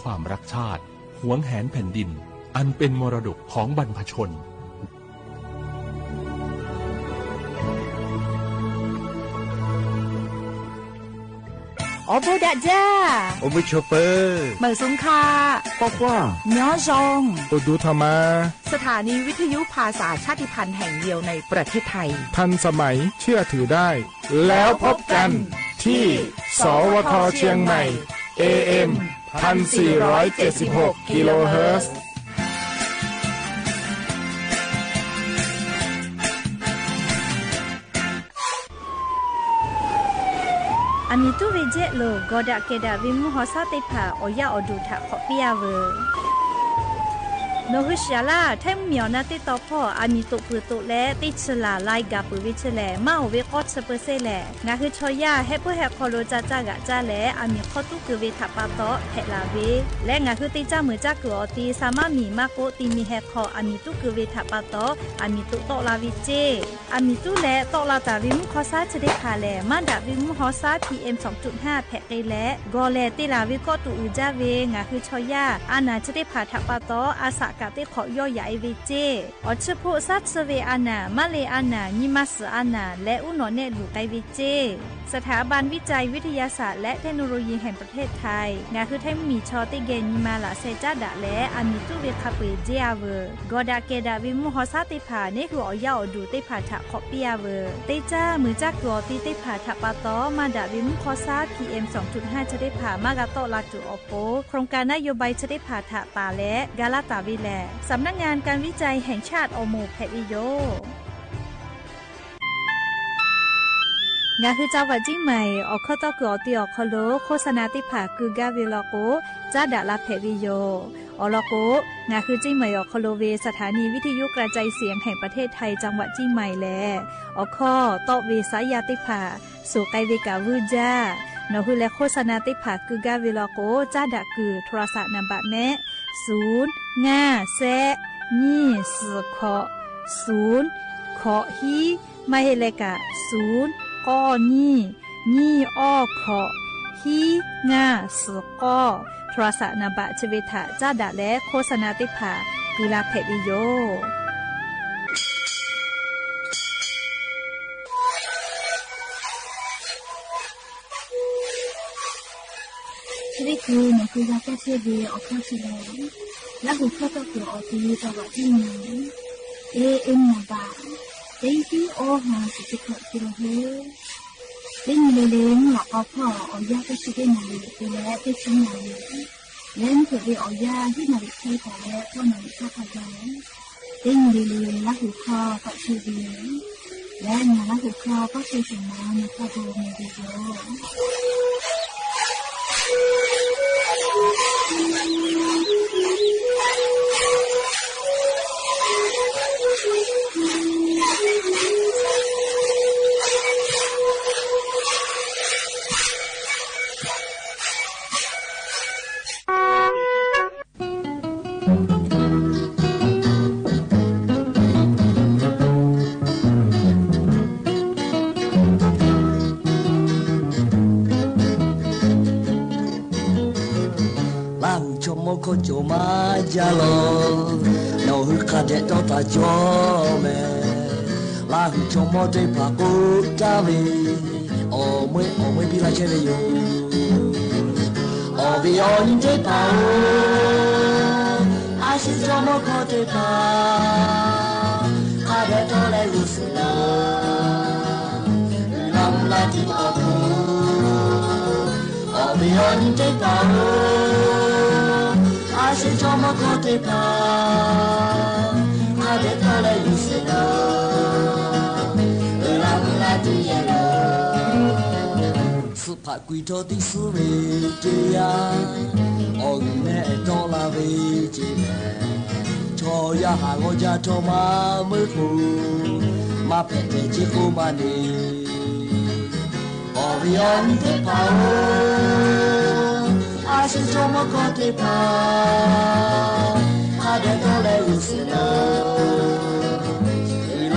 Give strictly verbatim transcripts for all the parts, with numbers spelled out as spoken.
ความรักชาติ หวงแหนแผ่นดิน อันเป็นมรดกของบรรพชน ဢေႃႈ ပေႃးဒၣ်ယႃႉ ဢူး မိူဝ်ႈၶျူးပႃး မႂ်ႇသုင်ၶႃႈ ၵေႃႈၵႂႃႇ ၺေႃးၸွင်ႇ ဢူး တူႇထမ်ႇမႃႇ သထႃႇၼီႇဝိထယုၽႃႇသႃႇၶျႃႇတိပ်ႉၽၢၼ်ႇ แห่งเดียวในประเทศไทย ทันสมัย เชื่อถือได้ แล้วพบกันที่ สวท เชียงใหม่ เอเอ็ม พันสี่ร้อยเจ็ดสิบหก กิโลเฮิรตซ์ ဢမံၤတူႉဝႄႈယဲၢ်လိူဝ် ၵေႃႈဒၣ်ကဲဒၣ်ဝႄႈ မုၢ်ႁေႃသၢၵ်ႈသၢၵ်ႈသၢၵ်ႈ ဢေႃႈယႃႉဢေႃႈ တူၺ်းထၢၵ်ႈၶေႃႈပျႃးဝႆႉ ၼေႃႈ ႁိုဝ်သျႃႇလႃႉ ထႅင်ႈမီးဢေႃႈၼႃႇ တႄႉတေႃႇပေႃး ဢမံၤတူၵ်းပိူဝ်ႈတူၵ်းလႄႈ တႄႉသျႃႇလႃႉ လၢႆးၵႃႈပိူဝ်ႈဝႄႈသေလႄႈ မႃးဢဝ်ဝႄႈၵေႃႈ သၢဝ်းပိူဝ်ႇသႅၼ်ႉလႄႈ ငၢႆႈႁိုဝ်ၶျေႃႈယႃႉ ႁႄႉပိူဝ်ႇႁႄႉၶေႃႈလူဝ်ႇ ၸႃႉၸႃႉၵႃႈၸႃႉလႄႈ ဢမံၤၶေႃႈတူၵ်းၵိူဝ်ဝႄႈ ထၢၵ်ႈပႃးတေႃႇ ၽႅတ်ႇလႃႇဝႄႈ လႄႈ ငၢႆႈႁိုဝ်တႄႉၸႃႉမိူဝ်ႇၸႃႉၵိူဝ်ဢေႃႈ တီႈသႃႇမႃႇမီႇ မႃးၵေႃႈ တီႈမီးႁႄႉၶေႃႈ ဢမံၤတူၵ်းၵိူဝ်ဝႄႈ ထၢၵ်ႈပႃးတေႃႇ ဢမံၤတူၵ်းတေႃႇလႃႇဝႄႈၸေး ဢမံၤတူၵ်းလႄႈ တေႃႇလႃႇတႃႇဝႄႈ မုၢ်ႁေႃသၢၵ်ႈသၢၵ်ႈ ၸိူဝ်းတႄႉၶႃႈလႄႈ မႃးဒၣ်ဝႄႈ မုၢ်ႁေႃသၢၵ်ႈ ပီႇဢႅမ်ႇ သွင်ၸုတ်ႉႁႃႈ ၽႅတ်ႇၵႄႈလႄႈ ၵေႃႈလႄႈ တေႃႇလႃႇဝႄႈၵေႃႈ တူၺ်းဢိုဝ်ၸႃႉဝႄႈ ငၢႆႈႁိုဝ်ၶျေႃႈယႃႉ ဢႃႇၼႃႇၸိူဝ်းတႄႉၶႃႈ ထၢၵ်ႈပႃးတေႃႇ ဢသၢၵ်ႈၵႃႈတႄႉၶေႃႈ ယေႃးယႃႉဝႄႈၸေး ဢေႃႈ သိုပ်ႇၽူၵ်ႇသၢၵ်ႈသိူဝ်ႇဝႄႈ ဢႃႇၼႃႇ မႃးလႄႈဢႃႇၼႃႇ ငိုၼ်းမႃးသိုဝ်ႇဢႃႇၼႃႇ လႄႈ ဢူးၼေႃႇၼႄႉလူႇၵႆႈဝႄႈၸေး สถาบันวิจัยวิทยาศาสตร์และเทคโนโลยีแห่งประเทศไทย ငၢႆႈႁိုဝ်ထႅင်ႈမီးၶျေႃႈ တႄႉၵႄႈငိုၼ်းမႃးလႃႇသႄႈၸႃႉတႃႇလႄႈ ဢမံၤတူၵ်းဝႄႈၶႃႈပႄႇၸေးဢဝ်ဝႆႉ ၵေႃႈဒၣ်ကဲဒၣ်ဝႄႈ မုၢ်ႁေႃသၢၵ်ႈသၢၵ်ႈ တႄႉၽႃႇ ၼႄႉႁိုဝ်ဢေႃႈယႃႉဢေႃႈ တူၺ်းတႄႉၽႃႇ ထၢၵ်ႈၶေႃႈပျႃးဝႆႉ တႄႉၸႃႉမိူဝ်ႇၸႃႉၵိူဝ်ဢေႃႈ တီႈတႄႉၽႃႇ ထၢၵ်ႈပႃးတေႃႇ မႃးဒၣ်ဝႄႈ မုၢ်ႁေႃသၢၵ်ႈ ပီႇဢႅမ်ႇ သွင်ၸုတ်ႉႁႃႈ ၸိူဝ်းတႄႉၽႃႇ မႃးၵႃႈတေႃႇလႃႇတူၺ်းဢေႃႈ ပေႃး โครงการนโยบาย ၸိူဝ်းတႄႉၽႃႇ ထၢၵ်ႈတႃႇလႄႈ ၵႃႈလႃႇတႃႇဝႄႈလႄႈ สำนักงานการวิจัยแห่งชาติ ဢေႃႈ မူႇၽႅတ်ႇဝႄႈယဝ်ႉ ငၢႆႈႁိုဝ် จังหวัดเชียงใหม่ ဢေႃႈ ၶေႃႈတေႃႇၵိူဝ်ဢေႃႈ တီႈဢေႃႈ ၶေႃႈလူဝ်ႇ โฆษณา တႄႉၽႃႇ ၵိုဝ်ႈၵႃႈဝႄႈလႄႈၵေႃႈ ၸႃႉတႃႇလႃႇၽႅတ်ႇဝႄႈယဝ်ႉ ဢေႃႈ လႄႈၵေႃႈ ငၢႆႈႁိုဝ် เชียงใหม่ ဢေႃႈ ၶေႃႈလူဝ်ႇဝႄႈ สถานีวิทยุกระจายเสียงแห่งประเทศไทย จังหวัดเชียงใหม่ လႄႈ ဢေႃႈ ၶေႃႈတေႃႇဝႄႈ สายยา တႄႉၽႃႇ သူၵႆႉဝႄႈၵႃႈဝိုဝ်ႉၸႃႉ ၼေႃႈ ႁိုဝ်လႄႈ โฆษณา တႄႉၽႃႇ ၵိုဝ်ႈၵႃႈဝႄႈလႄႈၵေႃႈ ၸႃႉတႃႇၵိုဝ်ႈ โทรศัพท์ နံပါတ် မႄး သုၼ် ငႃႈ သႅတ်ႉ ၼီႈ သီႇ ၶေႃႈ သုၼ် ၶေႃႈ ႁီး မႃးႁႄႉလႄႈၵႃႈ သုၼ် ၵေႃႉ ၼီႈ ၼီႈ ဢေႃႈ ၶေႃႈ ႁီး ငႃႈ သီႇ ၵေႃႉ โทรศัพท์ နံပါတ် ၸိူဝ်းဝႄႈထႃႈ ၸႃႉတႃႇလႄႈ โฆษณา တႄႉၽႃႇ ၵိုဝ်ႈလႃႇၽႅတ်ႇဝႄႈယဝ်ႉ ၸိူဝ်းၼႆႉၵေႃႈ ၼင်ႇၵဝ်ၶႃႈၸႂ်ႉဝႄႈ ဢေႃႈ ၶေႃႈၸႂ်ႉလႄႈ လႃႈႁူၶႃႈ ၵေႃႈၵိုဝ်ႈဢေႃႈ တီႈ จังหวัดเชียงใหม่ เอเอ็ม နံပါတ် တႅင်းၸီႉ ဢေႃႈ ႁႃႈသိပ်းၸဵတ်း ၵီႇလူဝ်ႇႁိူတ်ႉ တႄႉ လႄႈလႄႈ ၼႆႉၵေႃႈ ၽွင်းဢေႃႈ ယႃႉၵႃႈ သိပ်းဢဵတ်း ၼႃႇရီႇ ၵူၺ်းလႄႈ တႄႉ သိပ်း ၼႃႇရီႇ လႄႈ ၼႆႉၵေႃႈ တေဢေႃႈ ယႃႉ ႁဵတ်းၼႃႇရီႇ ၶႂ်ႈၵႂႃႇလႄႈ ၵေႃႈ ၼႃႇရီႇ ၶႃႈၵႂႃႇယဝ်ႉ တႄႉ လႄႈလႄႈ လႃႈႁူၶႃႈ ၵေႃႈသိုဝ်ႈဝႄႈ လႄႈ ၼႃႇ လႃႈႁူၶႃႈ ၵေႃႈသိုဝ်ႈ သိုဝ်ႈမႃး ၼႃႇ ၵေႃႈ တေဢမ်ႇမီးလႆႈယဝ်ႉ။ လႃႈႁူၸေႃႇမူၵ်ႉၶူဝ်းၸူဝ်ႈမႃးယဝ်ႉလႄႈ ၼေႃႈ ႁိုဝ်ၶႃႈတေတေႃႇတႃႇၸေႃႇမႄႈ လႃႈႁူၸေႃႇမူၵ်ႉတႄႉ ၽႃႇၵူႈၸဝ်ႈဝႄႈ ဢေႃႈ မူၺ်ႉ ဢေႃႈ မူၺ်ႉ ပီႈလႃႈ ၸႂ်ႈလႄႈယူႇ။ ဢေႃႈ ပီႈဢေႃႈ ယိင်းၸႂ်ပႃႇဢေႃႈ ဢႃႇသီႇၸေႃႇမူၵ်ႉၶူဝ်းတႄႉပႃႇ ၶႃႈတေတေႃႇလႆႈယူႇသေလႃႇ လမ်းလႃးတီႈဢေႃႈၶူဝ်း ဢေႃႈ ပီႈဢေႃႈ ယိင်းၸႂ်ပႃႇဢေႃႈ ဢႃႇသီႇၸေႃႇမူၵ်ႉၶူဝ်းတႄႉပႃႇ ၶႃႈတေတေႃႇလႆႈယူႇသေလႃႇ လမ်းလႃးတီႈဢေႃႈၶူဝ်း သုၽႃႇၵုၺ်ႇထေႃး တီႈသုဝေႇတေႇယႃႇ ဢေႃႈ ဢိုၼ်ႇၼႄႇတေႃႇလႃႇဝေႇၸေႇၼႄႇ ၶျေႃႇယႃႇႁႃႇ ၶျေႃႇယႃႇထေႃႇမႃးမိူဝ်းၶူဝ် မႃးပႅတ်ႈတႄႇၸိၵ်းၶူဝ်းမႃးၼႆႉ ဢေႃႈ ပီႈဢေႃႈ ယိင်းၸႂ်ပႃႇဢေႃႈ ဢႃႇသီႇၸေႃႇမူၵ်ႉၶူဝ်းတႄႉပႃႇ ၶႃႈတေတေႃႇလႆႈယူႇသေလႃႇ လ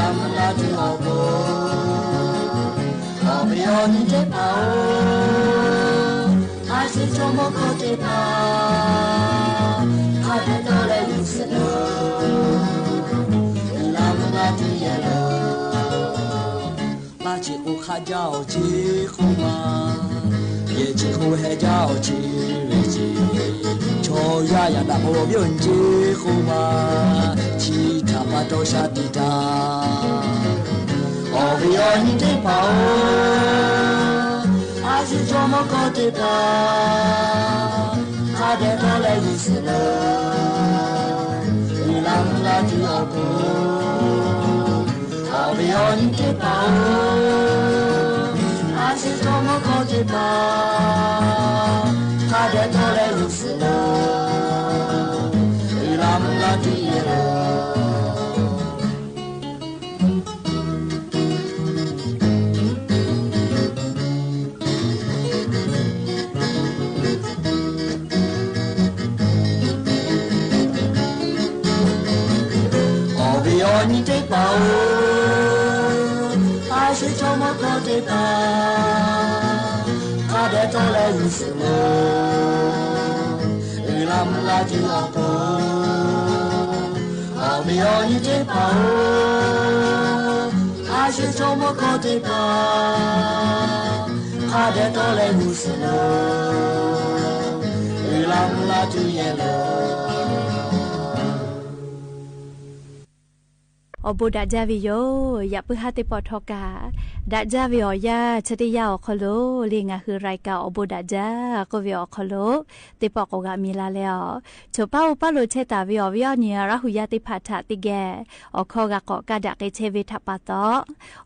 မ်းလႃးတီႈဢေႃႈၶူဝ်း ဢေႃႈ ပီႈဢေႃႈ ယိင်းၸႂ်ပႃႇဢေႃႈ ဢႃႇသီႇၸေႃႇမူၵ်ႉၶူဝ်းတႄႉပႃႇ ချစ်ကိုခါကြောက်ချစ်ကိုမ၊ ရဲ့ချစ်ကိုဟဲကြောက်ချစ်ရဲ့ချစ်၊ ချော်ရရတာပေါ်ပြောချစ်ကိုမ၊ ချစ်တာပါတော့ရှာတည်တာ၊ အော်ဘီအော်ညီတေပါအို၊ အရှိချော်မကောတေပါ၊ ခါတဲ့တော့လဲယူစလို့၊ လမ်းလာတူအောင်ကို၊ အော်ဘီအော်ညီတေပါအို၊ အရှိချော်မကောတေပါ၊ ခါတဲ့တော့လဲယူစလို့၊ လမ်းလာတူရဲ့လို့။ အော်ဘီအော်ညီတေပါအို၊ အရှိချော်မကောတေပါ၊ ခါတဲ့တော့လဲယူစလို့၊ လမ်းလာတူအောင်ကို၊ အော်ဘီအော်ညီတေပါအို၊ အရှိချော်မကောတေပါ၊ ခါတဲ့တော့လဲယူစလို့၊ လမ်းလာတူရဲ့လို့။ အိုဘိုဒၣ်ဒါဝီၤယိၤ ယပုၢ်ဟါသ့ၣ်ပီၣ်ထီကၢ် ဒၣ်ဒါဝီၤအီၤယၤ ဆၢတယၢ်အီၤခီလိာ် လၢငါဟုရၢၢ်ကၢ်အိုဘိုဒၣ်ဒါ ကိးဝဲအီၤခီလိာ် သ့ၣ်ပီၣ်ကိးဂၤမံၤလၢ်လၢ်အီၤ ဆိပာ်အိၣ်ပာ်လိာ်ဆဲးသးဝဲအီၤ ဝဲအီၤန့ၣ် ရၣ်ဟူယၤသ့ၣ်တဖၣ်ထးသ့ၣ်ဂဲၤ အိၣ်ခိးဂၤကိးကးဒၣ်ကဲဆဲးဝဲထးပာ်သီ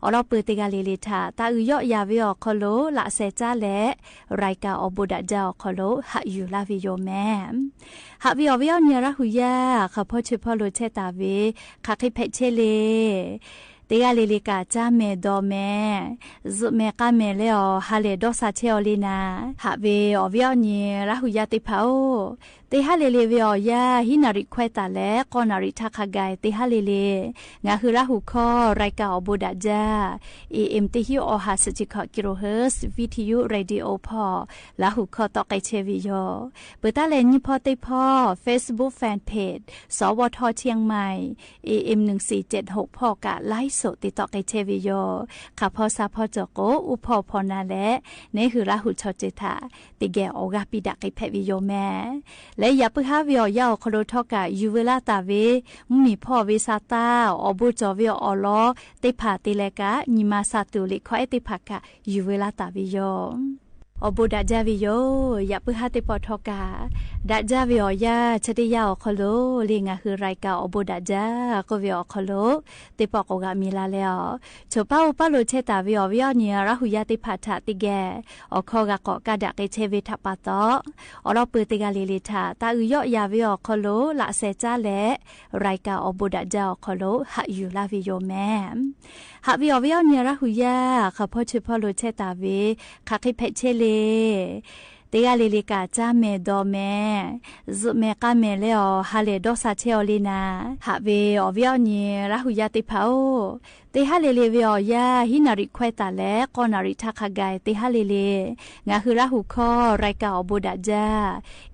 အိၣ်လီၤပၢၤသ့ၣ်ဂၤလၢ်လၢ်ထး တၢ်အုယီၣ်ယၤဝဲအီၤခီလိာ် လၢ်စဲးကၠၢ်လဲၣ် ရၢၢ်ကၢ်အိုဘိုဒၣ်ဒါအီၤခီလိာ် ဟးယူၤလၢ်ဝဲယိၤမဲာ် ဟးဝဲအီၤဝဲအီၤန့ၣ် ရၣ်ဟူယၤ ခီဖီဆၢဖီလိာ်ဆဲးသးဝဲ ခးဃ့ဖဲးဆဲးလ့ၣ် သ့ၣ်ဂၤလၢ်လၢ်ကၢ် ကၠၢ်မဲာ်ဒီးမဲာ် ယုၢ်မဲာ်ကၢ်မဲာ်လၢအီၤ ဟးလဲၤဒီးစးဆဲးအီၤလံနၤ ဟးဝဲအီၤဝဲအီၤန့ၣ် ရၣ်ဟူယၤသ့ၣ်တဖၣ်အိၣ် သ့ၣ်ဟးလ့ၣ်လ့ၣ်ဝဲအီၤယၤ ဟံးနၣ်ရံၣ်ခွဲးသးလဲၣ် ကီးနၣ်ရံၣ်ထးခါဂၤ သ့ၣ်ဟးလ့ၣ်လ့ၣ် ငါဟုရၣ်ဟူခီ ရၢၢ်ကၢ်အိုဘိုဒၣ်ဒါ AM တဟံးအီၣ်ဟးစဲးဆံခီၣ် ကံရိၣ်ဟၢၣ် ဝံထယု ရေၣ်ဒံအိဖီ လၢဟူခီသီးကဲဆဲးဝဲယိၤ ပၢၤတၢ်လဲၤနံၣ်ဖီသ့ၣ်ဖီ Facebook Fanpage စဝထ เชียงใหม่ AM หนึ่งสี่เจ็ดหก ဖီကၢ် ไลฟ์สด သ့ၣ်သီးကဲဆဲးဝဲယိၤ ခးဖီဆးဖီကၠီၤကိး အိၣ်ဖီၣ်ဖီနၤလဲၣ် နဟ့ၣ်ဟူရၣ်ဟူဆီၣ်စဲးသး သ့ၣ်ဂဲၤအီၣ်ဂၤပံးဒၣ်က့ၤဖဲးဝဲယိၤမဲာ် လၢယပုၢ်ဟါဝဲအီၤယၤအီၤခီလိာ်ထီကၢ် ယူၤဝဲလၢ်သးဝဲ မုၢ်နံၤဖီၣ်ဝဲဆးသၢ အိၣ်ဘိကၠီၤဝဲအီၤလီၤ သ့ၣ်ဖးသ့လဲၣ်ကၢ် နံၤမၤဆးသူၣ်လံာ်ခီအဲၣ်သ့ၣ်ဖးကၢ် ယူၤဝဲလၢ်သးဝဲယိၤ အိၣ်ဘိုဒၣ်ဒါဝဲယိၤ ယပုၢ်ဟါသ့ၣ်ပီၣ်ထီကၢ် ဒၣ်ဒါဝဲအီၤယၤ ဆၢတယၢ်အီၤခီလိာ် လၢငါဟုရၢၢ်ကၢ်အိုဘိုဒၣ်ဒါ ကိးဝဲအီၤခီလိာ် သ့ၣ်ပီၣ်ကိးဂၤမံၤလၢ်လၢ်အီၤ ဆိပာ်အိၣ်ပာ်လိာ်ဆဲးသးဝဲအီၤဝဲအီၤန့ၣ် ရၣ်ဟူယၤသ့ၣ်တဖၣ်ထးသ့ၣ်ဂဲၤ အိၣ်ခိးဂၤကိးကးဒၣ်ကဲဆဲးဝဲထးပာ်သီ အိၣ်လီၤပၢၤသ့ၣ်ဂၤလၢ်လၢ်ထး တၢ်အုယီၣ်ယၤဝဲအီၤခီလိာ် လၢ်စဲးကၠၢ်လဲၣ် ရၢၢ်ကၢ်အိုဘိုဒၣ်ဒါအီၤခီလိာ် ဟးယူၤလၢ်ဝဲယိၤမဲာ် ဟးဝဲအီၤဝဲအီၤန့ၣ် ရၣ်ဟူယၤ ခးဖီဆၢဖီလိာ်ဆဲးသးဝဲ ခးဃ့ဖဲးဆဲးလ့ၣ် သ့ၣ်ဂၤလၢ်လၢ်ကၢ် ကၠၢ်မဲာ်ဒီးမဲာ် ယုၢ်မဲာ်ကၢ်မဲာ်လၢအီၤ ဟးလဲၤဒီးစးဆဲးအီၤလံနၤ ဟးဝဲအီၤဝဲအီၤန့ၣ် ရၣ်ဟူယၤသ့ၣ်တဖၣ်အိၣ် သ့ၣ်ဟးလ့ၣ်လ့ၣ်ဝဲအီၤယၤ ဟံးနၣ်ရံၣ်ခွဲးသးလဲၣ် ကီးနၣ်ရံၣ်ထးခါဂၤ သ့ၣ်ဟးလ့ၣ်လ့ၣ် ငါဟုရၣ်ဟူခီ ရၢၢ်ကၢ်အိုဘိုဒၣ်ဒါ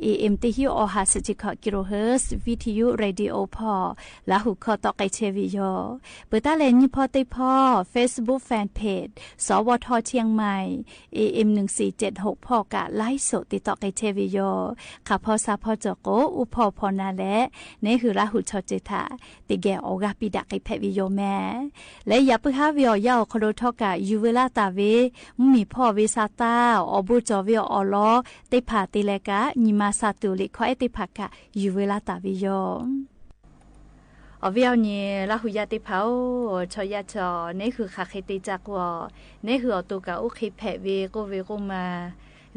AM တဟံးအီၣ်ဟးစဲးဆံခီၣ် ကံရိၣ်ဟၢၣ် ဝံထယု ရေၣ်ဒံအိဖီ လၢဟူခီသီးကဲဆဲးဝဲယိၤ ပၢၤတၢ်လဲၤနံၣ်ဖီသ့ၣ်ဖီ Facebook Fanpage စဝထ เชียงใหม่ AM หนึ่งสี่เจ็ดหก ဖီကၢ် ไลฟ์สด သ့ၣ်သီးကဲဆဲးဝဲယိၤ ခးဖီဆးဖီကၠီၤကိး အိၣ်ဖီၣ်ဖီနၤလဲၣ် နဟ့ၣ်ဟူရၣ်ဟူဆီၣ်စဲးသး သ့ၣ်ဂဲၤအီၣ်ဂၤပံးဒၣ်က့ၤဖဲးဝဲယိၤမဲာ် လၢယပုၢ်ဟါဝဲအီၤယၤအီၤခီလိာ်ထီကၢ် ယူၤဝဲလၢ်သးဝဲ မုၢ်နံၤဖီၣ်ဝဲဆးသၢ အိၣ်ဘိကၠီၤဝဲအီၤလီၤ သ့ၣ်ဖးသ့လဲၣ်ကၢ် နံၤမၤဆးသူၣ်လံာ်ခီအဲၣ်သ့ၣ်ဖးကၢ် ယူၤဝဲလၢ်သးဝဲယိၤ အီၤဝဲအီၤန့ၣ် ရၣ်ဟူယၤသ့ၣ်တဖၣ်အိၣ် ဆီယၤဆီ နဟ့ၣ်ဟူဃာ်ဃ့တ့ၢ်ကၢ်ကိးအီၤ နဟ့ၣ်ဟူအီၤတိာ်ကၢ်အိၣ်ဃ့ဖဲးဝဲကိးဝဲကိးမး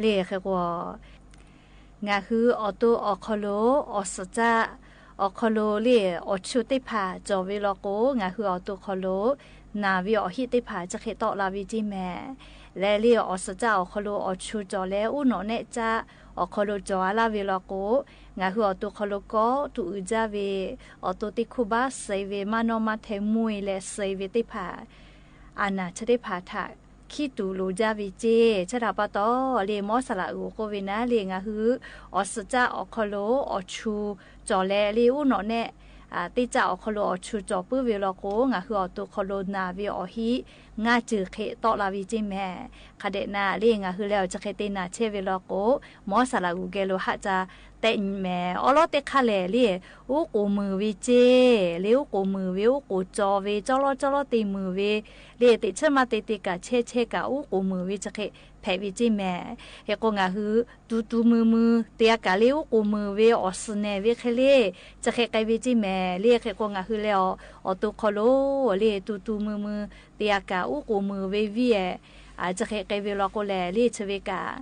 လၢဃဲကိးအီၤ ငါဟုအီၤတိာ်အီၤခီလိာ် အီၤစၢၤကၠၢ် အီၤခီလိာ်လၢ အီၤဆူၣ်သ့ၣ်တဖၣ် ကၠီၤဝဲလီၤကိး ငါဟုအီၤတိာ်ခီလိာ် နာ်ဝဲအီၤဟံၣ်သ့ၣ်တဖၣ် ကၠၢ်ဃ့တီၣ်လၢ်ဝဲကၠ့မဲာ် လၢလၢအီၤစၢၤကၠၢ်အီၤခီလိာ် အီၤဆူၣ်ကၠီၤလဲၣ် အိၣ်နီၣ်နဲၣ်ကၠၢ် အီၤခီလိာ်ကၠီၤအါလၢ်ဝဲလီၤကိး ငါဟုအီၤတိာ်ခီလိာ်ကိး တူၢ်အုးကၠၢ်ဝဲ အီၤတိာ်သ့ၣ်ခိၣ်ဘၣ်စဲးဝဲ မၤနီၣ်မၤထဲမူလဲၣ်စဲးဝဲသ့ၣ်တဖၣ် အနၢ်ဆၢသ့ၣ်တဖၣ်ထး ခံတူၢ်လိာ်ကၠၢ်ဝဲကၠ့ ဆၢတၢ်ပာ်တီၢ်လၢ မီစလးအုးကိးဝဲနၤလၢ ငါဟု အီၤစၢၤကၠၢ်အီၤခီလိာ် အီၤဆူၣ်ကၠီၤလဲၣ်လၢအိၣ်နီၣ်နဲၣ် တိတ်းจ๊ะ အီၣ်ခီလိာ်အီၣ်ဆူၣ်စီၣ်ပုဝ်ဝ့ၢ်လီၤကိး ငါဟုအီၣ်တူၢ်ခီလိာ်နာ်ဝ့ၢ်အီၣ်ဟံၣ် ငါစၢၢ်ခ့တီလၢ်ဝံၤက့မး ခါဒဲးနၤ လၢငါဟုလၢအီၤ ကၠီၣ်ခ့တ့ၢ်နၤဆဲဝ့ၢ်လီၤကိး မ်စၢ်လၢ်ဂူၣ်ကဲလိာ် ဟးစၢ်တဲာ်မး အီလီၤတခါလဲၣ် လၢ အူကူၣ်မုၢ်ဝ့ၢ်က့ လၢအူကူၣ်မုၢ်ဝ့ၢ် အူကူၣ်စီၣ်ဝ့ၢ် ကၠီလီၤကၠီလီၤတ့ၢ်မုၢ်ဝ့ၢ် လၢ တ့ၢ်ဆၢမၤတ့ၢ်တ့ၢ်ကၣ်ဆဲဆဲကၣ် အူကူၣ်မုၢ်ဝ့ၢ် ကၠီၣ်ခ့ဖဲးဝံၤက့မး ဟဲကိး ငါဟု တူၢ်တူၢ်မုၢ်မုၢ် တ့ၢ်အကၣ်လၢအူကူၣ်မုၢ်ဝ့ၢ် အီၣ်စၢၣ်နဲၣ်ဝ့ၢ်ခဲလၢာ် ကၠီၣ်ခ့ကဲဝံၤက့မး လၢဟဲကိး ငါဟုလၢအီၤ အီၣ်တူၢ်ခီလိာ် လၢ တူၢ်တူၢ်မုၢ်မုၢ် တ့ၢ်အကၣ် အူကူၣ်မုၢ်ဝ့ၢ်ဝံၤ ကၠီၣ်ခ့ကဲဝံၤလီၤကိးလဲၣ် လၢဆၢဝ့ၢ်ကၣ်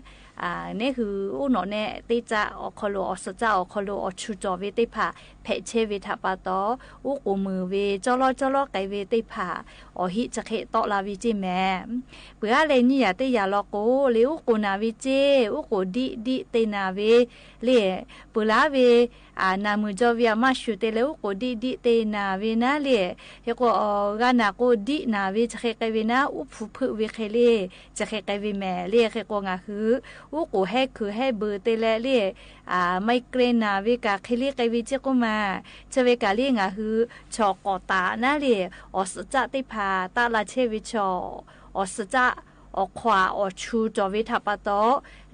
နဟူ အူနီၣ်နဲတိတ်းจ๊ะ အီၣ်ခီလိာ် အီၣ်စၢၣ်จ๊ะ အီၣ်ခီလိာ် အီၣ်ဆူၣ်စီၣ်ဝ့ၢ်တ့ၢ်ဖး ဖဲးဆဲဝ့ၢ်ထးပၤတီ အူကူၣ်မုၢ်ဝ့ၢ် ကၠီလီၤကၠီလီၤကဲဝ့ၢ်တ့ၢ်ဖး အီၣ်ဟံၣ် ကၠီၣ်ခ့တီလၢ်ဝံၤက့မး ပှၤအါလဲၣ် နံၣ်ယၤတ့ၢ်ယၤလီၤကိး လၢအူကူၣ်နာ်ဝ့ၢ်က့ အူကူၣ်ဒံးဒံးတ့ၢ်နာ်ဝ့ၢ် လၢ ပှၤလၢဝ့ၢ် နၢ်မုၢ်ကၠီဝ့ၢ် အမါၡူၣ်တ့ၢ်လၢ အူကူၣ်ဒံးဒံးတ့ၢ်နာ်ဝ့ၢ်နၤ လၢ ဟဲကိး အီၣ်ဂၤနာ်ကိးဒံးနာ်ဝ့ၢ် ကၠီၣ်ခ့ကဲဝံၤနၤ အူဖုၣ်ဖုၣ်ဝ့ၢ်ခဲလၢာ် ကၠီၣ်ခ့ကဲဝံၤမး လၢဟဲကိး ငါဟု အူကူၣ်ဟဲခုၣ်ဟဲဘုၣ်တ့ၢ်လၢ လၢ မံးကရ့ၣ်နာ်ဝ့ၢ်ကၣ်ခဲလၢာ် ကဲဝံၤက့ကိးမး ဆၢဝ့ၢ်ကၣ်လၢ ငါဟု ဆီၣ်ကီၢ်တၢ်နၤလၢ အီၣ်စၢၣ်จ๊ะတ့ၢ်ဖး တၢ်လၢ်ဆဲဝ့ၢ် ဆီၣ် အီၣ်စၢၣ်จ๊ะ အီၣ်ခွါ အီၣ်ဆူၣ်စီၣ်ဝ့ၢ်ထးပၤတီ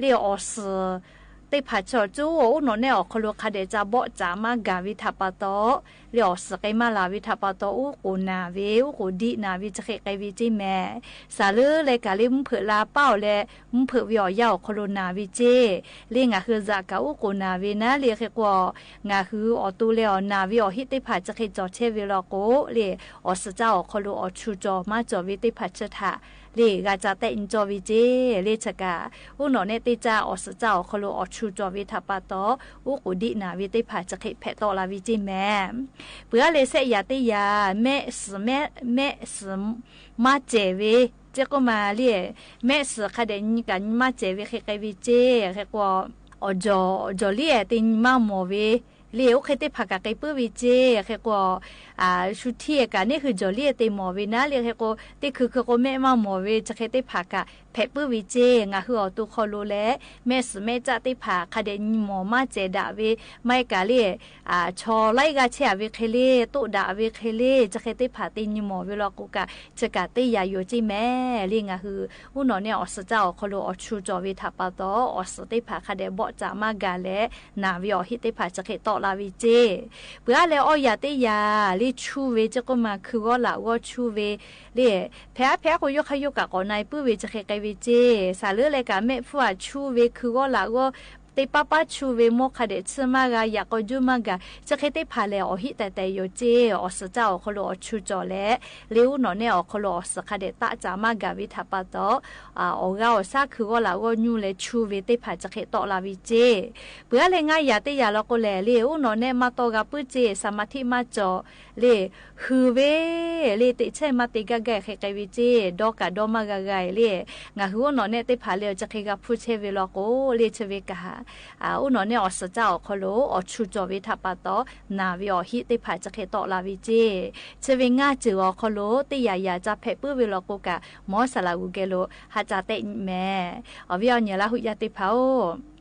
လၢအီၣ်စၢၣ်တ့ၢ်ဖး ဆီၣ်ကၠိ အူနီၣ်နဲအီၣ်ခီလိာ် ခါဒဲး ကၠီၣ်ဘီၣ်စၢၣ်မၤဂၤဝ့ၢ်ထးပၤတီ လၢအီၣ်စၢၣ်ကဲမၤလၢ်ဝ့ၢ်ထးပၤတီ အူကူၣ်နာ်ဝ့ၢ် အူကူၣ်ဒံးနာ်ဝ့ၢ် ကၠီၣ်ခ့ကဲဝံၤက့မး စၢ်လၢလဲၤကၣ်လၢ မုၢ်ဖုးလါပာ်အီၤလၢ မုၢ်ဖုးဝံၤအီၣ်ယၢ်အီၣ်ခီလိာ်နာ်ဝ့ၢ်က့ လၢ ငါဟု စၢ်ကၣ် အူကူၣ်နာ်ဝ့ၢ်နၤ လၢဟဲကိး ငါဟု အီၣ်တူၢ်လၢအီၤနာ်ဝ့ၢ်အီၣ်ဟံၣ်တ့ၢ်ဖး ကၠီၣ်ခ့ ကၠီၣ်ဆဲဝ့ၢ်လီၤကိး လၢ အီၣ်စၢၣ်จ๊ะ အီၣ်ခီလိာ် အီၣ်ဆူၣ်စီၣ်မၤစီၣ်ဝ့ၢ်တ့ၢ်ဖး ကၠီၣ်ထး လၢဂၤကၠီၣ်တဲာ်အံၤ ကၠီၣ်ဝံၤက့ လၢဆၢဝ့ၢ်ကၣ် အူနီၣ်နဲတိတ်းจ๊ะ အီၣ်စၢၣ်จ๊ะ အီၣ်ခီလိာ် အီၣ်ဆူၣ်စီၣ်ဝ့ၢ်ထးပၤတီ အူကူၣ်ဒံးနာ်ဝ့ၢ်တ့ၢ်ဖး ကၠီၣ်ခ့ဖဲးတီလၢ်ဝံၤက့မး ပှၤအါလဲၣ် ဆဲးယၤတ့ၢ်ယၤ မဲးစၢၣ် မဲး မဲးစၢၣ် မၤစဲၣ်ဝ့ၢ် က့ကိးမး လၢ မဲးစၢၣ် ခါဒဲး နံၣ်ကၣ် နံၣ်မၤစဲၣ်ဝ့ၢ် ကၠီၣ်ခ့ကဲဝံၤက့ ဟဲကိး အီၣ်ကၠီၣ် ကၠီၣ်လံ တ့ၢ်နံၣ်မၤမီၢ်ဝ့ၢ် လၢ အိၣ်ခ့တ့ၢ်ဖးကၣ် ကဲပုၢ်ဝံၤက့ ဟဲကိး ဆူထံကၣ် နဟူ ကၠီၣ်လံ တ့ၢ်မီၢ်ဝ့ၢ်နၤ လၢဟဲကိး တ့ၢ်ခုၣ်ခုၣ်ကိး မဲးမၤမီၢ်ဝ့ၢ် ကၠီၣ်ခ့တ့ၢ်ဖးကၣ် ဖဲးပုၢ်ဝံၤက့ ငါဟု အီၣ်တူၢ်ခီလိာ်လၢ မဲးစၢၣ် မဲးစၢၣ်တ့ၢ်ဖး ခါဒဲး နံၣ်မီၢ်မၤစဲၣ်ဒၣ်ဝ့ၢ် မ့ၢ်ကၣ်လၢ ဆီၣ်လါဂၤဆဲးအဝ့ၢ်ခဲလၢာ် တိၣ်ဒၣ်အဝ့ၢ်ခဲလၢာ် ကၠီၣ်ခ့တ့ၢ်ဖး တ့ၢ်နံၣ်မီၢ်ဝ့ၢ်လီၤကိးကၣ် ဆၢဝ့ၢ်ကၣ်တ့ၢ်ယၤယိာ်က့မး လၢ ငါဟု အူနီၣ်နဲအီၣ်စၢၣ်จ๊ะ အီၣ်ခီလိာ် အီၣ်ဆူၣ်စီၣ်ဝ့ၢ်ထးပၤတီ အီၣ်စၢၣ်တ့ၢ်ဖး ခါဒဲး ဘီၣ်စၢၣ်မၤဂၤလဲၣ် နာ်ဝ့ၢ်အီၣ်ဟံၣ်တ့ၢ်ဖး ကၠီၣ်ခ့တီလၢ်ဝံၤက့ ပှၤအါလဲၣ် အီယၤတ့ၢ်ယၤ လၢဆူဝ့ၢ် က့ကိးမး ခုၣ်ဂီၤလၢ်ဂီၤဆူဝ့ၢ် လၢ ဖဲအါဖဲအါကိး ယိၣ်ခါယိၣ်ကၣ်ကိးနၤ ပုၢ်ဝ့ၢ် ကၠီၣ်ခ့ကဲဝံၤက့ စၢ်လၢလဲၤကၣ် မဲးဖုအဆူဝ့ၢ် ခုၣ်ဂီၤလၢ်ဂီၤ တ့ၢ်ပၢ်ပၢ်ဆူဝ့ၢ် မိၢ်ခါဒဲး ဆူမၤဂၤ ယၣ်ကိးကၠူမၤဂၤ ကၠီၣ်ခ့တ့ၢ်ဖးလဲၣ် အီၣ်ဟံၣ်တဲာ်တဲာ်ယိာ်က့ အီၣ်စၢၣ်จ๊ะ အီၣ်ခီလိာ် အီၣ်ဆူၣ်စီၣ်လဲၣ် လၢအူနီၣ်နဲအီၣ်ခီလိာ် အီၣ်စၢၣ် ခါဒဲး တၢ်စၢၣ်မၤဂၤဝ့ၢ်ထးပၤတီ အီၣ်ဂၤအီၣ်ဆၣ် ခုၣ်ဂီၤလၢ်ဂီၤ ညူလဲၤဆူဝ့ၢ်တ့ၢ်ဖး ကၠီၣ်ခ့တီလၢ်ဝံၤက့ ပှၤအါလဲၣ် ငါယၤတ့ၢ်ယၤလီၤကိးလဲၣ် လၢအူနီၣ်နဲ မၤတီၢ်ဂၤပုၢ်က့ စၢ်မၤထံၣ်မၤကၠီၣ် လၢ ဟုဝ့ၢ် လၢတ့ၢ်ဆဲးမၤတ့ၢ်ဂၤဂၤ ကၠီၣ်ခ့ကဲဝံၤက့ ဒီကၣ်ဒီမၤဂၤဂၤလၢ ငါဟု အူနီၣ်နဲတ့ၢ်ဖးလၢ ကၠီၣ်ခ့ဂၤဖုဆဲဝ့ၢ်လီၤကိး လၢဆၢဝ့ၢ်ကၣ် အူနီၣ်နဲအီၣ်စၢၣ်จ๊ะ အီၣ်ခီလိာ် အီၣ်ဆူၣ်စီၣ်ဝ့ၢ်ထးပၤတီ နာ်ဝ့ၢ်အီၣ်ဟံၣ်တ့ၢ်ဖး ကၠီၣ်ခ့တီလၢ်ဝံၤက့ ဆၢဝ့ၢ် ငါစၢၢ် အီၣ်ခီလိာ် တ့ၢ်ယၤယၤ ကၠီၣ်ဖဲးပုၢ်ဝ့ၢ်လီၤကိးကၣ် မ်စၢၣ်လၢ်ဂူၣ်ကဲလိာ် ဟးစၢၣ်တဲာ်မး အီၣ်ဝံၤအီၣ်ညၣ်လၢဟူးယၤတ့ၢ်ဖးအိၣ်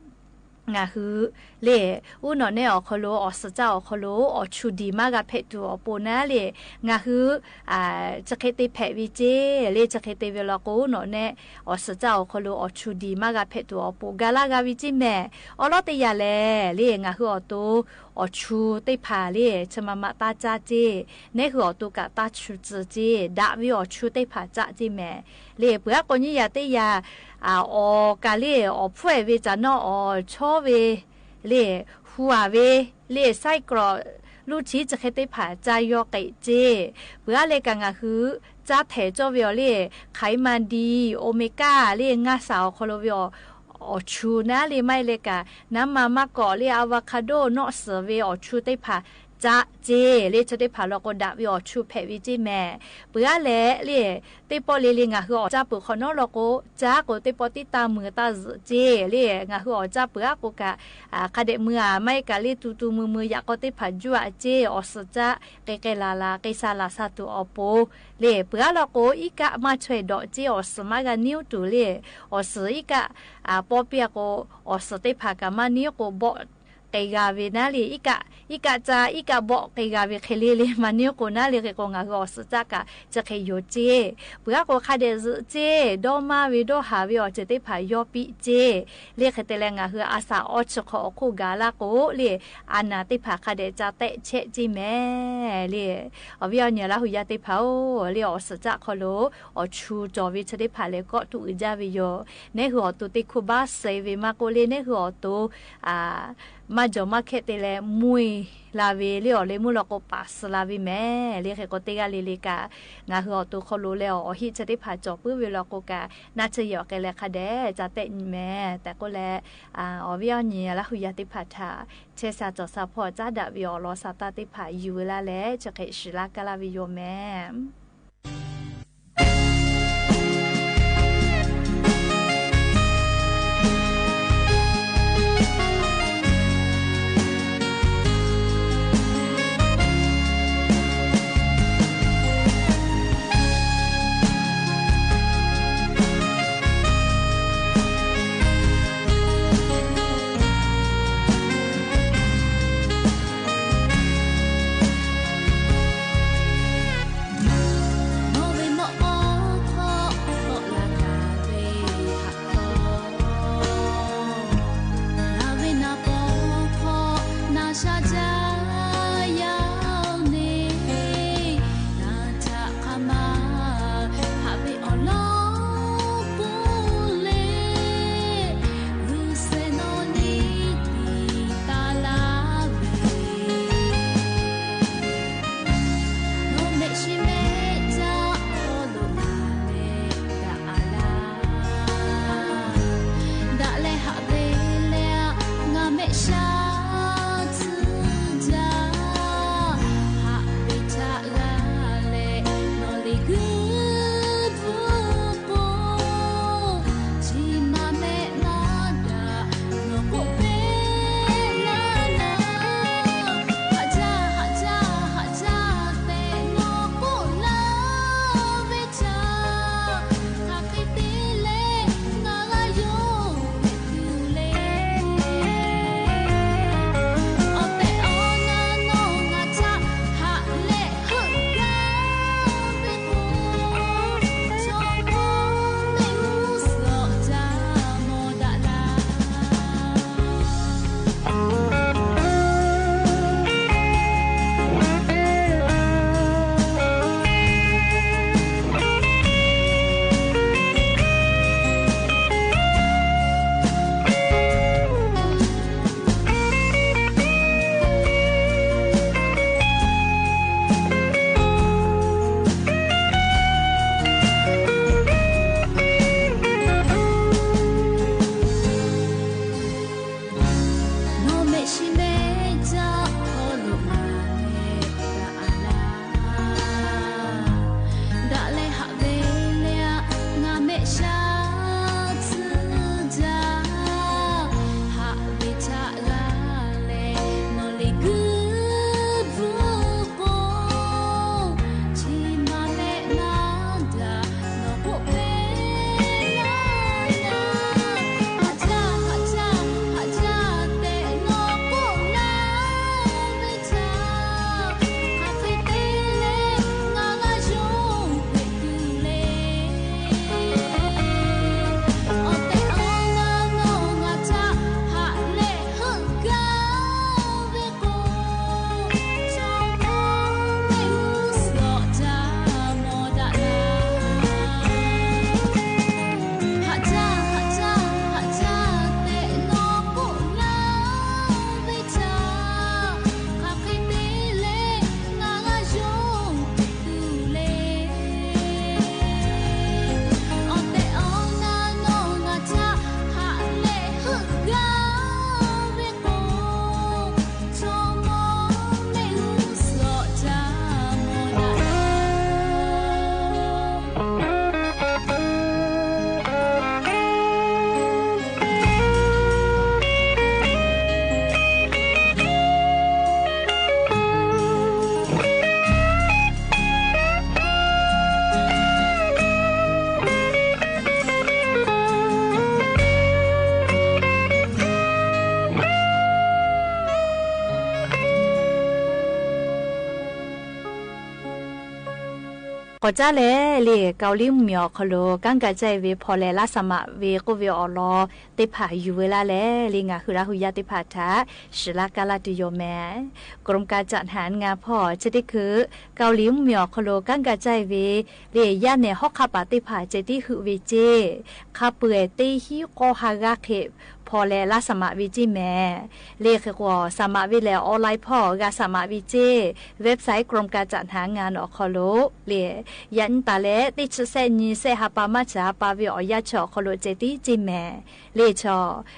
ငါဟု လၢ အူနီၣ်နဲအီၣ်ခီလိာ် အီၣ်စၢၣ်จ๊ะ အီၣ်ခီလိာ် အီၣ်ဆူၣ်ဒံးမၤဂၤဖဲးတူၢ်အီၤပိာ်နၤလၢ ငါဟု ကၠီၣ်ခ့တ့ၢ်ဖဲးဝံၤက့ လၢ ကၠီၣ်ခ့တ့ၢ်ဝံၤလီၤကိး အူနီၣ်နဲ အီၣ်စၢၣ်จ๊ะ အီၣ်ခီလိာ် အီၣ်ဆူၣ်ဒံးမၤဂၤဖဲးတူၢ်အီၤပိာ် ဂၤလၢဂၤဝံၤက့မး အီလီၤတ့ၢ်ယၤလဲၣ် လၢ ငါဟု အီၣ်တူၢ် အီၣ်ဆူၣ်တ့ၢ်ဖးလၢ ဆၢမၤမၤတၢ်စၢ်က့ နဟူ အီၣ်တူၢ်ကၣ်တၢ်ဆူၣ်စၢၣ်က့ ဒၣ်ဝ့ၢ်အီၣ်ဆူၣ်တ့ၢ်ဖးစၢ်က့မး လၢ ပှၤကိးနံၣ်ယၤတ့ၢ်ယၤ အီၣ်ကၣ်လၢ အီၣ်ဖှဲးဝ့ၢ် ကၠၣ်နီၣ်အီၣ်ဆီဝ့ၢ် လၢ ဟူးဝ့ၢ် လၢ စဲးကရီး လူထံ ကၠီၣ်ခ့တ့ၢ်ဖး စၢ်ယီၤက့ၤက့ ပှၤအါလဲၣ် ကၣ် ငါဟု စၢ်ထဲးကၠီၣ်ဝ့ၢ်အီၤလၢ ခီမၤဒံ အိုမ့ၤကၣ် လၢ ငါစၢၣ် အီၣ်ခီလိာ်ဝ့ၢ်အီၤ အီၣ်ဆူၣ်နၤလၢ မ့ၢ်လဲၣ်ကၣ် နါမၤမၤကီးလၢ အဝၤခါဒိၣ် နီၣ်စၢၣ်ဝ့ၢ် အီၣ်ဆူၣ်တ့ၢ်ဖး စၢ်က့ လၢ ဆူၣ်တ့ၢ်ဖးလီၤကိး ဒၣ်ဝ့ၢ်အီၣ်ဆူၣ်ဖဲးဝံၤက့မး ပှၤအါလဲၣ် လၢ တ့ၢ်ပီၣ်လ့လ့ ငါဟု အီၣ်စၢ်ပၢၢ်ခီနီလီၤကိး စၢ်ကိးတ့ၢ်ပီၣ်တံၢ်တၢ်မုာ်တၢ်စၢၤက့ လၢ ငါဟု အီၣ်စၢ်ပၢၢ်အါကိးကၣ် ခါဒဲးမုာ်ဧါ မ့ၢ်ကၣ်လၢ တူၢ်တူၢ်မုာ်မုာ် ယၣ်ကိးတ့ၢ်ဖး ယူၢ်အက့ အီၣ်စၢၣ်စၢ် ကဲကဲလၢ်လၢ် ကဲစၢ်လၢ်စၢ်တူၢ်အီၤပိာ် လၢ ပှၤလီၤကိး အံၤကၣ် မၤထွဲဒီးက့ အီၣ်စၢၣ်မၤဂၤနံၤတူၢ်လၢ အီၣ်စၢၣ်အံၤကၣ် ပီၣ်ပျဲၢ်ကိး အီၣ်စၢၣ်တ့ၢ်ဖးကၣ် မၤနံၤကိးဘီၣ် เกยาเวนะ เลย อิกะ อิกะจา อิกะบอกเกยาเว เขเล่ เลย มาเน่าโกนะ เลย เขกงาหืออ่อสือจ๊ะกะ จะเขยโยเจ้ เปื้อโกคะแดะ เจ้ ด้อมาเว ด้อหาเว อ่อเจอเต๊ผายอปี้เจ้ เลย เขเตะแลงาหืออาสาอ้อเชิกขอ ออกคู่กาละโก เลย อานาเต๊ผาคะแดะ จะแตะแชะเจ้แม่ เลย อ่อเว อ่อเนียละหูยาเต๊ผา เลย อ่อสือจ๊ะคอโล อ่อชูจ๋อเว เชอเต๊ผา เลย ก็ตุ๊กอือจ้าเวโย เน่หืออ่อโตเต๊คู่บ้าเสยเว มาโก เลย เน่หืออ่อโต อ่า มาจ๋อมาแคะเตะแล มุยลาเว เลย อ่อ เลย มุยลอโก ปาสลาเวแม่ เลย เขกงเตะกา เลย เลยกะ งาหืออ่อโตคอโล เลย อ่อ อ่อฮิเชอเต๊ผาจ๋อปื้อเว ลอโกกะ นาเชยออกแกแลคะแดะ จะแตะแม่ แต่โกแล อ่า อ่อเว อ่อเนียละหูยาเต๊ผาถา เชษาจ๋อสาพ่อจ้าดะเว อ่อ ลอสาตาเต๊ผา อยู่เวลาแล เชอเขยสือลากาละเวโยแม่ အိၣ်ကၠၢလဲႉ လၢၵဝ်ၣ်လီဢူးမီႇ ဟီၣ်ခိၣ်လိၤ ကၢၣ်ကၢၣ်ကၠၢႆးဝႄႈ ဖီၣ်လဲလါသမၣ်ဝႄႈ ကိးဝႄႈ အိၣ်လီၤ တၢ်ဖးယူႇဝဲလၢလဲႉ လၢငၢ်ဟူရၢ်ဟူယၢ်တၢ်ဖးထၢၣ် ရှုလၢကလၢ်တုၤယိာ်မဲာ် กรมการจัดหางาน ဖီၣ် ဆၢတီၢ်ခု ၵဝ်ၣ်လီဢူးမီၣ် ဟီၣ်ခိၣ်လိၤ ကၢၣ်ကၢၣ်ကၠၢၣ်ဝႄၣ် လၢယၢ်နဲၣ်ဟီၣ်ခးပၢ်တၢ်ဖး ကဲတံၢ်ဟုၣ်ဝဲကၠ့ ခးပှဲၤ တ့ဟံးကီၢ်ဟးဂၤ ဃ့ၢ်ဖီၣ်လဲလါသမၣ်ဝဲကၠ့မဲာ် လၢဃ့ၢ်ကွီၢ် သမၣ်ဝဲလၢ online ဖီၣ် ဂၤသမၣ်ဝဲကၠ့ เว็บไซต์ กรมการจัดหางาน ဟီၣ်ခိၣ်လိၤ လၢ ယၢ်နံၣ်တၢ်လၢ တ့ဆံသဲးနံၣ် သဲးဟါပၢ် မၢ်ၡးဟါပၢ်ဝဲ အိၣ်ယၢ်ဆီၣ်ဟီၣ်ခိၣ်လိၤ ကဲတံၢ်ကၠ့မဲာ် လၢဆီၣ် ၵ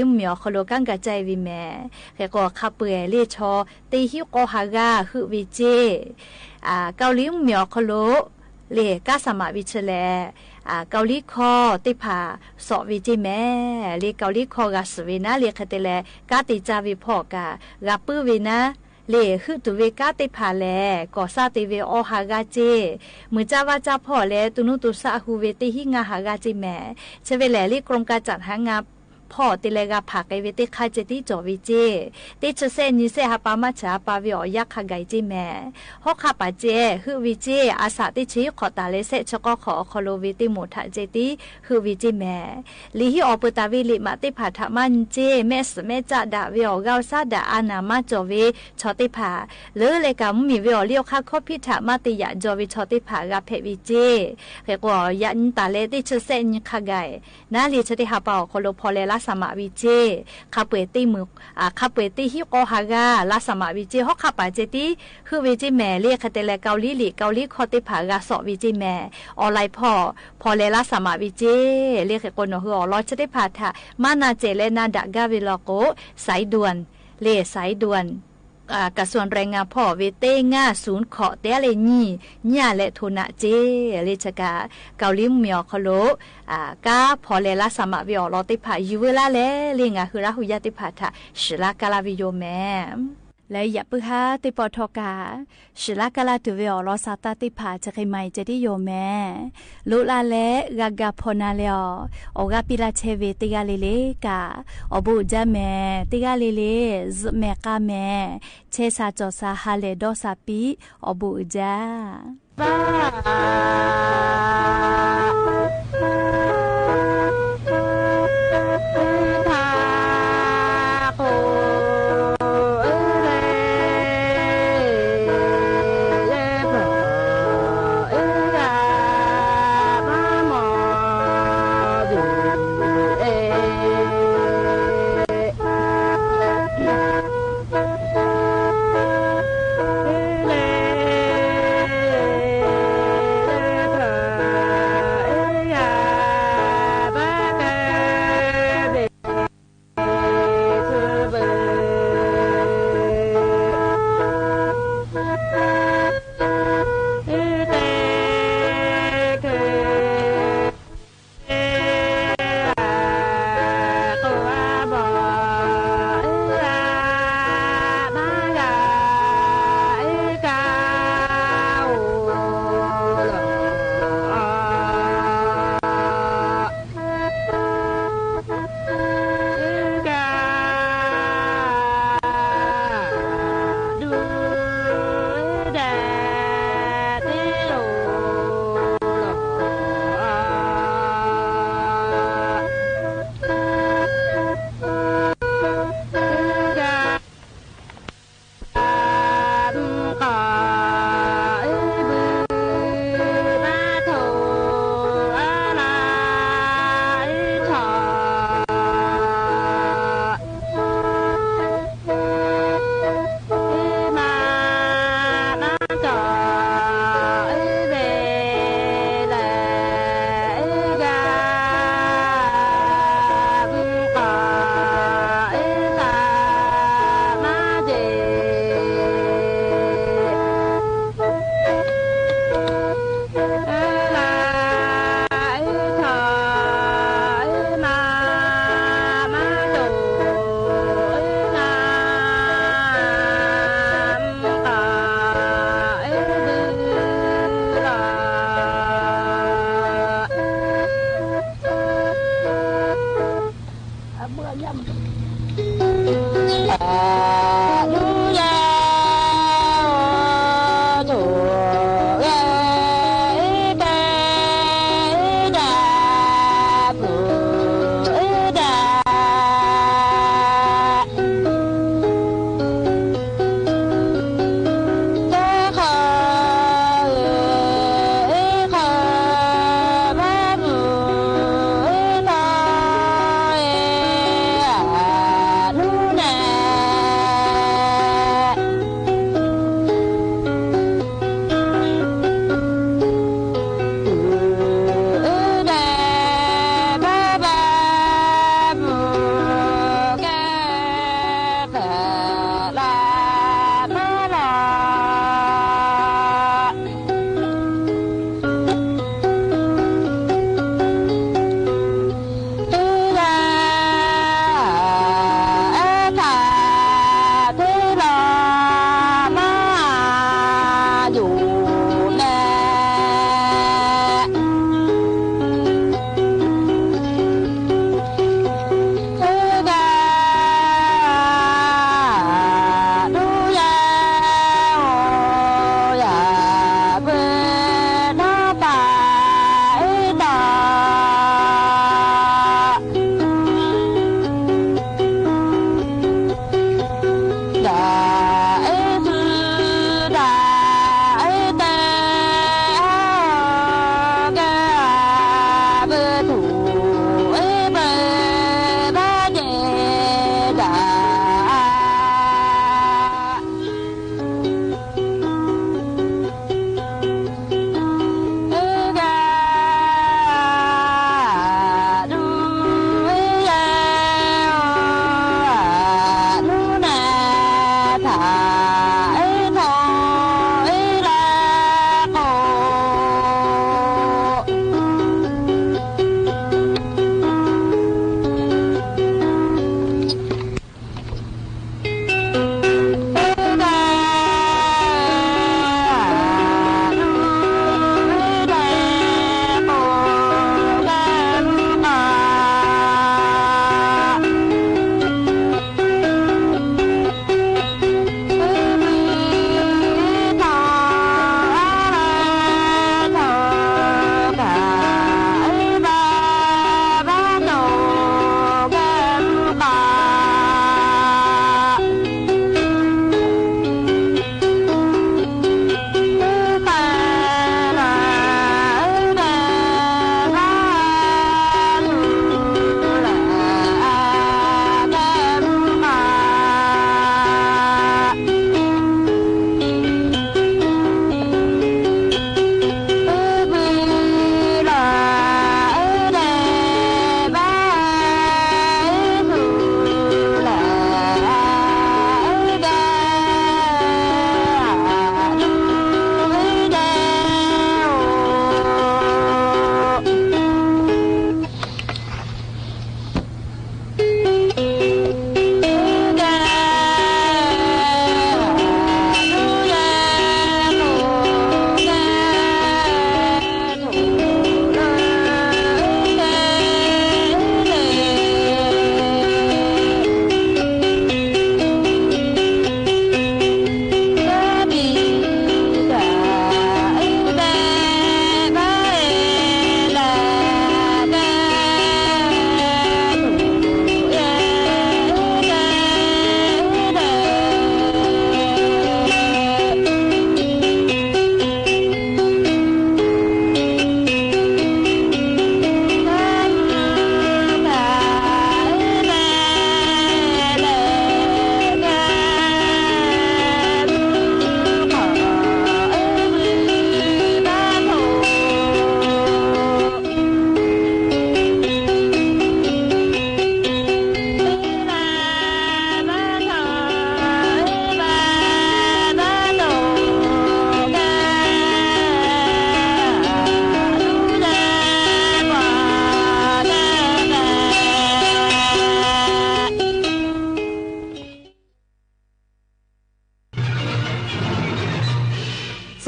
ဝ်ၣ်လီဢူးမီၣ် ဟီၣ်ခိၣ်လိၤ ကၢၣ်ကၢၣ်ကၠၢၣ်ဝဲမဲာ် ဃ့ၢ်ကွီၢ် ခးပှဲၤ လၢဆီၣ် တ့ဟံးကီၢ်ဟးဂၤ ဟုၣ်ဝဲကၠ့ ၵဝ်ၣ်လီဢူးမီၣ် ဟီၣ်ခိၣ်လိၤ လၢ ကၢ်သမၣ်ဝဲဆၢလဲၣ် ၵဝ်ၣ်လီခီၣ်တၢ်ဖး သိၣ်ဝဲကၠ့မဲာ် လၢၵဝ်ၣ်လီခီၣ် ဂၤစူၣ်ဝဲနၤ လၢဃဲးတဲလၢ ကၢ်တ့ကၢ်ဝဲဖီၣ်ကၢ် ဂၤပၢဝဲနၤ လၢဟုၣ်တုၤဝဲကၢ်တၢ်ဖးလဲၣ် ကီၢ်ဆၣ်တ့ဝဲအီၣ်ဟးဂၤကၠ့ မုၢ်ကၠၢ်ဝါကၠၢ်ဖီၣ်လၢ တူၢ်နူတူၢ်သးဟူးဝဲ တ့ဟံးငါဟးဂၤကၠ့မဲာ် ဆၢဝဲလဲၣ် လၢ กรมการจัดหางาน ဖီၣ် တ့လၢဂၤဖးကဲဝဲတၢ်ခး ကဲတံၢ်ကၠိၣ်ဝဲကၠ့ တ့ဆံသဲးနံၣ် သဲးဟါပၢ် မၢ်ၡးဟါပၢ်ဝဲ အိၣ်ယၢ်ခးဂၤကၠ့မဲာ် ဟီၣ်ခးပၢ်ကၠ့ ဟုၣ်ဝဲကၠ့ အစးတ့ဆံဃိးတၢ်လၢ သဲးဆံဃိးဃိး ဟီၣ်ခိၣ်လိၤဝဲ တ့မူးထး ကဲတံၢ်ဟုၣ်ဝဲကၠ့မဲာ် လၢဟံးအီၣ်ပၢတၢ်ဝဲ လံာ်မးတၢ်ဖးထၢၣ် မၢ်နံၣ်ကၠ့ မဲာ်စူးမဲာ်ကၠၢ်ဒၣ်ဝဲ အိၣ်ဂၤအိၣ်ဆၣ်ဒၣ် အါနၢ်မၢ်ကၠီၣ်ဝဲ ဆီၣ်တၢ်ဖး လၢလၢကၢ်မုၢ်မံၤဝဲ အိၣ်လံအိၣ်ခါ ခီၣ်ဖံးထၢၣ် မၢ်တ့ယၣ်ကၠီၣ်ဝဲ ဆီၣ်တၢ်ဖး ဂၤဖဲးဝဲကၠ့ ဃ့ၢ်ကွီၢ် ယၢ်နံၣ်တၢ်လၢ တ့ဆံသဲးနံၣ်ခးဂၤ နၤလၢဆၢတ့ဟါပၢ် ဟီၣ်ခိၣ်လိၤ ဖီၣ်လဲလါသမၣ်ဝဲကၠ့ ခးပှဲၤတ့မုၢ် ခးပှဲၤတ့ဟံးကီၢ်ဟးဂၤ လါသမၣ်ဝဲကၠ့ ဟီၣ်ခးပၢ်ကၠ့တံၢ် ဟုၣ်ဝဲကၠ့မဲာ် လၢဃဲးတဲလၢ ကၢဝ်လံလံာ် ကၢဝ်လံခီၣ်တ့ၢ်ဖး ဂၤသိၣ်ဝဲကၠ့မဲာ် online ဖီၣ် ဖီၣ်လဲလါသမၣ်ဝဲကၠ့ လၢဃ့ၢ်ကိးနီၣ် ဟုၣ်အိၣ်လီၤဆၢတ့ၢ်ဖးထၢၣ် မၤနၢ်စဲးလၢနၤဒၣ်ဂၤဝဲလီၤကိး สายด่วน လၢ สายด่วน กระทรวงแรงงาน ဖီၣ်ဝဲ တ့ငါးศูนย์ ခီၣ်တ့လၢနံၣ် နံၣ်အလဲး ထိၣ်နၢ်ကၠ့ လၢဆၢကၢ် ကၢဝ်လံမုၢ်မံၤဟီၣ်ခိၣ်လိၤ ကၢ်ဖီၣ်လဲလါသမၣ်ဝဲအိၣ်လီၤတ့ၢ်ဖး ယူၤဝဲလၢလဲၣ် လၢငၢ်ဟူရၢ်ဟူယၢ်တ့ၢ်ဖးထၢၣ် ရှုလၢကလၢ်ဝဲယိာ်မဲာ် လၢယပုၢ်ဟါတ့ၢ်ပီၣ်ထီၣ်ကၢ် ရှုလၢကလၢ်တုၤဝဲအိၣ်လီၤ စးတၢ်တ့ၢ်ဖး ဆၢကမၤအံၤ ကၠ့တံၢ်ယိာ်မဲာ် လိၣ်လၢ်လၢ ဂၤဂၤဖီၣ်နၤလၢအီၤ အိၣ်ဂၤပံလၢဆဲဝဲ တ့ဂၤလၢ်လၢ်ကၢ် အိၣ်ဘူးအုးဒၢမဲာ် တ့ဂၤလၢ်လၢ် စူးမဲာ်ကၢ်မဲာ် ဆဲစၢ်ကၠီၣ်စၢ် ဟးလဲၢ်ဒီးစၢ်ပံ အိၣ်ဘူးအုးဒၢ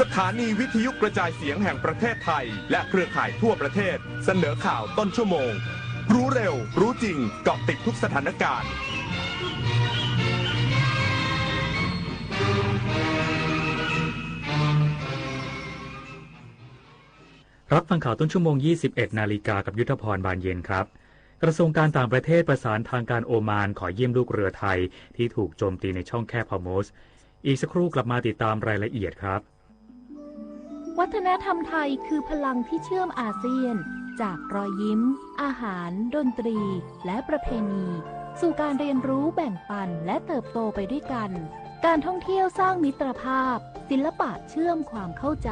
สถานีวิทยุกระจายเสียงแห่งประเทศไทย และเครือข่ายทั่วประเทศ เสนอข่าวต้นชั่วโมง รู้เร็ว รู้จริง เกาะติดทุกสถานการณ์ รับฟังข่าวต้นชั่วโมง ยี่สิบเอ็ดนาฬิกา กับยุทธพร บานเย็นครับ กระทรวงการต่างประเทศประสานทางการโอมานขอเยี่ยมลูกเรือไทยที่ถูกโจมตีในช่องแคบฮอร์มุซ อีกสักครู่กลับมาติดตามรายละเอียดครับ วัฒนธรรมไทยคือพลังที่เชื่อมอาเซียน จากรอยยิ้ม อาหาร ดนตรี และประเพณี สู่การเรียนรู้แบ่งปันและเติบโตไปด้วยกัน การท่องเที่ยวสร้างมิตรภาพ ศิลปะเชื่อมความเข้าใจ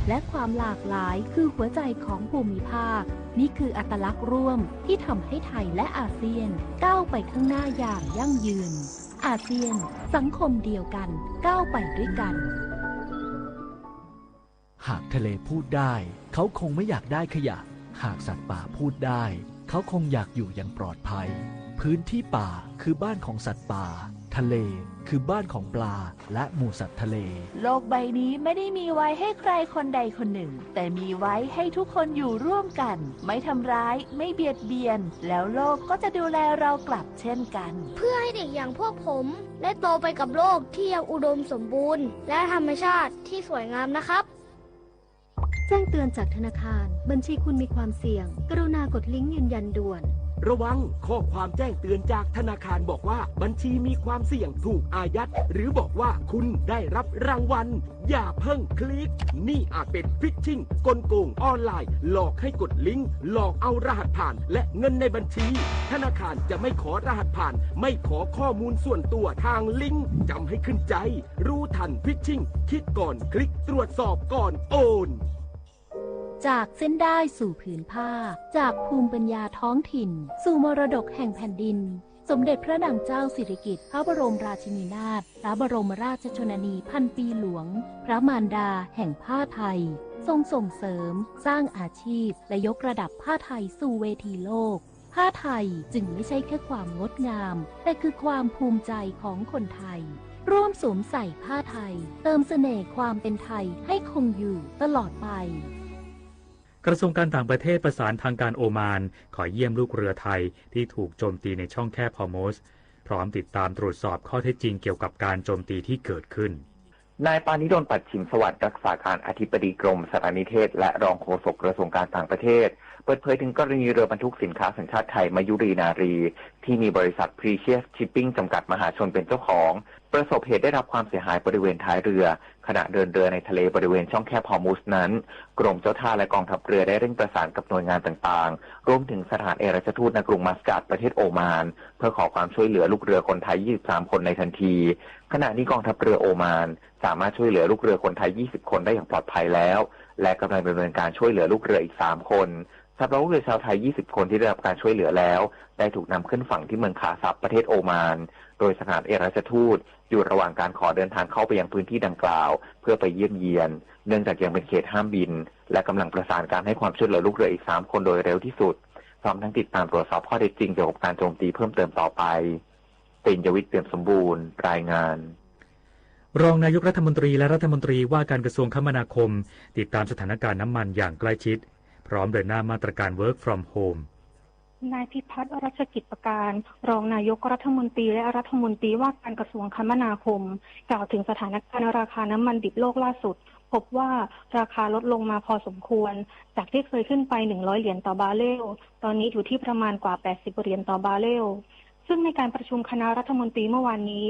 และความหลากหลายคือหัวใจของภูมิภาค นี่คืออัตลักษณ์ร่วมที่ทำให้ไทยและอาเซียนก้าวไปข้างหน้าอย่างยั่งยืน อาเซียน สังคมเดียวกัน ก้าวไปด้วยกัน หากทะเลพูดได้ เขาคงไม่อยากได้ขยะ หากสัตว์ป่าพูดได้ เขาคงอยากอยู่อย่างปลอดภัย พื้นที่ป่าคือบ้านของสัตว์ป่า ทะเลคือบ้านของปลา และหมู่สัตว์ทะเล โลกใบนี้ไม่ได้มีไว้ให้ใครคนใดคนหนึ่ง แต่มีไว้ให้ทุกคนอยู่ร่วมกัน ไม่ทำร้าย ไม่เบียดเบียน แล้วโลกก็จะดูแลเรากลับเช่นกัน เพื่อให้เด็กอย่างพวกผมได้โตไปกับโลกที่ยังอุดมสมบูรณ์ และธรรมชาติที่สวยงามนะครับ แจ้งเตือนจากธนาคาร บัญชีคุณมีความเสี่ยง กรุณากดลิงก์ยืนยันด่วน ระวัง ข้อความแจ้งเตือนจากธนาคารบอกว่าบัญชีมีความเสี่ยงถูกอายัด หรือบอกว่าคุณได้รับรางวัล อย่าเพิ่งคลิก นี่อาจเป็น phishing กลโกงออนไลน์ หลอกให้กดลิงก์ หลอกเอารหัสผ่าน และเงินในบัญชี ธนาคารจะไม่ขอรหัสผ่าน ไม่ขอข้อมูลส่วนตัวทางลิงก์ จำให้ขึ้นใจ รู้ทัน phishing คิดก่อนคลิก ตรวจสอบก่อนโอน จากเส้นด้ายสู่ผืนผ้า จากภูมิปัญญาท้องถิ่น สู่มรดกแห่งแผ่นดิน สมเด็จพระนางเจ้าสิริกิติ์ พระบรมราชินีนาถ พระบรมราชชนนีพันปีหลวง พระมารดาแห่งผ้าไทย ทรงส่งเสริม สร้างอาชีพ และยกระดับผ้าไทยสู่เวทีโลก ผ้าไทยจึงไม่ใช่แค่ความงดงาม แต่คือความภูมิใจของคนไทย ร่วมสวมใส่ผ้าไทย เติมเสน่ห์ความเป็นไทยให้คงอยู่ตลอดไป กระทรวงการต่างประเทศประสานทางการโอมาน ขอเยี่ยมลูกเรือไทยที่ถูกโจมตีในช่องแคบฮอร์มุซ พร้อมติดตามตรวจสอบข้อเท็จจริงเกี่ยวกับการโจมตีที่เกิดขึ้น นายปานิดล ปัจฉิมสวัสดิ์ รักษาการอธิบดีกรมสารนิเทศ และรองโฆษกกระทรวงการต่างประเทศ เปิดเผยถึงกรณีเรือบรรทุกสินค้าสัญชาติไทย มยุรีนารี ที่มีบริษัท Precious Shipping จำกัดมหาชนเป็นเจ้าของ ประสบเหตุได้รับความเสียหายบริเวณท้ายเรือ ขณะเดินเรือในทะเลบริเวณช่องแคบฮอร์มุซนั้น กรมเจ้าท่าและกองทัพเรือได้เร่งประสานกับหน่วยงานต่างๆ รวมถึงสถานเอกอัครราชทูตณกรุงมัสกัตประเทศโอมาน เพื่อขอความช่วยเหลือลูกเรือคนไทย ยี่สิบสาม คนในทันที ขณะนี้กองทัพเรือโอมาน สามารถช่วยเหลือลูกเรือคนไทย ยี่สิบ คนได้อย่างปลอดภัยแล้ว และกำลังดำเนินการช่วยเหลือลูกเรืออีก สาม คน สำหรับลูกเรือชาวไทย ยี่สิบ คนที่ได้รับการช่วยเหลือแล้ว ได้ถูกนำขึ้นฝั่งที่เมืองคาซับประเทศโอมาน โดยสถานเอกอัครราชทูตอยู่ระหว่างการขอเดินทางเข้าไปยังพื้นที่ดังกล่าว เพื่อไปเยี่ยมเยียน เนื่องจากยังเป็นเขตห้ามบิน และกำลังประสานการให้ความช่วยเหลือลูกเรืออีก สาม คนโดยเร็วที่สุด พร้อมทั้งติดตามตรวจสอบข้อเท็จจริงเกี่ยวกับการโจมตีเพิ่มเติมต่อไป ปิญญวิทย์ เปี่ยมสมบูรณ์ รายงาน รองนายกรัฐมนตรีและรัฐมนตรีว่าการกระทรวงคมนาคม ติดตามสถานการณ์น้ำมันอย่างใกล้ชิด พร้อมเดินหน้ามาตรการ Work from Home นายพิพัฒน์ รัชกิจประการ รองนายกรัฐมนตรีและรัฐมนตรีว่าการกระทรวงคมนาคม กล่าวถึงสถานการณ์ราคาน้ำมันดิบโลกล่าสุด พบว่าราคาลดลงมาพอสมควร จากที่เคยขึ้นไป หนึ่งร้อย เหรียญต่อบาร์เรล ตอนนี้อยู่ที่ประมาณกว่า แปดสิบ เหรียญต่อบาร์เรล ซึ่งในการประชุมคณะรัฐมนตรีเมื่อวานนี้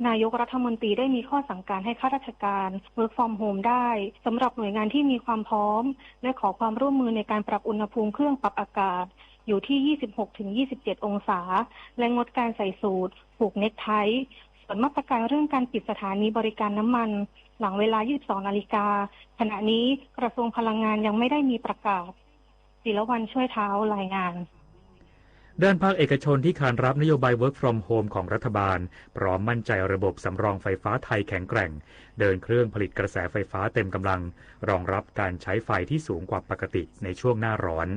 นายกรัฐมนตรีได้มีข้อสั่งการให้ข้าราชการ Work from Home ได้ สำหรับหน่วยงานที่มีความพร้อม และขอความร่วมมือในการปรับอุณหภูมิเครื่องปรับอากาศ อยู่ที่ ยี่สิบหกถึงยี่สิบเจ็ด องศา และงดการใส่สูท ผูกเน็กไท ส่วนมาตรการเรื่องการปิดสถานีบริการน้ำมัน หลังเวลา ยี่สิบสอง นาฬิกา ขณะนี้กระทรวงพลังงานยังไม่ได้มีประกาศ ศิลวรรณ ช่วยเท้า รายงาน ด้านภาคเอกชนที่ขานรับนโยบาย Work from Home ของรัฐบาล พร้อมมั่นใจระบบสำรองไฟฟ้าไทยแข็งแกร่ง เดินเครื่องผลิตกระแสไฟฟ้าเต็มกำลัง รองรับการใช้ไฟที่สูงกว่าปกติในช่วงหน้าร้อน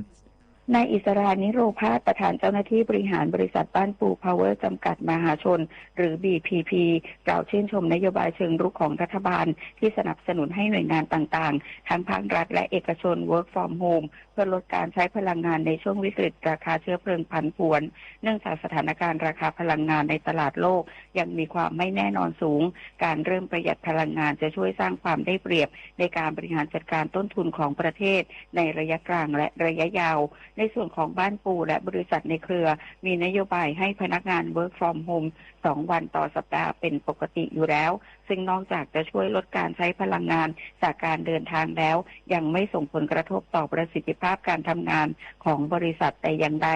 นายอิสรา นิโรภาส ประธานเจ้าหน้าที่บริหารบริษัทบ้านปูพาวเวอร์จำกัดมหาชน หรือ บีพีพี กล่าวชื่นชมนโยบายเชิงรุกของรัฐบาล ที่สนับสนุนให้หน่วยงานต่างๆ ทั้งภาครัฐและเอกชน work from home เพื่อลดการใช้พลังงานในช่วงวิกฤตราคาเชื้อเพลิงผันผวน เนื่องจากสถานการณ์ราคาพลังงานในตลาดโลกยังมีความไม่แน่นอนสูง การเริ่มประหยัดพลังงานจะช่วยสร้างความได้เปรียบในการบริหารจัดการต้นทุนของประเทศในระยะกลางและระยะยาว ในส่วนของบ้านปูและบริษัทในเครือ มีนโยบายให้พนักงาน work from home สองวันต่อสัปดาห์เป็นปกติอยู่แล้ว ซึ่งนอกจากจะช่วยลดการใช้พลังงานจากการเดินทางแล้ว ยังไม่ส่งผลกระทบต่อประสิทธิภาพการทำงานของบริษัทแต่อย่างใด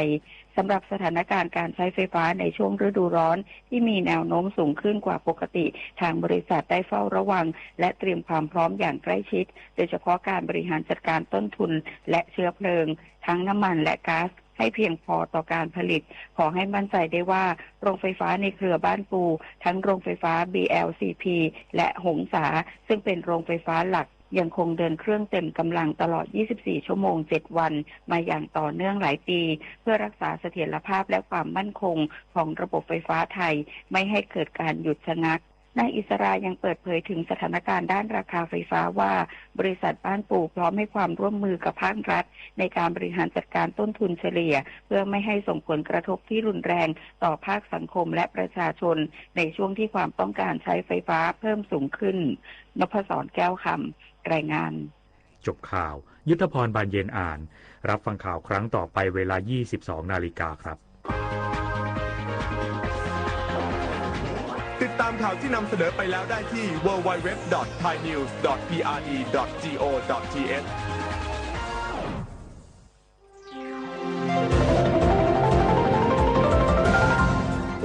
สำหรับสถานการณ์การใช้ไฟฟ้าในช่วงฤดูร้อนที่มีแนวโน้มสูงขึ้นกว่าปกติ ทางบริษัทได้เฝ้าระวัง และเตรียมความพร้อมอย่างใกล้ชิด โดยเฉพาะการบริหารจัดการต้นทุนและเชื้อเพลิง ทั้งน้ำมันและก๊าซ ให้เพียงพอต่อการผลิต ขอให้มั่นใจได้ว่าโรงไฟฟ้าในเครือบ้านปู ทั้งโรงไฟฟ้า บีแอลซีพี และหงสา ซึ่งเป็นโรงไฟฟ้าหลัก ยังคงเดินเครื่องเต็มกำลังตลอด ยี่สิบสี่ ชั่วโมง เจ็ด วัน มาอย่างต่อเนื่องหลายปี เพื่อรักษาเสถียรภาพและความมั่นคงของระบบไฟฟ้าไทย ไม่ให้เกิดการหยุดชะงัก นายอิสรายังเปิดเผยถึงสถานการณ์ด้านราคาไฟฟ้าว่า บริษัทบ้านปูพร้อมให้ความร่วมมือกับภาครัฐในการบริหารจัดการต้นทุนเฉลี่ย เพื่อไม่ให้ส่งผลกระทบที่รุนแรงต่อภาคสังคมและประชาชน ในช่วงที่ความต้องการใช้ไฟฟ้าเพิ่มสูงขึ้น นพศร แก้วคำ รายงาน จบข่าว ยุทธพร บานเย็นอ่าน รับฟังข่าวครั้งต่อไปเวลา ยี่สิบสอง นาฬิกาครับ ติดตามข่าวที่นำเสนอไปแล้วได้ที่ ดับเบิลยู ดับเบิลยู ดับเบิลยู ดอท ไทยนิวส์ ดอท พีอาร์ดี ดอท จี โอ ดอท ที เอช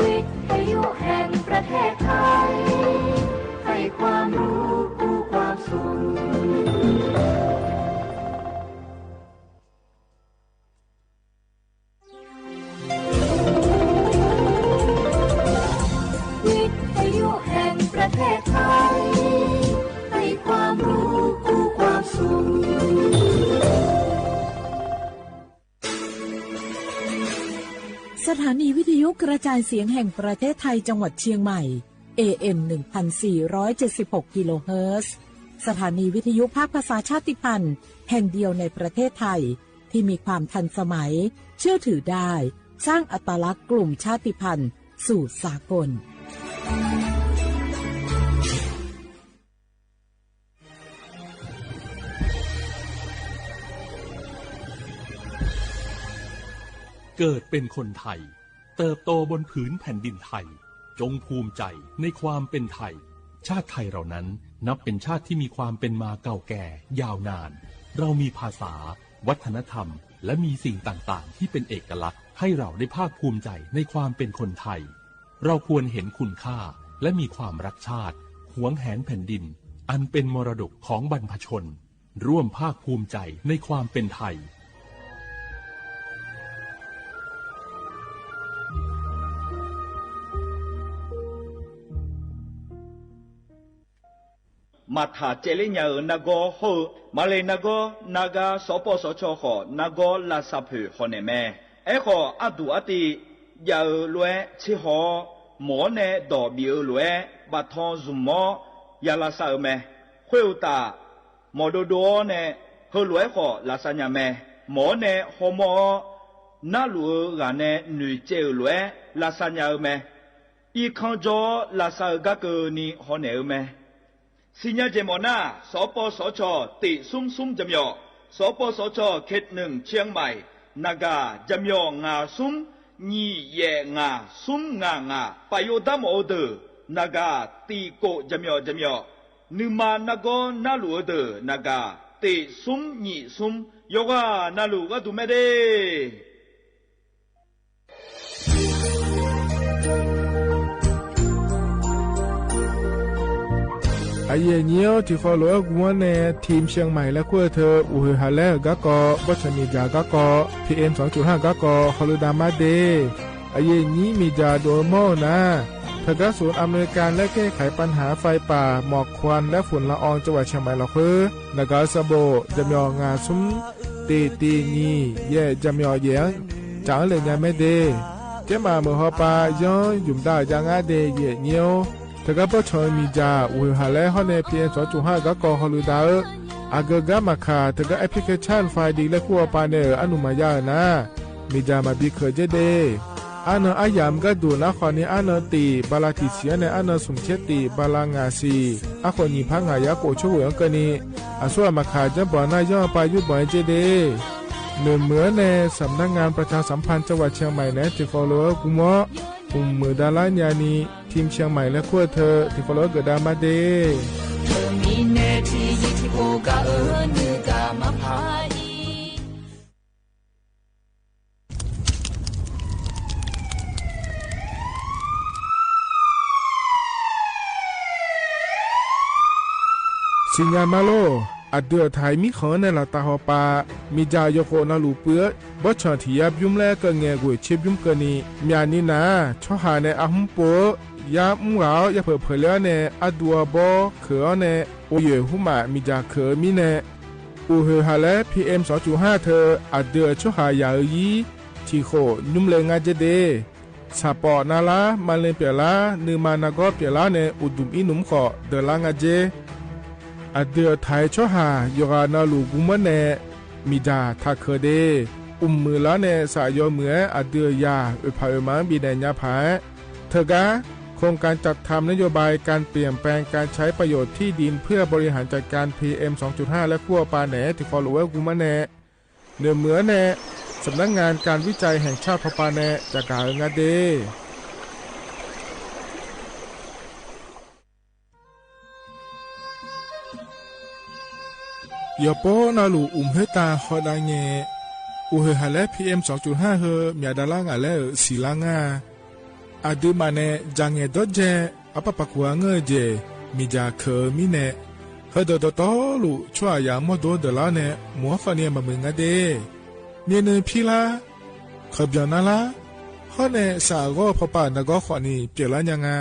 วิทยุแห่งประเทศไทย ให้ความรู้คู่ความสุข วิทยุแห่งประเทศไทย ให้ความรู้คู่ความสุข สถานีวิทยุกระจายเสียงแห่งประเทศไทยจังหวัดเชียงใหม่ เอเอ็ม หนึ่งพันสี่ร้อยเจ็ดสิบหก กิโลเฮิรตซ์ สถานีวิทยุภาคภาษาชาติพันธุ์แห่งเดียวในประเทศไทย ที่มีความทันสมัย เชื่อถือได้ สร้างอัตลักษณ์กลุ่มชาติพันธุ์สู่สากล เกิดเป็นคนไทย เติบโตบนผืนแผ่นดินไทย จงภูมิใจในความเป็นไทย ชาติไทยเรานั้นนับเป็นชาติที่มีความเป็นมาเก่าแก่ยาวนาน เรามีภาษา วัฒนธรรม และมีสิ่งต่างๆ ที่เป็นเอกลักษณ์ ให้เราได้ภาคภูมิใจในความเป็นคนไทย เราควรเห็นคุณค่า และมีความรักชาติ หวงแหนแผ่นดิน อันเป็นมรดกของบรรพชน ร่วมภาคภูมิใจในความเป็นไทย မၤထၣ်ကဲလၢ ညၣ်ဧိၤ နဂီၢ် ဟီၣ်ဧိၤ မၤလၢနဂီၢ် နဂၤ စီၤပီစီၤခီၣ် ဃိး နဂီၢ် လၢ်သၣ်ဖၢၣ် ဃိး န့ၣ်မ့ၢ် အဲၣ်ဃီၤ အဒူၣ်အတ့ၢ် ယၣ်ဧိၤ လွဲ ဆ့ဟီၣ် မီၣ်န့ၣ် ဒီးဘံၣ်ဧိၤ လွဲ ဘၣ်ထီၣ် ဇုၣ်မီၣ် ယၣ်လၢ်သၣ်ဧိၤမ့ၢ် ဃ့ၢ်ဧိၤတၢ် မီၣ်ဒိၣ်ဒိၣ်အီၤန့ၣ် ဟၢလီၤအဲၣ်ဃီၤ လၢ်သၣ်ညၣ်မ့ၢ် မီၣ်န့ၣ် ဟီၣ်မီၣ်အီၤ နၢ်လူၢ်ဧိၤ ဂၤန့ၣ် နွံၣ်ကဲဧိၤ လွဲ လၢ်သၣ်ညၣ်ဧိၤမ့ၢ် အံၤခီၣ်ကၠီ လၢ်သၣ်ဧိၤ ကးကၢၤနံၤ ဃိး န့ၣ်ဧိၤမ့ၢ် စံးညါကဲမီၣ်နၢ် စီၤပီစီၤခီၣ် တ့ၢ်သုမ်းသုမ်း ကၠၢမ်းယီၣ် စီၤပီစီၤခီၣ် เขตหนึ่ง เชียงใหม่ နဂၤ ကၠၢမ်းယီၣ် ငါးသုမ်း နံၣ်ယဲၢ်ငါး သုမ်းငါးငါး ပၢ်ယိၣ်ဒါမီၣ်ဧိၤဒၢး နဂၤ တံၣ်ကိၣ် ကၠၢမ်းယီၣ် ကၠၢမ်းယီၣ် နုၢ်မၤနဂီၢ် နၢ်လူၢ်ဧိၤဒၢး နဂၤ တ့ၢ်သုမ်းနံၣ်သုမ်း ယီၤဂၤ နၢ်လူၢ်ဂၤဒူၣ်မ့ၢ်ဒ့ၣ် အယဲၢ်နံၣ် ထံၣ်ဃီလိာ် ဂုၢ်ဝီန့ၣ် ထံၣ် เชียงใหม่ လၢ ခွဲးထၢၣ် အိၣ်ဟ့ၣ်ဟးလၢ ဂၤကီၢ် ဘီၣ်ဆၣ်မ့ၢ်ဒၣ် ဂၤကီၢ် พีเอ็มสองจุดห้า ဂၤကီၢ် ဟီၣ်လူၤဒၣ်မၤဒ့ၣ် အယဲၢ်နံၣ် မ့ၢ်ဒၣ် ဒွဲၣ်မီၢ်နၤ တၢ်ဂၤစိၤ อำนวยการและแก้ไขปัญหาไฟป่า หมอกควันและฝุ่นละออง จังหวัดเชียงใหม่ လီၤဃိ နဂၤ สะโบก ကၠၢမ်းယီၣ် ငါးသုမ်း เตด เตด หยี่ แยะ จะไม่ออก แยะ จ๋าเลย เยียะแม่เด้ เจ๊หม่าเหมิวฮอปา ย้อนหยุมดาว ยางอ้าเด้ แยะ เยียว เถิงก้า ป้อเฉิง หมีจ๋า อู่เหินหาแล้ง ฮ้อนแน่ พีเอ็ม สองจุดห้า ก้าก่อ ฮอลือดาว อาเกิดก้า หมากข่า เถิงก้า แอปพลิเคชัน ไฟดี และคู่ปา แน่ เอ่อ อนุมัติยา เอ่อ นะ หมีจ๋า หมากบีเขิน เจ๊เด้ อาเนินอาหยาม ก้าดู่ นครนี้ อาเนินตี บาราถีเสีย แน่ อาเนินสมเช็ด ตี บาราหงาสี่ อาขนหยีพักหงายาโกะ ชั่วโหว่งเกินนี้ อาซั่ว หมากข่า จ๊ะบ่อหน้า ย้อนปา ยุบบ่อย เจ๊เด้ เน่อเหมือนแน่ สำนักงานประชาสัมพันธ์จังหวัดเชียงใหม่ แน่ ตี้ขอโล เอ่อ กูเมาะ อุ่มหมื่นดอลลาร์ ยานี ทีมเชียงใหม่และขั้วเธอ ตี้ขอโล เอ่อ เกิดดามาเด้ สิญญาณมาโล่ อะเดือไถ มีเขินในหละตาฮอปา มีจ่าโยโกะนารูเปื้อ บอสเฉิงถียับยุ้มและเกิดแง่กุ๋ยเชียบยุ้มเกินนี้ เมียนี้นา ช่อหาในอาหุ้มปัว ยามุ้งเหลา ยาเผิดเผยแล้วแน่ อาดัวบอเขินแน่ โอเย่หุ้มหมา มีจ่าเขินมีแน่ อู่เหินหาแล้ง พีเอ็ม สองจุดห้า เธอ อะเดือช่อหาอย่าเอ่อยี้ ถี่โขะ ยุ้มเลยงาเจ๊เด้ สาปอนาลา มาเลนเปียล้า นือมานาก็เปียล้าแน่ อุดดุมอี้หนุมเขาะ เดินล้างอาเจ อะเดือไถช่อหา โยกานาลูกุมะแน่ มีจ่า ถากเขินเด้ อุ่มมือล้าแน่ สะยอเหมือ อะเดือยา เอ่ยผายเอ่ยหมาง บีแหน่งยาผาย เถิงก้า โครงการจัดทำนโยบายการเปลี่ยนแปลงการใช้ประโยชน์ที่ดินเพื่อบริหารจัดการ พีเอ็ม สองจุดห้า และขั้วปาแหน่ ตี้ขอโลแวะกุมะแน่ เน่อเหมือนแน่ สำนักงานการวิจัยแห่งชาติพอปาแน่ จะกล่าวงาเด้ เยียะโป๊นาลูอุ่มเฮตาฮอดาแง อู่เหินหาแล้ง พีเอ็ม สองจุดห้า เฮอ เมียดาล้างอาแล้งเอ่อ สี่ล้างอา อะดื้อมาแน่ จ่าแง่ดอดแจ อะปะปะกั๋วเง่อเจ๋ มีจ่าเขินมีแน่ เฮอเดอตอตอลู ชั่วหยางมอดโดเดอล้าแน่ หมัวฟาเนียมาเมืองงาเด้ เมียเนินพีล้า เขินเปียงนาล้า ฮอดแน่ สะก็พอปานาก็ขอนี้ เปียงล้ายางา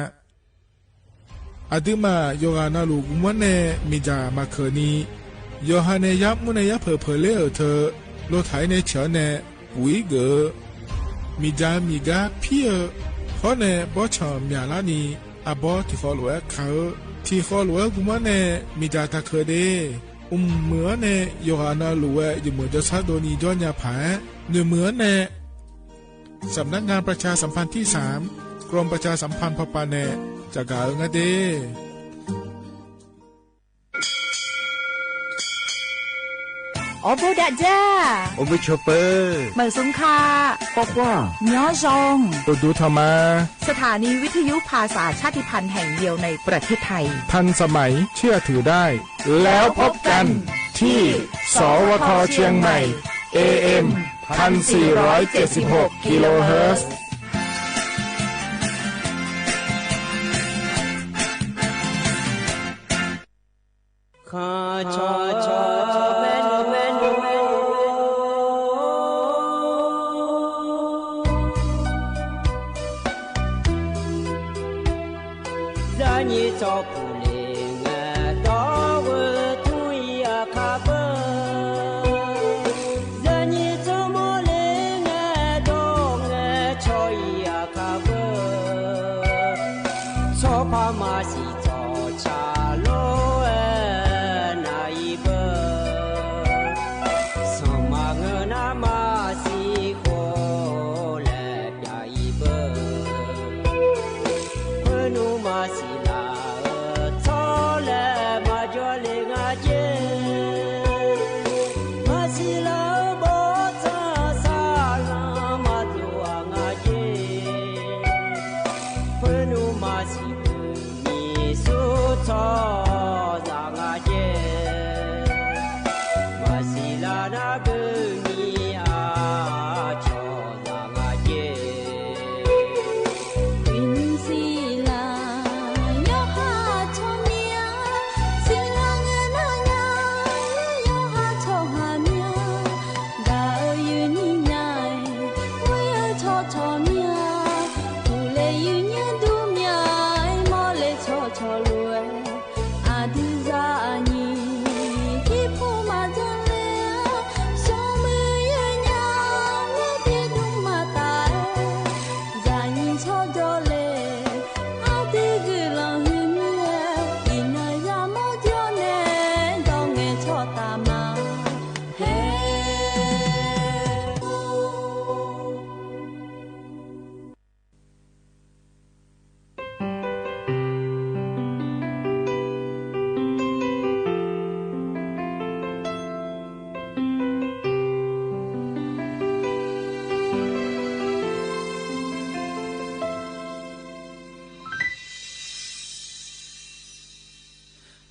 อะดื้อมา โยกานาลูกุมะแน่ มีจ่ามาเขินนี้ โยฮาแน่ ยับมุแน่ ยับเผยเผยเล่เอ่อเธอ โลไถแน่เฉียวแน่ ปุ๋ยเก๋อ มีจ่ามีก้า เพี้ย ฮอดแน่ บอสเฉิงเมียล้านี้ อะบอส ตี้ขอโลแวะเขิน ตี้ขอโลแวะกุมะแน่ มีจ่าถากเขินเด้ อุ่มเหมือนแน่ โยกานาลูแวะ อยู่เหมือนจะซัดโดนีย้อนยาผาย เน่อเหมือนแน่ สำนักงานประชาสัมพันธ์ที่สาม กรมประชาสัมพันธ์พอปาแน่ จะกล่าวงาเด้ อ๋อ ปูดะจ้า โอมิโชเปอร์ เหมินสุงคา ปอกว่า ย้อซอง ตูดูธรรมา สถานีวิทยุภาษาชาติพันธุ์แห่งเดียวในประเทศไทย ทันสมัย เชื่อถือได้ แล้วพบกันที่ สวท เชียงใหม่ เอเอ็ม พันสี่ร้อยเจ็ดสิบหก กิโลเฮิรตซ์ ซอพามาสี่จ่อชาโลเออ นาอีเบอ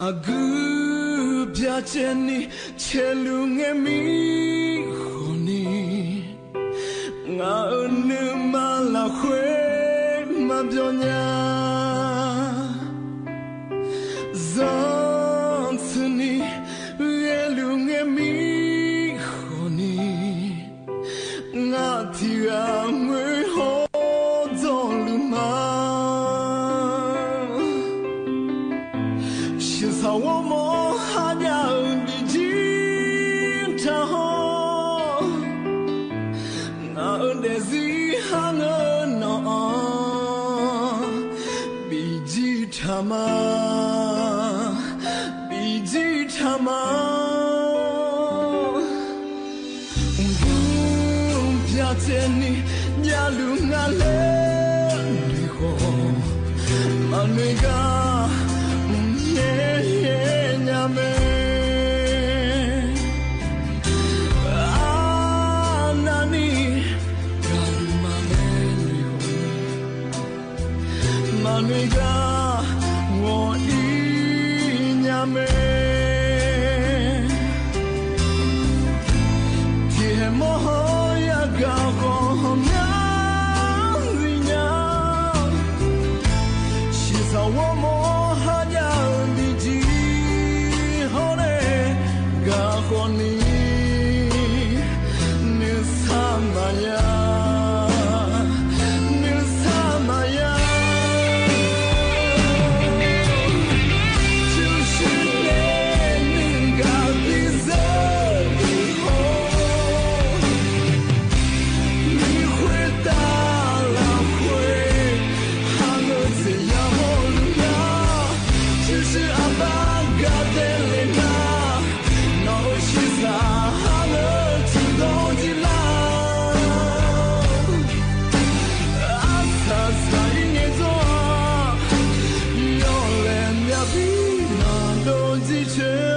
အဂုၤပျၢ်စဲန့ၣ် ဆဲးလူၤငဲမံဃီန့ၣ် ငါအနုမၤလၢ်ဃွဲ မၤပျီညါ စီၤဆူန့ၣ် ဂဲၤလူၤငဲမံဃီန့ၣ် ငါထံဂၤမွဲဟီၣ်ဒီးလူၤမၤ ဆံးစၢ်ဝီမီၢ်ဟါညါ ဘံၣ်ကံထၢ်ဟီၣ် နအဒဲးစံဟါငၢနီၢ် ဘံၣ်ကံထၢ်မၤ ဘံၣ်ကံထၢ်မၤ ဂုၤပျၢ်စဲန့ၣ် ယလူၤငါလၢနွံဃီ မၤနွံဂၤ ယဲၢ်ယဲၢ်ညါမဲ အါနၤန့ၣ် ယလူၤမၤလၢနွံဃီ မၤနွံဂၤ ဂီၤအံၤညါမဲ ထံၣ်ဟဲမီၢ်ဟီၣ်ယၤ ဂၤဃီမီၢ်ညါ ဆံးစၢ်ဝီမီၢ်ဟါညါ ဘံၣ်ကံဟီၣ်န့ၣ် ဂၤဃီန့ၣ် နုၢ်ဆါမၤယၤ နုၢ်ဆါမၤယၤ ဆူၣ်ဆူၣ်န့ၣ် နုၢ်ဂၤဘံၣ်စၢဘံၣ်ဃီ မံဃွဲတၢ်လၢ်ဃွဲ ဟးဂီၤစ့ယၤမီၢ်လူၤညါ ဆူၣ်ဆူၣ်အဘၣ်ကဒဲးလဲၣ်နၤ နီၢ်အိၣ်ဆံးစၢ်ဟးဂီၤထူၣ်ဒီးကံလါ အါစၢ်စၢ်အံၤန့ၣ်ဒီး ယီၢ်လဲၣ်မၠၣ်ဘံၣ် မၤဒိၣ်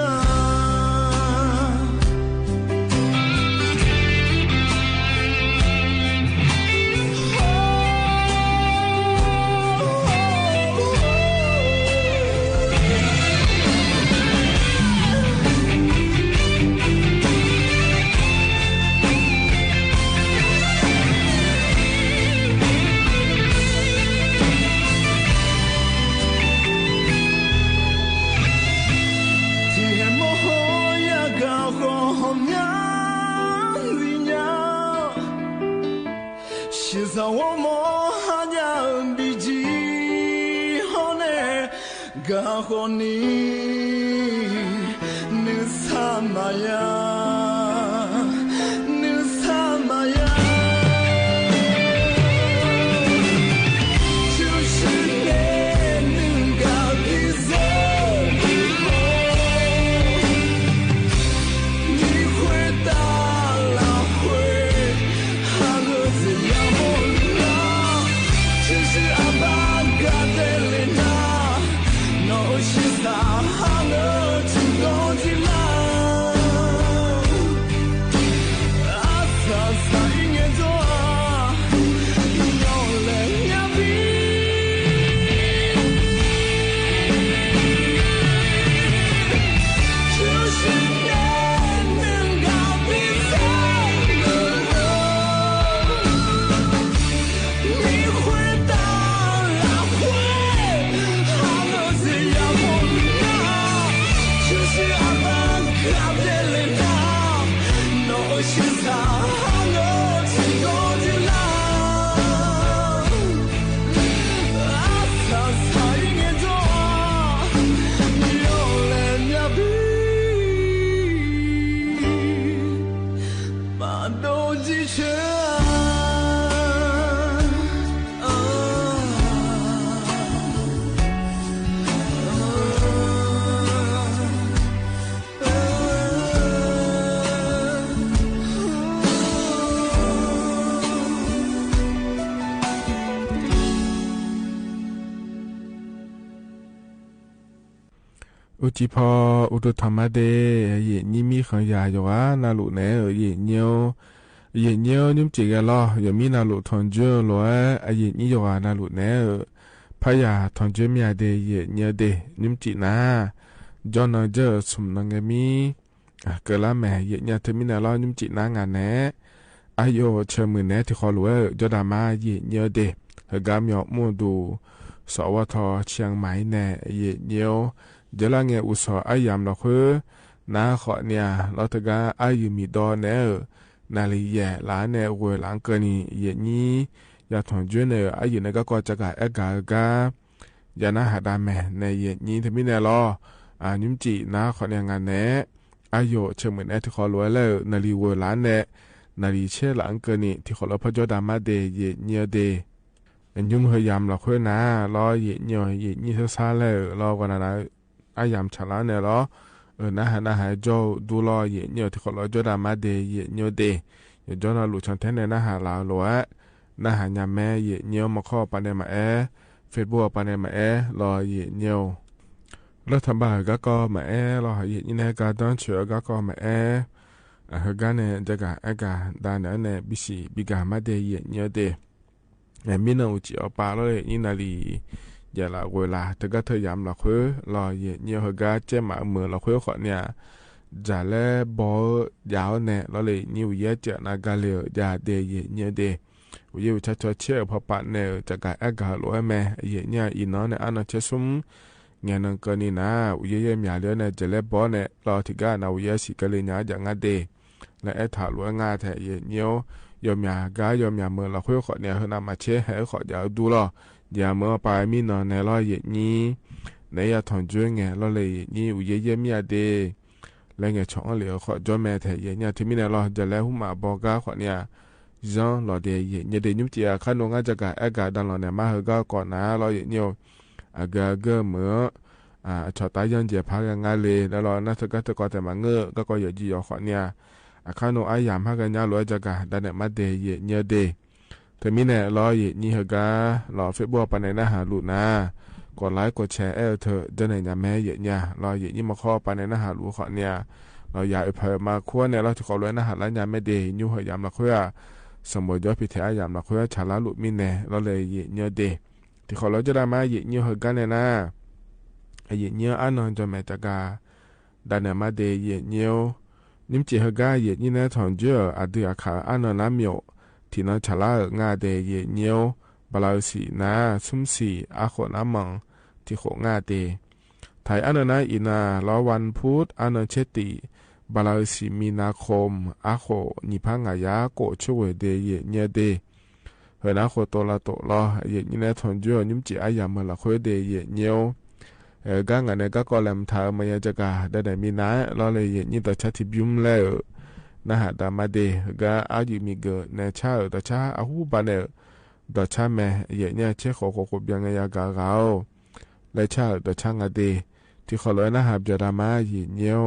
ကံဆၢ ထံၣ်ဟဲမီၢ်ဟီၣ်ယၤ ဂၤဃီမီၢ်ညါ ဆံးစၢ်ဝီမီၢ်ဟါညါ ဘံၣ်ကံဟီၣ်န့ၣ် ဂၤဃီန့ၣ် နုၢ်ဆါမၤယၤ နုၢ်ဆါမၤယၤ ဆူၣ်ဆူၣ်န့ၣ် နုၢ်ဂၤဘံၣ်စၢဘံၣ်ဃီ မံဃွဲတၢ်လၢ်ဃွဲ ဟးဂီၤစ့ယၤမီၢ်လူၤညါ ဆူၣ်ဆူၣ်အဘၣ်ကဒဲးလဲၣ်နၤ နီၢ်အိၣ်ဆံးစၢ်ဟးဂီၤထူၣ်ဒီးကံလါ အါစၢ်စၢ်အံၤန့ၣ်ဒီး ယီၢ်လဲၣ်မၠၣ်ဘံၣ် ဆူၣ်ဆူၣ်န့ၣ် နုၢ်ဂၤဘံၣ်စၢဘံၣ်ဃီ မံဃွဲတၢ်လၢ်ဃွဲ ဟးဂီၤစ့ယၤမီၢ်လူၤညါ ဆူၣ်ဆူၣ်အဘၣ်ကဒဲးလဲၣ်နၤ နီၢ်အိၣ်ဆံးစၢ်ဟးဂီၤထူၣ်ဒီးကံလါ အါစၢ်စၢ်အံၤန့ၣ်ဒီး ယီၢ်လဲၣ်မၠၣ်ဘံၣ် မၤဒိၣ်ကံဆၢ အိၣ်ကံဖီ အိၣ်ဒိၣ်ထီၣ်မးဒဲး ယဲၢ်နံၣ်မံဃီယၤ ယွၤဧၢ နၤလိာ်နဲဧၢ ယဲၢ်နံၣ်ဧၢ ယဲၢ်နံၣ်ဧၢ နံၣ်မ့ၢ်စ့ၢ်ကီးလီၤ ယမ့ၢ်နၤလိာ်ထီၣ်ကၠိလိာ်ဧၢ အယဲၢ်နံၣ်ယွၤ နၤလိာ်နဲဧၢ ဖးယၤထီၣ်ကၠိမ့ၢ်ဧါဒဲး ယဲၢ်နံၣ်ဧၢဒဲး နံၣ်မ့ၢ်စ့ၢ်နၤ จ้อนเนอเจ้อสุมนองแงมี อ่ะ เกิดละแหม เหยียดเยียวเทอมนี้แน่ลอ ยุ้มจิ๋นางาแหน อาโย เชิญหมื่นแหน ตี้ขอหลวง เอ่อ จ้อดามา เหยียดเยียวเด เฮอกาเมียวมู่ดู สวท เชียงใหม่แน่ เหยียดเยียว เจอละแงอุสอ อาหยามหลอกเฮือ นาเขาะเนี่ย ลอเถิงกา อาหยือหมีดอแน่ เอ่อ นาลีแหย่หลาแน่ เวยหลังเกินนี่ เหยียดเยียว ยาถ่องจ้วยแน่ เอ่อ อาหยือในก้าวก่อจะก๋าแอ๊กก๋าเฮอกา ยานาหาดาแหมแน่ เหยียดเยียวเทอมนี้แน่ลอ อ่า ยุ้มจิ๋นางเขาะเนี่ยงาแหน อาโย เชิญหมื่นแหน ตี้ขอหลวง เอ่อ นาลีเวยหลาแน่ นาลีเช็ดหลังเกินนี่ ตี้ขอหลวง เปิ้นจ้อดามาเด เหยียดเยียวเด ยุ้มเฮอยามหลอกเฮือนา ลอ เหยียดเยียว เหยียดเยียวซ้าๆ เอ่อ ลอ กว่านานา อาหยามฉลาดแน่ลอ เออ นาหา นาหาจ้อดูลอ เหยียดเยียว ตี้ขอหลวง จ้อดามาเด เหยียดเยียวเด ยาจ้อนาหลู่ช่องแต๊แน่ นาหาลาวหลวง นาหายามแม่ เหยียดเยียว มาคอปาแหนมาแอ เฟซบุ๊กปาแหนมาแอ ลอ เหยียดเยียว รัฐบาลเฮอกาก็มาแอ ลอ เหยียดเยียวแน่ กาต้านเฉยเฮอกาก็มาแอ อ่ะ เฮอกาแน่ จะก๋าแอ๊กก๋า ดาแหนแน่ บีซี บีกามาเด เหยียดเยียวเด แหม มีเนินอุจิออกไปลอเลย นี่นาลี ยาละเวยหลา เถิงกาเทอยามหลอกเฮือ ลอ เหยียดเยียว เฮอกาเจ๊หมาเหมือนหลอกเฮือเขาะเนี่ย จ๋าแลบอยาวแน่ ลอเลย นี่ อุยะเจียนากาเลว ยาเด เหยียดเยียวเด อุยะอุชาชอเช่อ พอปะแน่ จะก๋าแอ๊กก๋าหลวงแม่ เหยียดเยียว อีน้องแน่ อาน้องเช็ดซุม แงนองเกินนี่นา อุยะเยียะหมียาเลียวแน่ จ๋าแลบอยแน่ ลอ เถิงกานา อุยะสีกาเลวเนี่ย จ๋างาเด และแอ๊กถามหลวงงาแท้ เหยียดเยียว ยอมหมียากา ยอมหมียเหมือนหลอกเฮือเขาะเนี่ย เฮอนามาเช็ด หื้อเขาะจ๋าดูลอ ยาเหมือนปายมีเนินแน่ ลอ เหยียดเยียว ในยาถ่องจ้วยแง ลอเลย เหยียดเยียว อุยะเยียะหมียาเด และแงช่องเหลียวเขาะจ้อแม่แท้ เหยียดเยียวเทอมนี้แน่ลอ จ๋าแลหุมาบอกกาเขาะเนี่ย ย้อนลอเด เหยียดเยียวเด ยุ้มจิอาคาโนงาจะก๋าแอ๊กก๋า ดานลอเนี่ย มาเฮอกาก่อนนา ลอ เหยียดเยียว อาเกอเกอเหมือน อ่า ชอตาย้อนเจียพากังงาเลย แล้วลอ นาเถิงกาเถิงก่อแต่มาเงอะ ก็ก็อย่าจีหยอเขาะเนี่ย อาคาโนอาหยามหากาญาหลวงจะก๋า ดาแหนมาเด เหยียดเยียวเด เทอมนี้แน่ลอ เหยียดเยียว เฮอกา ลอ เฟซบุ๊กปาแหนนาหาหลู่นา กดไลก์กดแชร์แอ๊เถอะ จะแหนยามแม่ เหยียดเยียว ลอ เหยียดเยียว มาคอปาแหนนาหาหลู่เขาะเนี่ย ลอ อย่าเออเผยมาคว้าแน่ ลอ ตี้ขอหลวง นาหาละยามแม่เด ยุ้มเฮอยามหลอกเฮือ สมบูรณ์ยอดพิเทศ อาหยามหลอกเฮือ ฉลาดหลู่มีแน่ ลอเลย เหยียดเยียวเด ตี้ขอหลวง จ้อดามา เหยียดเยียว เฮอกาแน่นา เหยียดเยียว อาน้องจ้อแม่จะก๋า ดาแหนมาเด เหยียดเยียว ยุ้มจิเฮอกา เหยียดเยียวแน่ ถ่องจ้วย อาดื้ออาขา อาน้องนาเมียว ตี้น้องฉลาดงาเด เหยียดเยียว บาลาสีนา ซุมสี่ อาโขนามัง ตี้โขงาเด ไทย อาน้องนาอีนา ลอ วันพุธ อาน้องเชตติ บาลาสีมีนาคม อาโขหนีพางายา โกะช่วยเด เหยียดเยียวเด เฮอนาโขโตละโตลอ เหยียดเยียวแน่ ถ่องจ้วย ยุ้มจิอาหยามเหมือนหลอกเฮือเด เหยียดเยียว เออ กางาแหนกาก็แหลมถามมายังจะก๋า ดาแหนมีนา ลอเลย เหยียดเยียว ต่อชาติบิมแล้ว นาหาดามาเด เฮอกา อาหยือหมีเกอแน่ ชาเอ่อ ต่อชา อาหูบาแน่ ต่อชาแม่ เหยียดเยียว เช็ดโขโขโขเบียงงายากาเฮา และชาเอ่อ ต่อชางาเด ตี้ขอหลวง นาหาเบียดามา เหยียดเยียว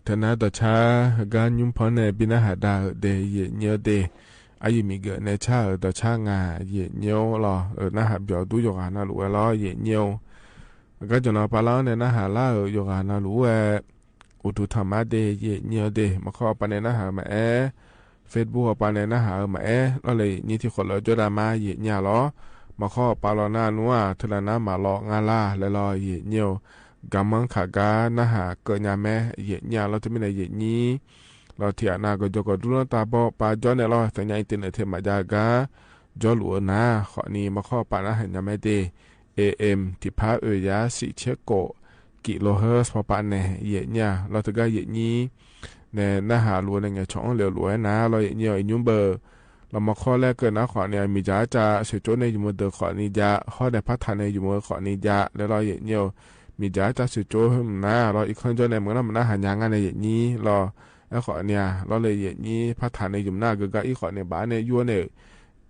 တနၤဒီးဆါ ဟဲကါ ညူမ်ၽီန့ၣ် ဘၣ်နၢ်ဟးဒါအီၤဒ့ၣ် ယဲၢ်ညိဒ့ၣ်, အယုၢ်မံၤဂဲၤနဲဆါအီၤဒီးဆါ ငါယဲၢ်ညိလီၤ. အၢ နၢ်ဟးပျီၣ်ဒူ ယိၤဂၤနၢ်လူၤဝဲလီၤ ယဲၢ်ညိ. အကါ ယိၤနီၤ ပာ်လီၤန့ၣ် နၢ်ဟးလၢအီၤ ယိၤဂၤနၢ်လူၤဝဲ အိၣ်ထူၣ်ထီၣ်မါဒ့ၣ် ယဲၢ်ညိဒ့ၣ်. မၤခီအပၤန့ၣ် နၢ်ဟးမၤအဲၣ်, Facebook အပၤန့ၣ် နၢ်ဟးမၤအဲၣ်လီၤလၢ ယဲၢ်ညိ ထံၣ်ဃီလၢ ကၠီဒါမါ ယဲၢ်ညိလီၤ. မၤခီအပၤလီၤ နၢ်နူအၤ ထဲလၢနမၤလီၤ ငါလၢ်လဲၤလီၤ ယဲၢ်ညိ. ကမၢခးကါ နၢ်ဟးကၢၣ်ညါမဲ ယဲၢ်ညိလီၤ. တမံၤန့ၣ် ယဲၢ်ညိ လီၤထံၣ်အနၢ် ကယီၤကီၢ်ဒူ လၢတၢ်ဘီပာ်ကၠီန့ၣ်လီၤ. သ့ၣ်ညါ internet ထဲမၤယါကါ ကၠီလူၤအီၤနၤ ဃီန့ၣ် မၤခီအပၤ နၢ်ဟးညါမဲဒ့ၣ် AM ထံၣ်ဖး အၢ ယၤ စံးဆဲကိး ကံၣ်လိာ်ဟၢ ဖီပၤန့ၣ် ယဲၢ်ညိလီၤ. တကါ ယဲၢ်ညိ န့ၣ် နၢ်ဟးလူၤန့ၣ် ငဲၤဆီၣ်အီၤလၢလူၤဝဲနၤလီၤ ယဲၢ်ညိ အညိဘၢၣ် လီၤ. မၤခီလၢကၢၣ်နၤ ဃီန့ၣ် မံၤယၤကၢ် စူးကၠိန့ၣ် ယုမ်ၢ်ဒၢး ဃီန့ၣ်ယၤ, ဟီန့ၣ် ဖးထးန့ၣ် ယုမ်ၢ်ဃီန့ၣ်ယၤ လဲၤလီၤ ယဲၢ်ညိ. မံၤယၤကၢ် စူးကၠိနၤလီၤ. အံၤခီကၠီန့ၣ် မ့ၢ်နၢ် မ့ၢ်နၢ်ဟးညါငါန့ၣ် ယဲၢ်ညိလီၤ. အဲၣ်ဃီန့ၣ်လီၤလၢ ယဲၢ်ညိ ဖးထးန့ၣ် ယုမ်ၢ်နၢ် အကါကါ အံၤဃီန့ၣ် ဘၣ်န့ၣ် ယိန့ၣ်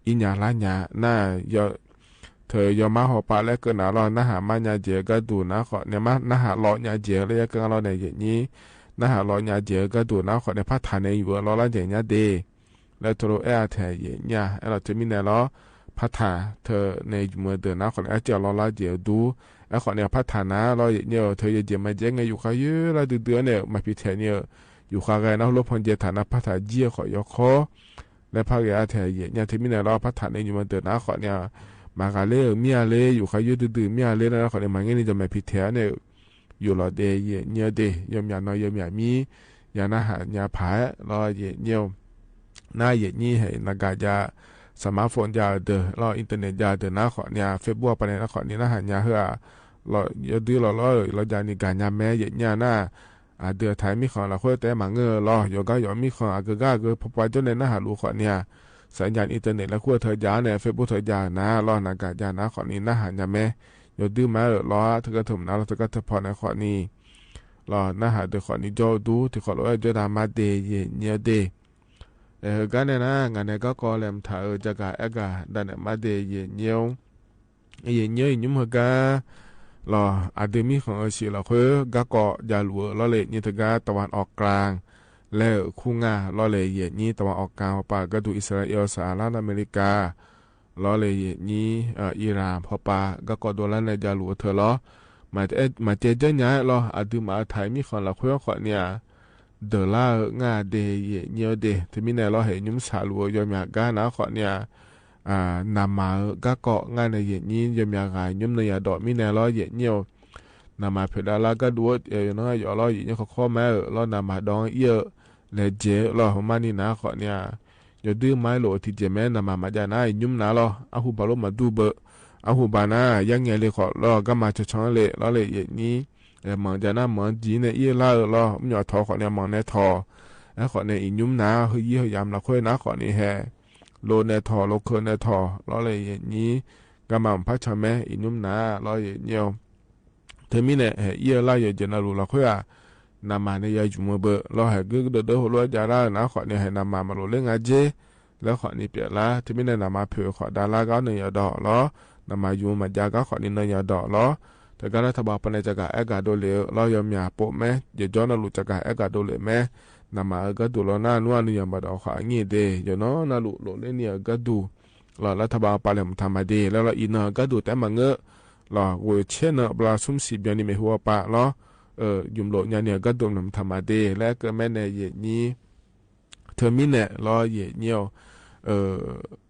အံၤညါလါညါနၤ ယ ထဲယမါဟီပၤ လၢကၢၣ်နၤလီၤ. နၢ်ဟးမၤညါယဲၢ် အကါဒိၣ်နၤ ဃီန့ၣ် မၤ နၢ်ဟးလီၤညါယဲၢ် လၢယဲၢ်ကၢၣ်နၤလီၤန့ၣ် ယဲၢ်ညိ နၢ်ဟးလီၤညါယဲၢ် အကါဒိၣ်နၤ ဃီန့ၣ် ဖးထးန့ၣ် ယုမ်ၢ်လီၤလၢယဲၢ်ညိဒ့ၣ် လၢထီၣ်လိာ်အဲၣ်အါထဲ ယဲၢ်ညိ အဲၣ်လီၤ. တမံၤန့ၣ်လီၤ ဖးထး ထဲန့ၣ် ယုမ်ၢ်ဒၢးနၤ ဃီန့ၣ် အစၢလီၤလၢယဲၢ်ဒူ အဲၣ်ဃီန့ၣ် ဖးထးနၤလီၤ ယဲၢ်ညိ. ထဲယဲၢ်မၤယဲၢ် ငဲၤယူၤဃာ်ယဲၢ်လၢဒုးဒုးန့ၣ် မၤဖံးထဲန့ၣ် ယူၤဃာ်ဂဲၤနၤ ဟိလိဖီယဲၢ်ထးနၤ ဖးထးယဲၢ်ဃီယီခီ လၢဖးဂဲၤအါထဲ ယဲၢ်ညိ. တမံၤန့ၣ်လီၤ ဖးထးန့ၣ် ယုမ်ၢ်ဒၢးနၤ ဃီန့ၣ် မၤဂၤလၢမ့ၢ်အါလၢ ယူၤဃာ်ယဲၢ် ဒုးဒုးမ့ၢ်အါလၢ နၤဃီန့ၣ် မၤငဲၢ်န့ၣ် ယမၤဖံးထဲန့ၣ် ယူၤလီၤဒ့ၣ် ယဲၢ်ညိဒ့ၣ်. ယီၤမၠးနီၤ ယီၤမၠးမံ ယၤနၢ်ဟးညါဖးလီၤ ယဲၢ်ညိ နၤ ယဲၢ်ညိ ဟဲ နဂၤယၤ smartphone ယၤဒၢးလီၤ internet ယၤဒၢးနၤ ဃီန့ၣ် Facebook အပၤန့ၣ် နၤဃီန့ၣ် နၢ်ဟးညါဟၢအါ လီၤ ယဒုးလီၤလီၤ လီၤယၤန့ၣ် ဂၤညါမဲ ယဲၢ်ညိနၤ အဒုးအထါ မံၣ်ဃီလၢ်ဃိ တဲမၤငဲၢ်လီၤ ယီၤကါယီၤ မံၣ်ဃီ အကါကါ အကါ ဖီပၤကၠီန့ၣ် နၢ်ဟးလူၤ ဃီန့ၣ် သ့ၣ်ညါ internet လၢ်ဃိ ထဲယၤန့ၣ် Facebook ထဲယၤနၤလီၤ နဂၤယၤနၤ ဃီန့ၣ် နၢ်ဟးညါမဲ ယီၤဒုးမၤလီၤ တကးထၢၣ်မနုၤလီၤ တကးထၢၣ်ဖီန့ၣ် ဃီန့ၣ် လီၤ နၢ်ဟးဒၢး ဃီန့ၣ် ယီၤဒူ ထံၣ်ဃီလၢအဲၣ် ကၠီဒါမါဒ့ၣ် ယဲၢ်ညိဒ့ၣ်. အဲၣ် ဟဲကါန့ၣ်နၤ ငါန့ၣ်ကါကီလၢမထါအၢ ကကးအဲၣ်ကၤ ဒၣ်နဲၣ်မါဒ့ၣ် ယဲၢ်ညိ ယဲၢ်ညိ ယညိမ်ဟဲကါ လီၤ အဒုးမံၣ်ဃီအၢဆံးလီၤဃိ ကါကီယၤလူၤအၢလီၤလၢ ယဲၢ်ညိ တကါ တဝၣ်အီၣ်ကၢၢ် လၢခူငါလီၤလၢ ယဲၢ်ညိ တဝၣ်အီၣ်ကၢၢ် ဖီပၤ ကၢၣ်ဒိၣ် အံၣ်စရ့လး စဟ်လၢၣ်အမဲရကၤ လီၤလၢ ယဲၢ်ညိ အံရၣ် ဖီပၤ ကါကီဒိၣ်လၢ်န့ၣ် ယၤလူၤအၢထဲလီၤ. မၤတဲ မၤတဲ ကၠီညါလီၤ အဒုးမၤအၢထဲမံၣ်ဃီလၢ်ဃိ ဃီန့ၣ် ဒၢးလၢ်အၢ ငါဒ့ၣ် ယဲၢ်ညိဒ့ၣ်. တမံၤန့ၣ်လီၤ ဟဲညိမ်ဆးလူၤအၢ ယီၤမၠး ကါနၤ ဃီန့ၣ် နမၤအၢ ကါကီ ငါန့ၣ် ယဲၢ်ညိ ယီၤမၠးဂၤ ညိမ်နၤယၤဒီး မံၤန့ၣ်လီၤ ယဲၢ်ညိ နမၤဖုးဒၣ်လၢ် ကၢၣ်ဒိၣ် ယနီၢ်ယီၤလီၤ ယဲၢ်ညိ ခီခီမးအၢလီၤ နမၤဒီးအၢ လဲၤယဲၢ်လီၤ မၤန့ၢ်နၤ ဃီန့ၣ် ယီၤဒုးမၤလိာ်အထံၣ်ကဲးမဲ နမၤမၤဒ်နၤ ယညိမ်နၤလီၤ အဟူးဘၣ်လိာ်မၤဒူၣ်ဘၣ် အဟူးဘၣ်နၤ ယဲၢ်ငဲၤလံဃီလီၤ ကါမၤဆီၣ်ဆီၣ်လံ လီၤလၢ ယဲၢ်ညိ မၤဒ်နၤ မၤဒ်န့ၣ် အံၤလၢ်အၢလီၤ မၠီၣ်ထီၣ် ဃီန့ၣ် မၤနဲထီၣ် အဲၣ်ဃီန့ၣ် ယညိမ်နၤ ဟဲယံၤဟဲယၤမးလၢ်ဃိ နၤ ဃီန့ၣ် ဟဲ လိၤနဲထီၣ် လိၤခဲနဲထီၣ် လီၤလၢ ယဲၢ်ညိ ကါမၤဖးဆီၣ်မဲ ယညိမ်နၤ လီၤ ယဲၢ်ညိ တမံၤန့ၣ် ဟဲအံၤလၢ် ယဲၢ်ညိ နၤလူၤလီၤဃိဧါ နမၤန့ၣ် ယၤယုမ်မုာ်ဘၣ် လီၤ ဟဲဂ့ၤကဒၢဒၢ ဟိလိာ်ယၤလၢ် နၤ ဃီန့ၣ် ဟဲနမၤမၤလိာ်လၢ ငါယဲၢ် လၢ ဃီန့ၣ် ပျဲလၢ် တမံၤန့ၣ် နမၤဖုးဃီဒၣ်လၢ် ကါနၤယၤဒီးလီၤ နမၤယုမ်မၤယၤ ကါ ဃီန့ၣ် နၤယၤဒီးလီၤ တကါလၢ် ထဘၣ်ပှၤန့ၣ် ကကးအဲၣ်ကၤဒိၣ်လၢ လီၤ ယီၤမၠးပိာ်မဲ ယကၠီနၤလူၤ ကကးအဲၣ်ကၤဒိၣ်လၢမဲ နမၤအၢ ကၢၣ်ဒိၣ်လီၤ နၤနူအနုယၤဘၣ်ဒီး ဃီအနံၤဒ့ၣ် ယနီၢ်နၤလူၤ လိၤလၢန့ၣ်အၢ ကၢၣ်ဒိၣ် လီၤ လၢထဘၣ်ပှၤလၢမထါမၤဒ့ၣ် လၢလီၤ အံၤနၤ ကၢၣ်ဒိၣ်တဲမၤငၢၢ် လီၤ ဂိၢ်ဆဲးနၤ ဘျါ သူစံဘျီနံၤ မ့ၢ်ဟူအပၢ်လီၤ ယုမ်လိာ်ညါန့ၣ် ကၢၣ်ဒိၣ် မထါမၤဒ့ၣ် လၢကမဲန့ၣ် ယဲၢ်ညိ တမံၤန့ၣ်လီၤ ယဲၢ်ညိ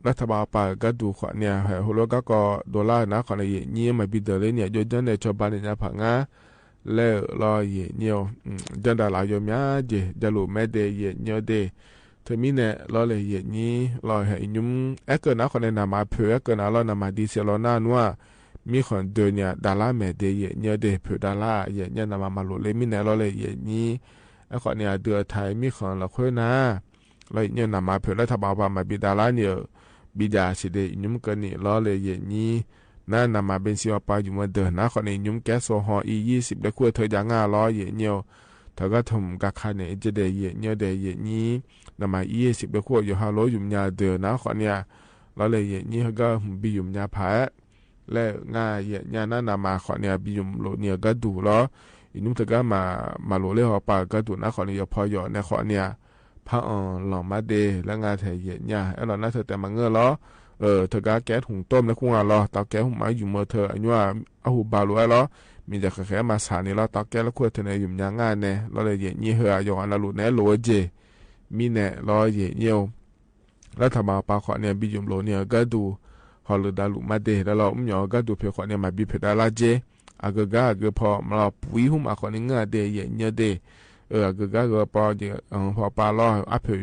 လၢထဘၣ်ပှၤ ကၢၣ်ဒိၣ် ဃီန့ၣ် ဟဲဟိလိာ် ကါကီဒိၣ်လၢ် နၤ ဃီန့ၣ် ယဲၢ်ညိ မၤဘံဒၢးလၢန့ၣ် ယိၤကၠီန့ၣ် ဆီၣ်ဘၣ်န့ၣ် ညါဖးငါ လၢလီၤ ယဲၢ်ညိ ကၠီဒၣ်လၢ် ယီၤမၠးယဲၢ် ယၤလူၤမဲဒ့ၣ် ယဲၢ်ညိဒ့ၣ် တမံၤန့ၣ်လီၤလၢ ယဲၢ်ညိ လီၤ ဟဲယုမ် အဲၣ်ကၢၣ်နၤ ဃီန့ၣ် နမၤဖုး အဲၣ်ကၢၣ်နၤလီၤ နမၤဒ်စ့ၢ်လီၤ နၤနူဧါ မံၣ်ဃီဒၢးန့ၣ် ဒၣ်လၢ်မဲာ်ဒ့ၣ် ယဲၢ်ညိဒ့ၣ် ဖုးဒၣ်လၢ် ယဲၢ်ညိ နမၤမၤလိာ်လၢ မံၤန့ၣ်လီၤလၢ ယဲၢ်ညိ အဲၣ်ဃီန့ၣ် အဒုးအထါ မံၣ်ဃီလၢ်ဃိနၤ လီၤ ယဲၢ်ညိ နမၤဖုးလၢထဘၣ်ပှၤ မၤဘံဒၢးလၢ်န့ၣ် ဘံဒၢးစံးဒ့ၣ် ယုမ်ကနံၣ်လီၤလၢ ယဲၢ်ညိ နၤ နမၤဘ့ၣ်စံအပၢ် ယုမ်မုာ်ဒၢး နၤ ဃီန့ၣ် ယုမ်ကဲစိဟီၣ် အံၤယဲၢ်စံးဘျဲခိၣ် ထဲယၤငါလီၤ ယဲၢ်ညိ တကါထီၣ်မုၢ်ကါခါန့ၣ် ယဲၢ်ဒ့ၣ် ယဲၢ်ညိဒ့ၣ် ယဲၢ်ညိ နမၤအံၤယဲၢ်စံးဘျဲခိၣ် ယိၤဟၣ်လိာ် ယုမ်ညါဒၢး နၤ ဃီန့ၣ် လီၤလၢ ယဲၢ်ညိ ဟဲကၢၣ်ဘံယုမ်ညါဖး လၢငါ ယဲၢ်ညိ နၤ နမၤ ဃီန့ၣ် ဘံယုမ်လိာ်န့ၣ် ကၢၣ်ဒိၣ်လီၤ အညုၣ်တဂၤမၤ မၤလိလ့ၣ်ဟီပာ်ကၢၣ်ဒူၣ်နၤဃီန့ၣ် ယီၤဖီယီၤနဲဃီန့ၣ် ဖးအီၤလီၤမးဒ့ လၢငါထဲယဲၢ်နံႈ အဲၣ်လီၤနၤထဲတဲမၤငၢၢ်လီၤ. အဲ တဂၤကဲ ဟုၣ်တိၢ်လၢခူၣ်ငါလီၤ တၢ်ကဲ ဟုၣ်မးယုမ်ၢ်ထၢၣ် အညိၣ်အဟူးဘၣ်လိာ်အဲၣ်လီၤ. မ့ၢ်ယၤဃဲးဃဲးမၤဆါန့ၣ်လီၤ တၢ်ကဲလၢခူၣ်ထၢၣ်န့ၣ် ယုမ်ၢ်ညါငါနဲလီၤလၢယဲၢ်နံၣ် ဟဲအယီၤနၤလိာ်နဲလိာ်ဝဲက့ၤ မံန့ၣ်လီၤယဲၢ်နံၣ်ဧိၤ လၢထးမၤပာ်ဃီန့ၣ် ဘံယုၣ်လိာ်န့ၣ် အကၢၣ်ဒူၣ် ဟီၣ်လၢဒၣ်လူၤမးဒ့ လၢလီၤ မ့ၢ်အကၢၣ်ဒူၣ်ဖဲဃီန့ၣ် မၤဘံဖဲဒၣ်လၢက့ အဂုၤအဂၤအဂုၤဖီ မၤလီၤပှံဟူမးဃီန့ၣ် ငၢၣ်ဒ့ယဲၢ်နံၣ်ဒ့ အဂုၤအဂၤအဂုၤဖီ ဖီပာ်လီၤ အဖဲ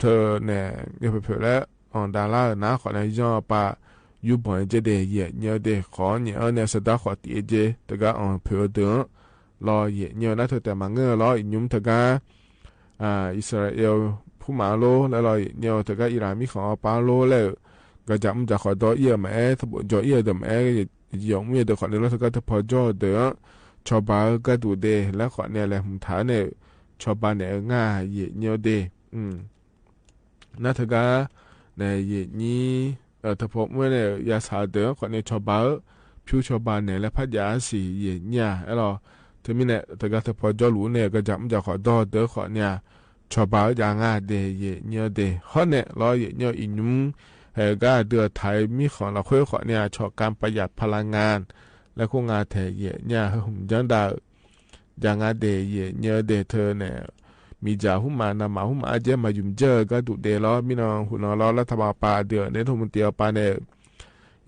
ထၢၣ်န့ၣ် ယဖဲဖဲလၢ အီၤဒၣ်လၢနၤဃီန့ၣ် ယီၤပာ် ယူၢ်ဘီၣ်က့ဒ့ ယဲၢ်နံၣ်ဒ့ ဃီန့ၣ်အန့ၣ် စဒါဃီတံၢ်အက့ တဂၤအီၤဖဲအဒုး လီၤယဲၢ်နံၣ် နၤထဲတဲမၤငၢၢ်လီၤ အညုၣ်တဂၤ အံၣ်စရ့လး ဟူမးလိလၢလီၤယဲၢ်နံၣ် တဂၤအံရၣ်မံၣ်ဃီပာ်လိလၢ ကစၢ်မုၣ်ကစၢ်ဃီဒီအံၤမးအဲၣ် သဘိၣ်ကၠီအံၤဒီးမးအဲၣ် ယီၤမုၣ်ယၤဒီးဃီန့ၣ်လီၤ တဂၤတဖီကၠီဒီး ဆီၣ်ဘၣ်ကၢၣ်ဒူၣ်ဒ့ လၢဃီန့ၣ်လဲၤမုၢ်ထါန့ၣ် ဆီၣ်ဘၣ်န့ၣ် ငၢ်ယဲၢ်နံၣ်ဒ့ နၤတဂၤ န့ၣ်ယဲၢ်နံၣ် တဖီမုၢ်န့ၣ် ယၤဆးဒီးဃီန့ၣ် ဆီၣ်ဘၣ် ဖၠူဆီၣ်ဘၣ်န့ၣ် လၢဖးယၤစံၣ်ယဲၢ်နံၣ် အဲၣ်လီၤ တမံၤန့ၣ် တဂၤတဖီကၠီလူၤန့ၣ် ကစၢ်မုၣ်ကစၢ်ဃီဒီဒီဃီန့ၣ် ဆီၣ်ဘၣ်ယၤငၢ်ဒ့ယဲၢ်နံၣ်ဒ့ ဃီန့ၣ်လီၤယဲၢ်နံၣ် အံၣ်နုၢ် ဟဲဂၤဒုးထံမံၣ်ဃီလီၤဃိဃီန့ၣ် ဆီၣ်ကၢ်ပယၣ်ဖလၢငၢ် လၢခူၣ်ငါထဲယဲၢ်နံၣ် ဟဲဟုၣ်ယၢၢ်ဒၣ် ယၤငၢ်ဒ့ယဲၢ်နံၣ်ဒ့ ထၢၣ်န့ၣ် မ့ၢ်ယၤဟူမး နမၤဟူမး အကဲမၤယုမ်ၢ်ကၢၢ်ကၢၣ်ဒူၣ်ဒ့လီၤ မံနီၤဟူနီၤလီၤ လၢထးမၤပာ်ဒုးန့ၣ် ထူၣ်မုၢ်တ့အီၤပာ်န့ၣ်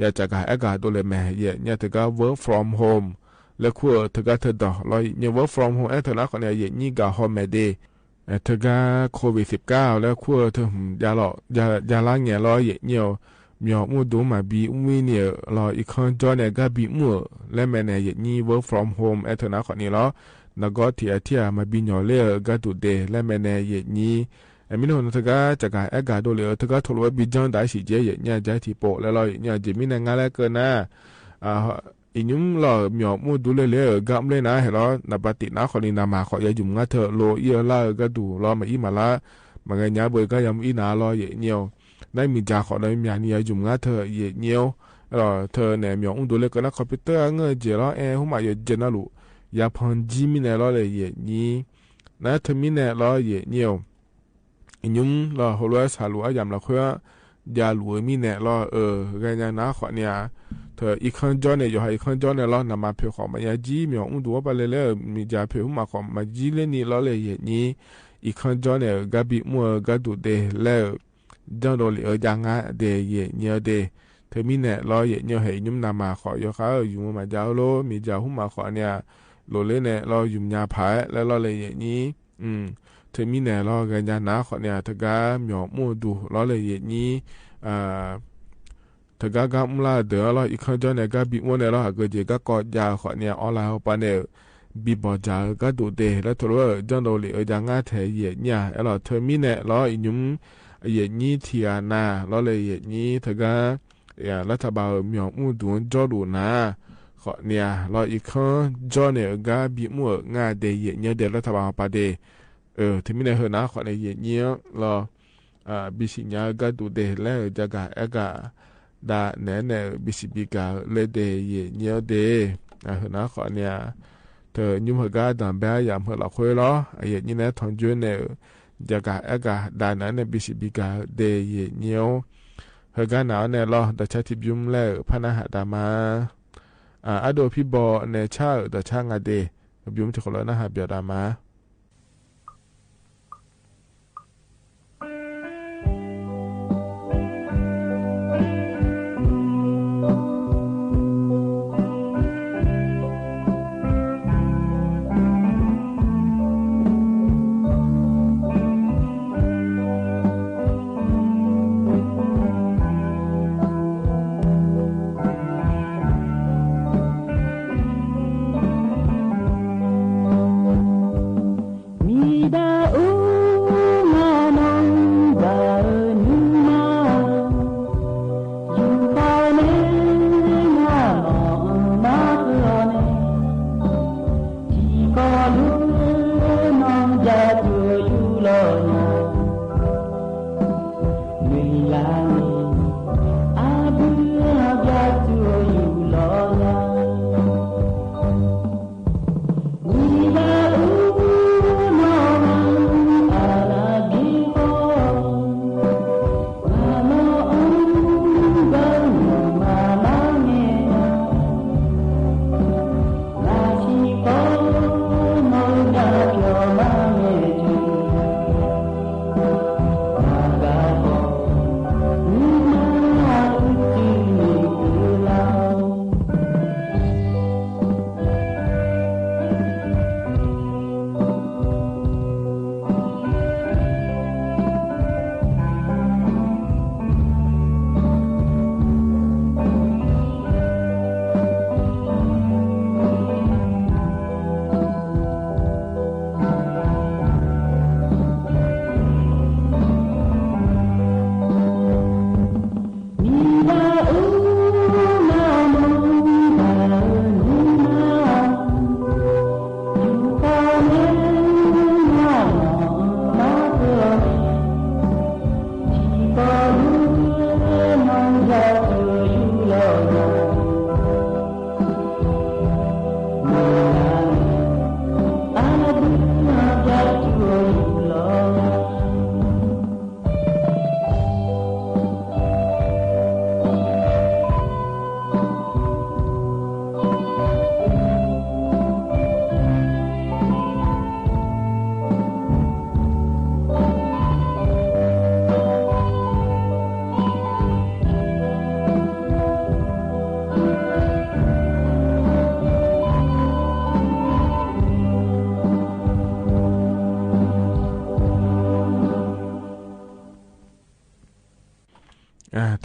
ယၤစှၤဂၤအဲၣ်ဂၤဒိၣ်လဲၣ်မး ယဲၢ်နံၣ်တဂၤ work from home လၢခူၣ်အတဂၤထၢၣ်ဒီးလီၤ ယဲၢ်နံၣ် work from home အဲၣ်ထၢၣ်နၤဃီန့ၣ် ယဲၢ်နံၣ်ဂၤဟီၣ်မဲာ်ဒ့ တဂၤ COVID သိပ်းကိုး လၢခူၣ်အထၢၣ် ယၤလီၤ ယၤလၢငဲၤလီၤ ယဲၢ်နံၣ်ဧိၤ မၠီၤမူၣ်ဒူမၤဘံမူၣ်န့ၣ်လီၤ အံၤခီကၠီန့ၣ် ကဘံမူၣ်ဧိၤ လၢမဲာ်န့ၣ် ယဲၢ်နံၣ် work from home အဲၣ်ထၢၣ်နၤဃီန့ၣ်လီၤ နဂီၢ်ထံးအထံး မၤဘံညီလ့ၢ်အဂၤဒူၣ်ဒ့ လၢမဲာ်န့ၣ် ယဲၢ်နံၣ် အမံၤနီၤတဂၤ စှၤဂၤအဲၣ်ဂၤဒိၣ်လဲၣ် တဂၤထိၣ်လီၤဝဲဘံကၠီဒၣ်စံၣ်ကဲ ယဲၢ်နံၣ် ကၠီထံးပိာ်လဲၣ်လီၤ ယဲၢ်နံၣ် ယဲၢ်မံၤန့ၣ် ငါလၢကနၤ အံၤနုၢ်လီၤ မၠီၤမူၣ်ဒူလ့ၢ်လ့ၢ် ဂၤမူၣ်လ့ၢ်နၤဟဲလီၤ နဘၣ်တ့ၢ်နၤဃီန့ၣ် နမၤဃီ ယၤယုမ်ၢ်ငါထၢၣ် လိၤအံၣ်အလါအဂၤဒူၣ်လီၤ မၤအံၣ်မၤလါ မၤဂဲၤညါဘၣ်ဂၤ ယၤမူၣ်အံၣ်နၤလီၤ ယဲၢ်နံၣ်ဧိၤ နမ့ၢ်စှၤဃီဒီးမ့ၢ်နံၣ် ယၤယုမ်ၢ်ငါထၢၣ် ယဲၢ်နံၣ်ဧိၤ အဲၣ်လီၤ ထၢၣ်န့ၣ် မၠီၤမူၣ်ဒူလ့ၢ်ကနၣ် computer အငၢၢ်ကဲလီၤ အဲၣ်ဟူမး ယၤကဲနၤလူၤ ယၤဖီကၠံမံၤန့ၣ်လီၤလၢ ယဲၢ်နံၣ် နထၢၣ်မံၤန့ၣ်လီၤ ယဲၢ်နံၣ်ဧိၤ အံၤနုၢ်လီၤ ဟိလီၤဝဲဆၣ်လူၤအယၤမးလီၤဃိ ယၤလူၤအမံၤန့ၣ်လီၤ အၢ ဂဲၤညါနၤဃီန့ၣ် ထၢၣ်အံၤခီကၠီန့ၣ် ယိၤဟၣ်အံၤခီကၠီန့ၣ်လီၤ နမၤဖဲးဃီမၤယၤကၠံ မၠီၤမူၣ်ဒူဝဲပာ်လဲၣ်လၢ မ့ၢ်ယၤဖဲးဟူမးဃီမၤကၠံလၢနံၣ်လီၤလၢ ယဲၢ်နံၣ် အံၤခီကၠီန့ၣ် ဂၤဘံမူၣ်အဂၤဒူၣ်ဒ့လၢ ကၠီဒီးလံာ်အၢယၤငါဒ့ ယဲၢ်နံၣ်ဧိၤဒ့ ထၢၣ်မံၤန့ၣ်လီၤ ယဲၢ်နံၣ်ဧိၤ ဟဲအံၤနုၢ်နမၤဃီ ယိၤဃါဧၢ ယုမ်ၢ်မၤယၤဧိၤလီၤ မ့ၢ်ယၤဟူမးဃီန့ၣ် လိၤလၢန့ၣ်လီၤ ယုမ်ၢ်ညါဖးလၢလီၤလၢ ယဲၢ်နံၣ် ထၢၣ်မံၤန့ၣ်လီၤ ဂဲၤညါနၤဃီန့ၣ် တဂၤမၠီၤမူၣ်ဒူလီၤလၢ ယဲၢ်နံၣ် တဂၤဂၤမူၣ်လၢဒၢးလီၤ အံၤခီကၠီန့ၣ် ဂၤဘံမူၣ်န့ၣ်လီၤ အဂ့ၢ်ကီကၠီယၤဃီန့ၣ် online ဟီၣ်ပာ်န့ၣ် ဘံဘီၣ်ယၤဂၤဒူၣ်ဒ့ လၢထၢၣ်လၢ ကၠီဒီးလံာ်အၢယၤငါထဲ ယဲၢ်နံၣ် အဲၣ်လီၤ ထၢၣ်မံၤန့ၣ်လီၤ အံၤနုၢ် ယဲၢ်နံၣ်ထံဂၤနၤ လီၤလၢ ယဲၢ်နံၣ် တဂၤ လၢတၢ်ဘၣ်ဧိၤ မၠီၤမူၣ်ဒူကၠီဒူၣ်နၤ ဃီန့ၣ်လီၤ အံၤခီကၠီန့ၣ် ဂၤဘံမူၣ်ဧိၤ ငါဒ့ ယဲၢ်နံၣ်ဧိၤဒ့ လၢတၢ်ဘၣ်ဟီၣ်ပာ်ဒ့ ထၢၣ်မံၤန့ၣ် ဟၢၣ်နၤဃီန့ၣ် ယဲၢ်နံၣ်လီၤ ဘံစံၣ်ညါဂၤဒူၣ်ဒ့ လၢစှၤဂၤအဲၣ်ဂၤ ဒၣ်နဲန့ၣ် ဘံစံၣ်ဘံကၤလၢဒ့ ယဲၢ်နံၣ်ဧိၤဒ့ ဟၢၣ်နၤဃီန့ၣ် ထၢၣ်နုၢ်ဟၢၣ်ဂၤဒၣ်ဘဲယၤမုၢ်လီၤဃိလီၤ ယဲၢ်နံၣ်န့ၣ် ထီၣ်ကၠိန့ၣ် စှၤဂၤအဲၣ်ဂၤ ဒၣ်နဲန့ၣ် ဘံစံၣ်ဘံကၤဒ့ ယဲၢ်နံၣ်ဧိၤ ဟၢၣ်ဂၤနၤန့ၣ်လီၤ ဒီးဆါထံဘျုးလၢ ဖးနၢ်ဟးဒၣ်မါ အဒိၣ်ဖံဘီန့ၣ် ဆါဧၢ ဒီးဆါငါဒ့ ဘျုးမုၢ်ထံၣ်ဃီလၢနၢ်ဟးပၠီၤဒၣ်မါ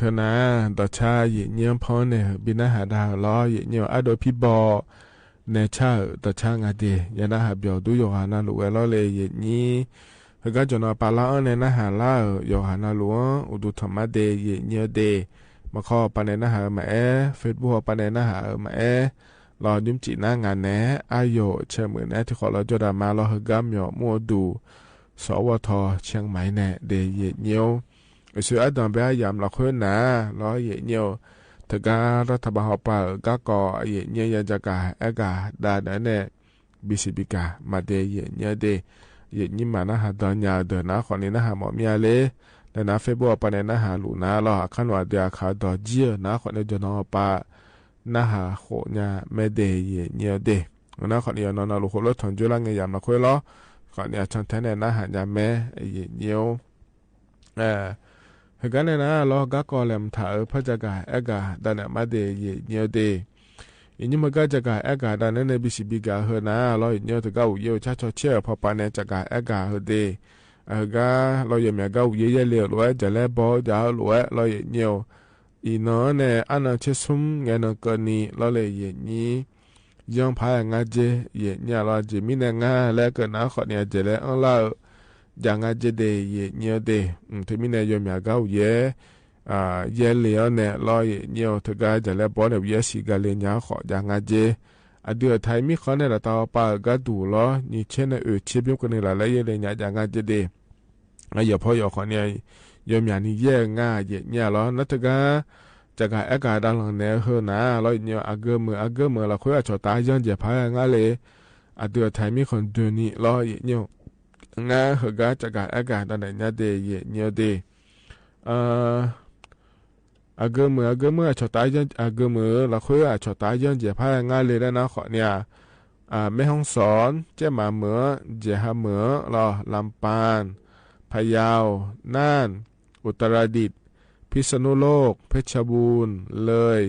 เออ นา ดอดชา เยะเยียว พ่อเน่อ บินหน้าหาดาว ลอ เยะเยียว อาโดพิบอล แนชา เออ ดอดชา งาเด ยานาหาเบียวดู โยหานาลูกแวลอเล เยะเยียว เฮอก้าจ๋อนอปาลาอ้อ แนนาหาลา เออ โยหานาลูก อุดูถมมาเด เยะเยียวเด มาคอปาแนนาหา เออ มาแอ เฟซบุ๊กปาแนนาหา เออ มาแอ ลอ ยุ้มจิ๋นหน้างานแน อาโย เชียงใหม่แน ตี้ขอลอ โจดามา ลอ เฮอก้าเหมียว มั่วดู สวท เชียงใหม่แน เด เยะเยียว เออ เซออาดอนเปอาหยามละเคินนา ลอ เยะเยียว เถิงก้ารัฐบาลหอปา เออ ก้าก่อ เยะเยียว ยาจ๋ากาแอกาดาเนอแน บีซีบีกา มาเด เยะเยียวเด เยะเยียวมานาหาดอนยาเดอ นาขอนี้นาหาหมอเมียเล แลนาเฟซบุ๊กปาแนนาหาลูกนา ลอ อาคันวาเดียคาดอเจียนา ขอนี้จ๋อนอปา นาหาโขยาแม่เด เยะเยียวเด นาขอนี้นอนนาลูกโคลดถอนจุลังเงยยามละเคินลอ ขอนี้ชังแท้แนนาหายาแม่ เยะเยียว เออ เฮอก้าแนนา ลอ ก้าก่อแหลมถา เออ พระจ๋ากาแอกาดาเนอมาเด เยะเยียวเด เยะเยียว เฮอก้าจ๋ากาแอกาดาเนอแน บีซีบีกา เฮอนา ลอ เยะเยียว เถิงก้า อุเยียว ชาชอเชีย พอปาแนจ๋ากาแอกา เฮอเด เออ เฮอก้า ลอ เยะเมียก้า อุเยียว เยะเลว ลอ แอ จ๋าแลบอจ๋า ลอ แอ ลอ เยะเยียว อีนอแน อาเนิงเชซุม แงเนิงเกินนี้ ลอเล เยะเยียว ยองผายงาเจ เยะเยียว ลอ เจมีแนงา แลเกินนา ขอนี้ เจแลอังลา อย่างาเจเด เยะเยียวเด อืม เถิงมีแน โยมยาก้า อุเยียว อ่า เยะเลวแน ลอ เยะเยียว เถิงก้า จ๋าแลบอเน อุเยียว สีกาเลญา ขออย่างาเจ อเดือไทยมีข้อแนละตาปา เออ ก้าดู ลอ นี่เชนเออ เชเบียบกั๋นนี่ละ ลอ เยะเลญา อย่างาเจเด อ่ะ เยียะพอเยียะ ขอนี้ โยมยานี่เยียะงา เยะเยียว ลอ นาเถิงก้า จ๋ากาแอกาดาลังแน เฮอนา ลอ เยะเยียว อาเกอเมอ อาเกอเมอ ละเคิน อาฉอตายังเจ๋ผายงาเล อเดือไทยมีข้อเดือนี้ ลอ เยะเยียว งา เฮอก้า จ๋ากาแอกาดาเนอแน เยะเยียวเด เออ อาเกอเมอ อาเกอเมอ อาฉอตายัง อาเกอเมอ ละเคิน อาฉอตายังเจ๋ผายงาเล แลนาขอนี้ อ่า แม่ฮ่องสอน เจ๊หมาเหมิน เจ๋หาเหมิน ลอ ลำปาง พะเยา น่าน อุตรดิตถ์ พิษณุโลก เพชรบูรณ์ เลย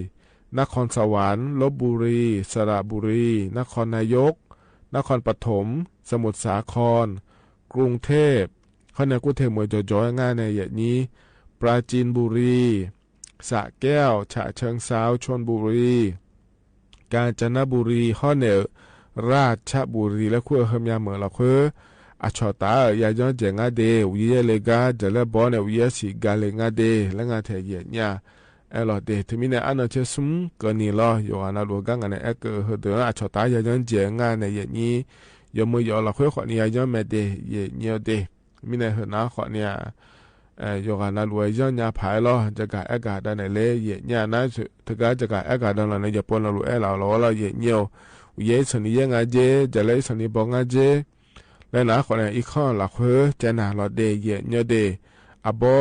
นครสวรรค์ ลพบุรี สระบุรี นครนายก นครปฐม สมุทรสาคร กรุงเทพ ข้อนี้กรุงเทพเมืองจ๋อจ๋อ ง่ายแน เยะเยียว ปราจีนบุรี สระแก้ว ฉะเชิงเทรา ชลบุรี กาญจนบุรี ข้อนี้ ราชบุรี ละเคิน เฮอเมียเหมิน ละเคิน อาฉอตา เออ อย่างาเจงาเด อุเยียว เยะเลงา จ๋าแลบอเน อุเยียว สีกาเลงาเด แลงาแถเยะเยียว เออ ลอเด เถิงมีแน อาเนิงเชซุม เกินนี้ ลอ โยหานาลูก ก้างาแน แอกา เฮอเดอ อาฉอตา อย่างาเจงาเน เยะเยียว โยมเมอ โยม ละเคิน ขอนี้ อย่างาแม่เด เยะเยียวเด มีแน เฮอนา ขอนี้ เออ โยหานาลูก อย่างาผาย ลอ จ๋ากาแอกาดาเนอเล เยะเยียว นา เถิงก้า จ๋ากาแอกาดาลังเนอ เยียะปนนาลูก แอ ลอ ลอ ลอ เยะเยียว อุเยียว สันนี้ เยียะงาเจ จ๋าแล สันนี้ บอกงาเจ แลนาขอนี้ อีกข้อ ละเคิน เจนา ลอเด เยะเยียวเด อาบอ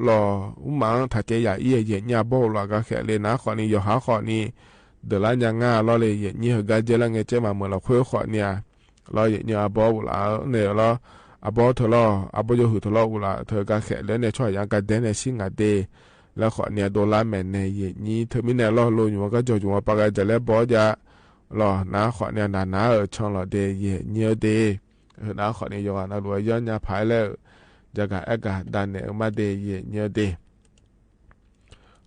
ลอ อุมัง ถาเจยาอี้ เยะเยียว อาบอ ลอ กาแขก แลนาขอนี้ โยหา ขอนี้ เดอละอย่างา ลอเล เยะเยียว เฮอก้า เจละเงย เจ๊หมาเหมิน ละเคิน ขอนี้ ลอ เยะเยียว อาบอ อุลา เน ลอ อาบอ เถอะ ลอ อาบอ โยหือ เถอะ ลอ อุลา เถิงกาแขก แลเน ช่อยอย่างกาเดเน ซิงาเด ลอ ขอนี้ โดละแม่เน เยะเยียว เถิงมีแน ลอ โลอยู่ กาจ๋ออยู่ ปากา จ๋าแลบอจ๋า ลอ นาขอนี้ นานา เออ ชอง ลอเด เยะเยียวเด เออ นาขอนี้ โยหานาลูก อย่างาผาย ลอ จ๋ากาแอกาดาเนอมาเด เยะเยียวเด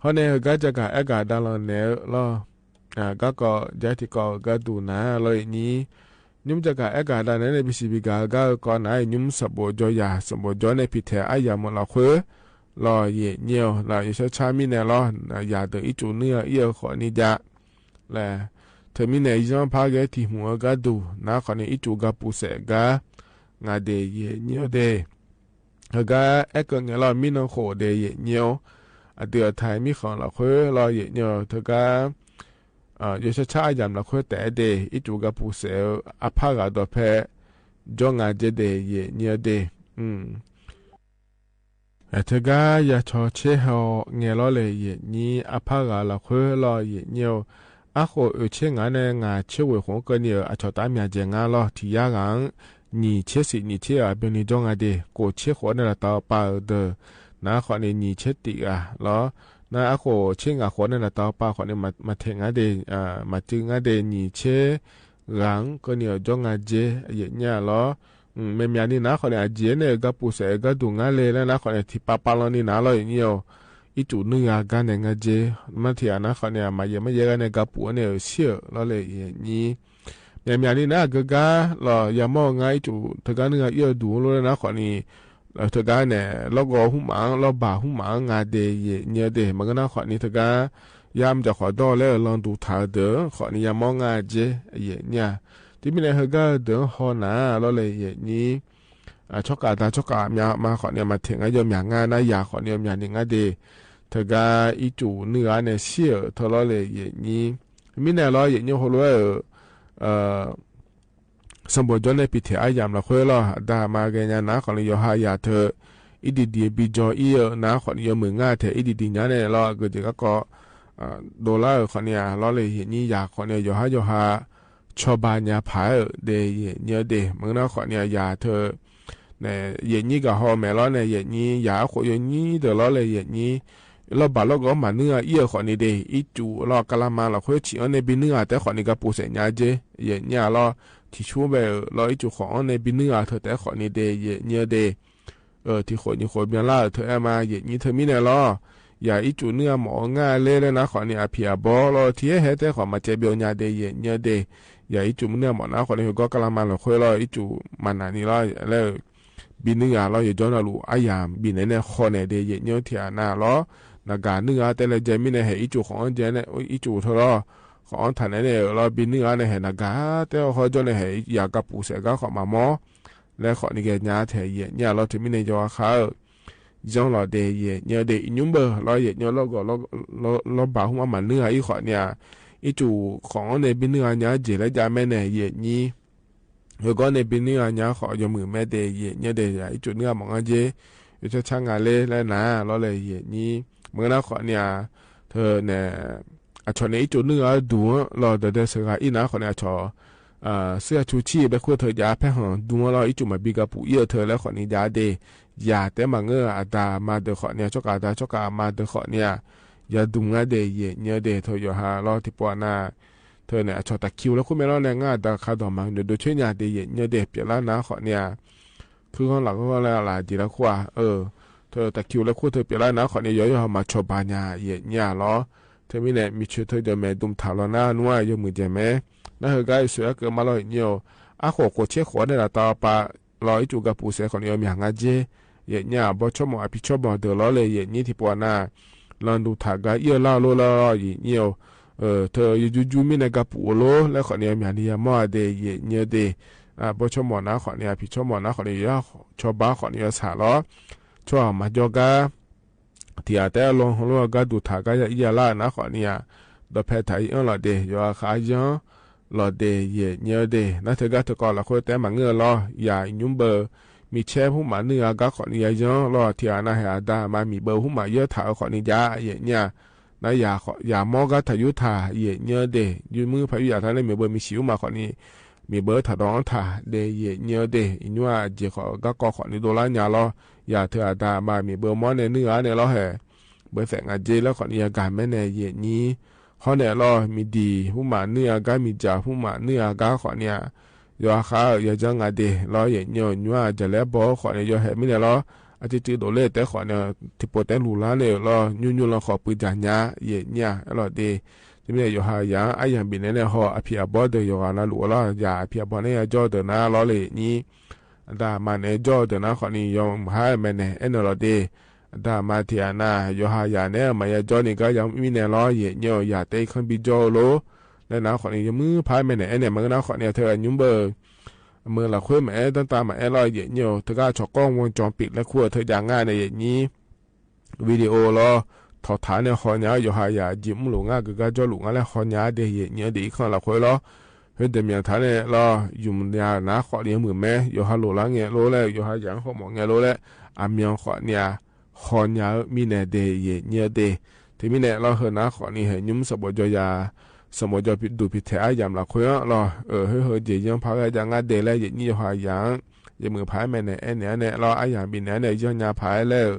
ข้อนี้ เฮอก้า จ๋ากาแอกาดาลังเนอ ลอ อ่า ก้าก่อ ยะตี้ก่อ ก้าดูนา ลอ เยะเยียว ยุ้มจ๋ากาแอกาดาเนอ ใน บีซีบีกา ก้าก่อนา ยุ้มสะโบจ๋อยา สะโบจ๋อเน ผิดแถอาหยามเหมิน ละเคิน ลอ เยะเยียว ลอ โยชาชา มีแน ลอ อ่า อย่าเดินอี้จูเนื้อ อี้เออ ขอนี้จ๋า ลอ เถิงมีแน ย่องผาแกะตี้หัว ก้าดู นาขอนี้ อี้จู กาปูแสะ กา งาเด เยะเยียวเด เถิงกาแอกาเงย ลอ มีนองโขเด เยะเยียว อเดือไทยมีข้อ ละเคิน ลอ เยะเยียว เถิงกา เอ่อ โยชาชา อาหยาม ละเคิน แต่เด อี้จู กาปูแสะ อาผากาดอแพะ จ๋องาเจเด เยะเยียวเด อืม เถิงกา ยาชอเชฮอ เงยลอเล เยะเยียว อาผากา ละเคิน ลอ เยะเยียว อาโขเออ เชงาเน งาเชเวยโขง เกินนี้ เออ อาฉอตา เมียเจงา ลอ ตี้ยากัง หนีเชสิ หนีเช อ่า เปียงนี้ จ๋องาเด โกเชโขเน ละตาปา เออ เดอ นาขอนี้ หนีเชติ อ่า ลอ นา อาโขเชงาโขเน ละตาปา ขอนี้ มา มาเทงาเด อ่า มาจึงาเด หนีเชกัง เกินนี้ เออ จ๋องาเจ เยะเยียว ลอ อืม แม่เมียนี้ นาขอนี้ อาเจียนเน กาปูแสะ กาดูงาเล ลอ นาขอนี้ ตี้ปาปาลอนี้ นา ลอ เยะเยียว อีจุนึ่งอากั๋นแหน่งาเจ มาเตียนาขอเนีย มาเยียะมาเยียะกั๋นแหน่งกาปู๋อันเนีย เออ เสี้ย ลอเล่เย่นนี้ แหม แหม นี่นา เกอกั๋น ลอ ยามอเงา อีจุ เถิงกั๋นนึ่งอาเอี้ยดูลอเล่นาขอนี้ เออ เถิงกั๋นแหน่ ลอก็ฮู้หมาง ลอบ่าฮู้หมางงาเดเย่นนี้เด มาเงานาขอนี้ เถิงกั๋น ยามจะขอด้อแล้ว ลองดูถาเดอ ขอนี้ยามองาเจ เย่นนี้ ตี้มีแหน่เถิงกั๋นเดอฮอนา ลอเล่เย่นนี้ อ่า ชอกก๋าดา ชอกก๋าเมีย มาขอนี้ มาเถียงกั๋น ยอมหยางงานา ยาขอนี้ ยอมหยางนึ่งงาเด เถิงกั๋น อีจุนึ่งอาเนี่ย เสี้ย เถิงลอเล่เย่นนี้ มีแหน่ลอ เย่นนี้ โฮลัว เออ เออ สมบัติจ๋อในปีเถอาหยามละค่อยลอ ดามาเกยานาขอนี้ ยอหาหยาเถิง อีดีดี บีจออี้ เออ นาขอนี้ ยอมืองาเถิง อีดีดี ยาเนี่ยลอ เกอเจกะก็ อ่า โดลาร์ ขอนี้ ลอเล่เย่นนี้ ยาขอนี้ ยอหา ยอหา ชอบาญาผาย เออ เดเย่นนี้เด มาเงานาขอนี้ ยาเถิง แหน่ เย่นนี้ก็ฮอแหมลอแหน่ เย่นนี้ ยาโขยนี้เดอลอเล่เย่นนี้ ลอบ่าลอก็มานึ่งอาเอี้ยขอนี้เด อีจุลอกาละมาละค่อย ฉีอ้อนในบีนึ่งอา แต่ขอนี้กาปู๋เสยาเจ เย่นนี้ลอ ฉีชูเบอลอ อีจุของอ้อนในบีนึ่งอาเถิง แต่ขอนี้เด เย่นนี้เด เออ ตี้โขนี้โขเมียลาเถิง แอมา เย่นนี้ เถิงมีแหน่ลอ ยาอีจุนึ่งอาหมองาเล่เล่นาขอนี้ อาผีอาบอลอ ตี้แฮะ แต่ขอมาเจเบียวยาเด เย่นนี้เด ยาอีจุนึ่งอาหมอนาขอนี้ ก็กาละมาละค่อยลอ อีจุมานานี้ลอ แล้ว บีนึ่งอาลอ เยาะจ๋อนาลูก อาหยาม บีไหนแหน่ ฮอแหน่เด เย่นนี้ เถียนาลอ นากานึ่งอา แต่ละเจ มีแหน่แห อีจุของอ้อนเจเนี่ย อีจุเถิงลอ ของอ้อนถ่านแหน่ ลอ บีนึ่งอาเนี่ยแห นากา แต่ฮอจ๋อเนี่ยแห ยากาปู๋เสยาก็ขอมามอ และขอนี้เกยาเถิง เย่นนี้ลอ เถิงมีแหน่ ยอหา เออ ย้องลอเด เย่นนี้เด อียุ้มเบอลอ เย่นนี้ลอก็ลอ ลอ ลอบ่าฮู้หมางนึ่งอา อีขอนี้ อีจุของอ้อนในบีนึ่งอา ยาเจ และยาแม่แหน่ เย่นนี้ เออ ก็ในบีนึ่งอา ยาขอ ยอมือแม่เด เย่นนี้เด ยาอีจุนึ่งอาหมองาเจ อยู่ช้าๆ งาเล่ และนา ลอเล่เย่นนี้ มาเงานาขอนี้ เถิงแหน่ อาชอในอีจุนึ่งอาดูลอ เดอเดอเสยา อีนาขอนี้ อาชอ เอ่อ เสื้อชูชีพ และค่อยเถิง ยาแผ่นหางดูลอ อีจุมาบีกาปู๋เอี้ยเถิง และขอนี้ ยาเด ยาแต่มาเงาอาดามาเดอขอนี้ ชอกก๋าดา ชอกก๋ามาเดอขอนี้ ยาดูงาเด เย่นนี้เด เถิง ยอหาลอ ตี้ปอนา เถิงแหน่ อาชอตะคิว และค่อยแม่ลอแหน่ งาดาคาดอกหมาก เดี๋ยวโดยเชื่อญาเด เย่นนี้เด เปียรลานาขอนี้ คือข้างหลังก็แล้วหลายดีแล้วค่อย เออ เถิงตะคิว และค่อยเถิงเปียรลานาขอนี้ ยอหามาชอบาญา เย่นนี้ลอ เถิงมีแหน่ มีเชิงเถิง ยอมแหมดุมถาวรนา นวาย ยอมมือเจแหม นาเถิงกั๋น สวยเกิดมาลอ เย่นนี้ อาโขโขเช็คโขในละตาปะ ลอ อีจุกาปู๋เสยขอนี้ ยอมหยางงาเจ เย่นนี้ บ่ชอบหมอ อาผีชอบหมอเดอลอเล่ เย่นนี้ ตี้ปอนา ลองดูถากั๋น เอี้ยลาโลลอ เย่นนี้ เออ เถิงยูยูยู มีแหน่กาปู๋โล และขอนี้ ยอมหยางนี้ ยามอเด เย่นนี้เด อ่า บ่ชอบหมอนาขอนี้ อาผีชอบหมอนาขอนี้ ยาชอบาขอนี้ ยาสาลอ ชอบมาจอกั๋น ตี้อาแต่ลองฮอลัวกาดูถากั๋น ยาอี้ยาลานาขอนี้ ดอแพถ่ายอี้อ้อนลอเด ยอหาย้อง ลอเด เย่นนี้เด นาเถิงกั๋น เถิงก็ละค่อยแต่มาเงาลอ ยาอียุ้มเบอ มีแชมฮู้หมางนึ่งอากั๋นขอนี้ ยาย้องลอ ตี้อานาแหอาดามา มีเบอร์ฮู้หมางเยียะถาขอนี้ ยา เย่นนี้ นา ยาขอ ยามอกั๋น ถายุทธา เย่นนี้เด ยูมือผายุทธา ถาในมีเบอร์ มีฉีฮู้หมางขอนี้ มีเบอร์ถาดองถาเด เย่นนี้เด อีนัวเจขอกั๋น ก็ขอนี้ โดลาญาลอ ยาเถิงอาดามา มีเบอร์มอในนึ่งอาเนี่ยลอแห เบอร์แสงอาเจ และขอนี้ ยากาแม่แหน่ เย่นนี้ ฮอแหน่ลอ มีดีฮู้หมางนึ่งอากั๋น มีจ๋าฮู้หมางนึ่งอากั๋นขอนี้ ยอหา ยาจ๊างาเด ลอ เย่นนี้ นัวจ๋าและบอขอนี้ ยอแหมีแหน่ลอ อาจื้อๆ โดเล่ แต่ขอนี้ ตี้ปอแต่หลูหราเนี่ยลอ ยูยูลองขอปืนจ๋าญา เย่นนี้ ลอเด ตี้มีแหน่ ยอหา ยา อาหยางบีไหนแหน่ ฮอ อาผีอาบอเดอ ยอหา นาหลูลอ ยา อาผีอาบอเนี่ย ยาจ้อเดอนา ลอเล่ เย่นนี้ อาดามาเนี่ย จ้อเดอนาขอนี้ ยอมหาแม่แหน่ แอเนอลอเด อาดามาตี้อานา ยอหา ยาเนี่ย มายาจ้อนี่ก็ยังมีแหน่ลอ เย่นนี้ ยาแต่อีกครั้งบีจ้อโล และนาขอนี้ ยามือผาแม่แหน่ แอเนอ มาเงานาขอนี้ เถิงอายุ้มเบอ เมื่อละค่อยมาแอ ตั้งตามาแอลอ เย่นนี้ เถิงกั๋น ชอกล้องวงจรปิด และค่อยเถิงยางาเนี่ย เย่นนี้ วิดีโอลอ ถอดถาเนี่ย ฮอญา ยอหา ยา จิ๋มหลูงา เกิดกั๋นจ้อหลูงา และฮอญาเด เย่นนี้เด อีกครั้งละค่อยลอ เฮ้ย เดเมียงถาเนี่ยลอ ยุมยานาขอนี้ มือแม่ ยอหา หลูหราแงโลแล้ว ยอหา ยางฮอหมอแงโลแล้ว อาเมียงขอนี้ ฮอญา มีแหน่เด เย่นนี้เด ตี้มีแหน่ลอ เฮอนาขอนี้ เฮยุ้มสะบดยอยา สะบดยอดูผิดแถอาหยามละค่อยลอ เออ เฮ้ย เฮอเจ ยังผาแวดยางาเด และ เย่นนี้ ยอหา ยาง ยามือผาแม่แหน่ แอเนอ แหน่ลอ อาหยางบีแหน่ แหน่ ยองยาผาแล้ว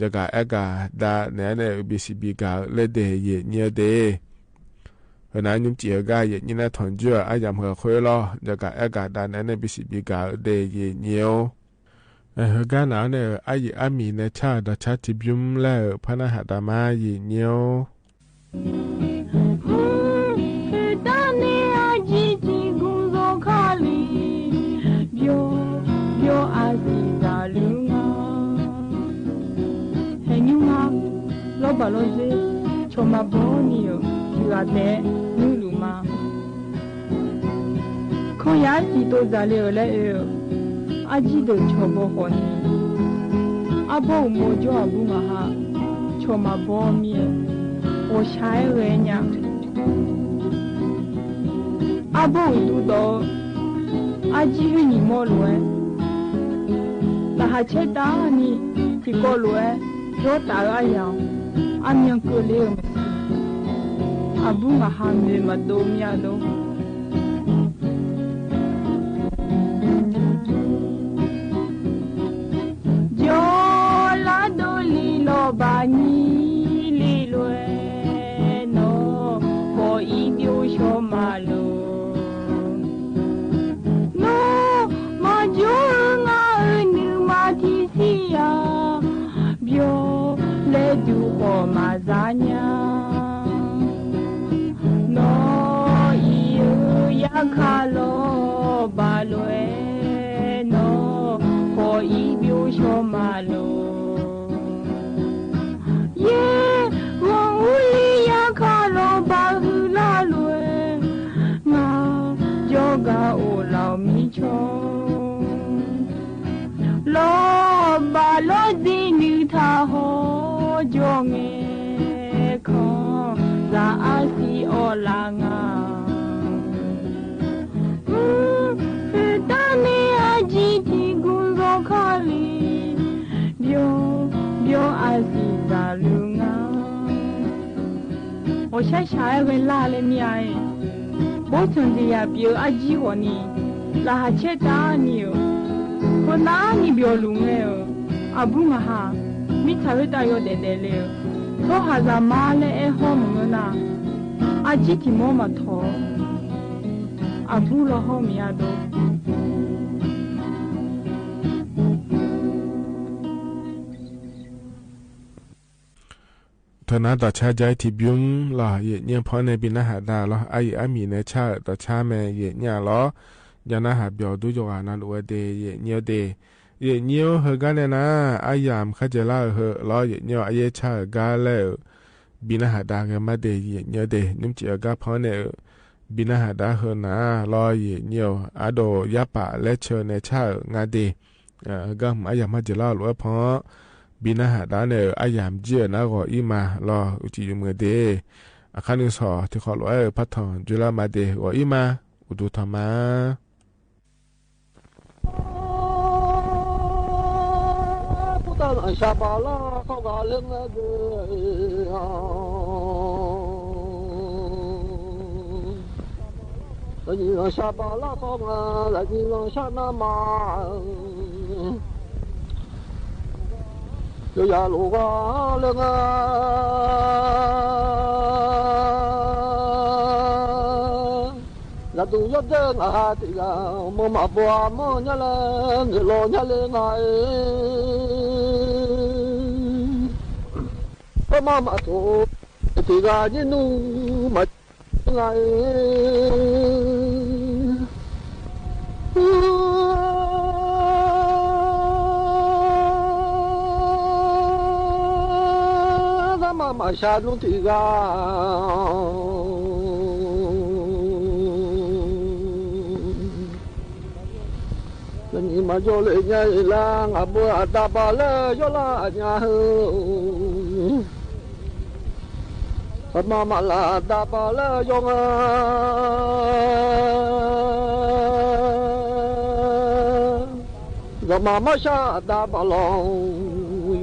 ยากาแอกาดาแหน่ แหน่ บีซีบีกา และเด เย่นนี้เด เฮอนายุ้มจิ๋เฮอกา เย่นนี้ นาถอนเจื้อ อาหยามเฮอค่อยลอ ยากาแอกาดาแหน่ แหน่ บีซีบีกา เด เย่นนี้ ဢိူဝ်ႈ ႁိုဝ်ၵႃႈၼႆႉၼႆႉ ဢႃးယိပ်ႇဢႃးမီႇၼႆႉ ၸႃႉတႃႇၸႃႉထီႇပျုမ်းလႄႈ ဢိူဝ်ႈ ၽၼ်းၼႃႈႁႃႈတႃႇမႃး ယဵတ်ႇၺဵဝ်း ဢိုမ်း ဢိူဝ်ႈ တႃႇၼႆႉ ဢႃးၸီႇ တီႈၵုင်းၸေႃးၶႃးလီ ပျေႃႇ ပျေႃႇ ဢႃးသီႇၸႃႇလူင်ႇငႃး ႁႂ်ႈၺုင်းငႃး လေႃးပႃႇလေႃးၸေး ၶျေႃႇမႃႇပေႃးၼီႈ ဢိူဝ်ႈ ၶိုၼ်းဢႃးတႄႇ ၼိုင်ႈလူႇမႃး ၶေႃႈယႃႉ ၸီႇတူဝ်ၸႃႇလႄႈ ဢိူဝ်ႈ လႄႈ ဢိူဝ်ႈ ဢႃးၸီႇ တိူဝ်ႉၶျေႃႇပေႃးၶေႃႈၼီႈ ဢႃးပေႃးဢုမ်ႇမေႃႇၸေႃး ဢႃးပုင်းဢႃးႁႃႉ ၶျေႃႇမႃႇပေႃးမီး ဢူဝ်ႇသျႃး ဢႃးရႄႇၺႃႇ ဢႃးပေႃးဢုမ်ႇတူႈတေႃႇ ဢႃးၸီႇ ႁိုဝ်ၼီႈမေႃးလူၺ်ႈ လႃႇႁႃႇၶျႄးတႃႇၼီႈ တီႈၵေႃႈလူၺ်ႈ ၸေႃးတႃႇဢႃးယၢင်ႇ ဢမျၢင်ႇၵိူဝ်ႇလဵဝ် ဢႃးပုင်းဢႃးႁႃႉ မႄႈမႃးတူဝ်မီးဢႃးတူဝ် ၸေႃးလႃႇတူဝ်လီႇလေႃး ပႃႇၺီႇလီႇလူၺ်ႈၼေႃႈ ၵေႃႈဢီးပျူဝ်ႇသေႃးမႃးလူး ၼေႃႈ မႃးၸူးငႃးဢိူဝ်ႈ ၼိုင်ႈမႃးထီႇသီႇယႃႇ ပျေႃႇလႄႈ တူႇၶေႃႇမႃးၸႃႇၺႃႇ ၼေႃႈ ဢီးယိူဝ်ႈ ယႃႇၶႃႈလေႃး ပႃႇလူၺ်ႈၼေႃႈ ၶေႃႈဢီးပျူဝ်ႇသေႃးမႃးလူး ယေႇ ဝွင်ႇဢူးလီႇ ယႃႇၶႃႈလေႃး ပႃႇႁိုဝ်လႃႇလူၺ်ႈ ငႃး ယေႃးၵႃႇ ဢူဝ်ႇလဝ်ႇမီးၶျွင်း လေႃးပႃႇလေႃးၸီႇ ၼိုင်ႈထႃႈႁေႃး ၸေႃးငႄႈၶွင် ၸႃႇဢႃးသီႇ ဢေႃးလႃးငႃး ဢိုမ်း ႁိုဝ်တႃႇၼႆႉ ဢႃးၸီႇ တီႈၵုင်းၸေႃးၶႃးလီႇ ပျေႃႇ ပျေႃႇ ဢႃးသီႇ ၸႃႇလူင်ႇငႃး ဢေႃႈ သျႃးသျႃး ဢၢႆႈဝႆႉလႃႈလႄႈ မီးဢၢႆႈ ပေႃးၸွင်ႇတေယႃႇပျေႃႇ ဢႃးၸီႇႁေႃႈၼီႈ လႃႇႁႃႇၶျႄးတႃႇၼီႈ ၵူၼ်းၼႃႈၼီႈ ပျေႃႇလူင်လႄႈ ဢပုင်းဢႁႃႇ မီးၸႂ်ႁႂ်ႈတႃႇယေႃးတႄႉတႄႉလႄႈ ၸေႃးႁႃႇၸႃႇမႃးလႄႈ ဢႄးႁေႃးမုၼ်ၼႃႇ ဢႃးၸီႇထီႇမေႃးမႃးထေႃႇ ဢပုင်းလေႃးႁေႃးမီးဢႃးတူဝ် ထႃႇၼႃႇတႃႇၶျႃး ၸၢႆးထီႇပျုမ်းလႄႈ ယဵတ်ႇၺႄႇၽွၼ်းၼႆႉ ပီႈၼႃႈႁႃႇတႃႇလႄႈ ဢၢႆႈဢႃးမီႇၼႆႉ ၶျႃႉတႃႇၶျႃးမႄႈ ယဵတ်ႇၺႄႇလႄႈ ယၢင်ႇၼႃႇႁႃႇ ပျေႃႇတူၺ်းယွၼ်ႉၼႃႇ လူဝ်ႇဝႃႈတေ ယဵတ်ႇၺႄႇတေ ယဵတ်ႇၺႄႇႁိုဝ်ၵႃႈၼႆႉၼႃႇ ဢႃႈယၢမ်ႈၶႃႈၸႂ်လႃႈႁိုဝ်လႄႈ ယဵတ်ႇၺႄႇ ဢယေးၶႃႈၵႃႈလႄႈ ပီႈၼႃႈႁႃႇတႃႇၵႃႈမႃးတေ ယဵတ်ႇၺႄႇတေ ၼုမ်ႇၸီႇဢႃႈၵႃႈၽွၼ်းၼႆႉ ပီႈၼႃႈႁႃႇတႃႇႁိုဝ်ၼႃႇ လႄႈ ယဵတ်ႇၺႄႇ ဢႃႈတေႃႇယႃႉပႃႇလႄႈ ၶျိူဝ်းၼႆႉ ၶျႃႉငႃႈတေ ဢိူဝ်ႈ ၵမ်းဢႃႈယၢမ်ႈမႃးၸႂ်လႃႈႁိုဝ်လႄႈ ၽွင်ႈ ပီႈၼႃႈႁႃႇတႃႇၼႆႉ ဢႃႈယၢမ်ႈၸႂ်ၼႃႇ ၵေႃႈဢီးမႃးလႄႈ ဢူႈၸီႇယူႇမိူဝ်ႈတေ ဢၶၼ်ႇၼိုင်ႈသေႃး တီႈၶေႃႈလူဝ်ႇ ဢိူဝ်ႈ ၽတ်းထွင်ႇ ၸူႇလႃႇမႃးတေ ၵေႃႈဢီးမႃး ဢုတု ထမ်ႇမႃႇ ပုတ်ႉထၼႃႇ သျႃႇပႃႇလႃႉ ၶဝ်ႈၵႂႃႇလဵင်ႉၼႃႇ လႆႈယိၼ်းသျႃႇပႃႇလႃႉ ၶဝ်ႈၵႂႃႇ လႆႈယိၼ်းသျႃႇၼႃႇမႃႇ ယဝ်ႉယႃႇလူဝ်ႇဝႃႈလႄႈ ယႃႇတူႇယွတ်ႈၸိူဝ်းငႃးႁႃႈတီႈၵႃႈ မိူဝ်ႈမႃးပွႃးမိူဝ်းၺႃးလႄႈ ၼိူဝ်လေႃးၺႃးလႄႈငၢႆႈ ပေႃးမႃးမႃးထူဝ်း တီႈၵႃႈယိၼ်းၼူမႃး ငၢႆႈ ၼႃႇမႃႇ မႃႇသႃႇၼုတိၵႃႇ ၼႆႉမႃး ယေႃးလႄႈၺႃးလႃႇ ငႃးပိူဝ်ႈဢတႃႇပႃႇလႄႈ ယေႃးလႃႇၺႃးႁိုဝ် ပမႃႇမႃႇလႃႇ တႃႇပႃႇလႄႈ ယေႃးငႃး သမ်ႇမႃႇမႃႇသႃႇ တႃႇပႃႇလွင်ႈ ယေႃ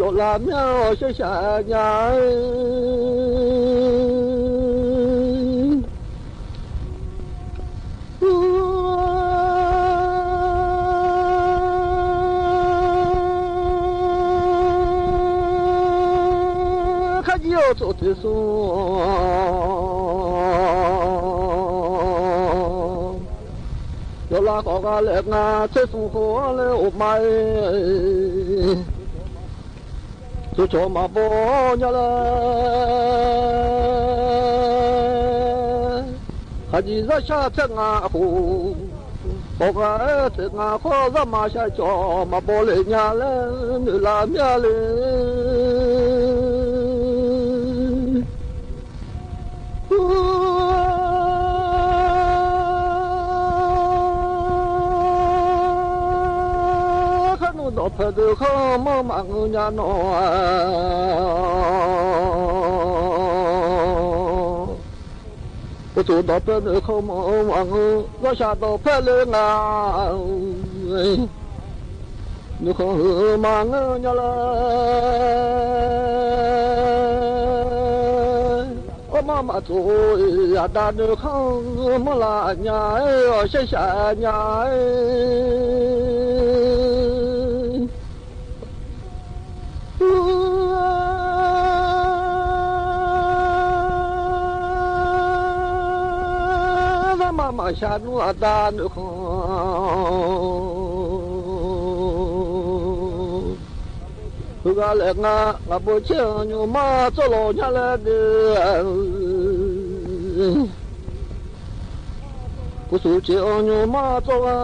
းလႃႇမျႃး ဢေႃႈ သျႃႇသျႃႇၺႃး ၶႃႈယဝ်ႉ ၸူဝ်ႈတေသူႇ လၢ်ဃီဂၤလဲၣ်ငါ ဆဲးသူဃီလဲၣ်အိၣ်မး သူၣ်ထီၣ်မၤဘီညါလၢ ဟးယံၤစၢ်ဆၣ်ဆဲးငါအဃိ ဘီဂၤအဲၣ်ဆဲးငါဃီ စၢ်မၤဆါကၠီ မၤဘီလဲၣ်ညါလၢ နုာ်လၢ်မၠၣ်လၢ ခနူာ်ဒီးဖဲဒုးခီမီၢ်မးငိုညါနီၤ ပသူၣ်ဒီးဖဲဒုးခီမီၢ်မးငို လီၤစှၤဒီးဖဲလၢငါ နုာ်ခီမီၢ်မးငိုညါလၢ အီၣ်မးမးသိး အဒါနုာ်ခီမီၢ်လၢညါ အီၣ်ရှဲရှးညါ မၤမၤဆါနူအဒါနုာ်ခီ ဂၤလဲၣ်ငါ ငါဘိဆဲးအီၤညိုမး သိၣ်လီၤညါလၢဒုး ပသူၣ်ဆဲးအီၤညိုမးသိးဝဲ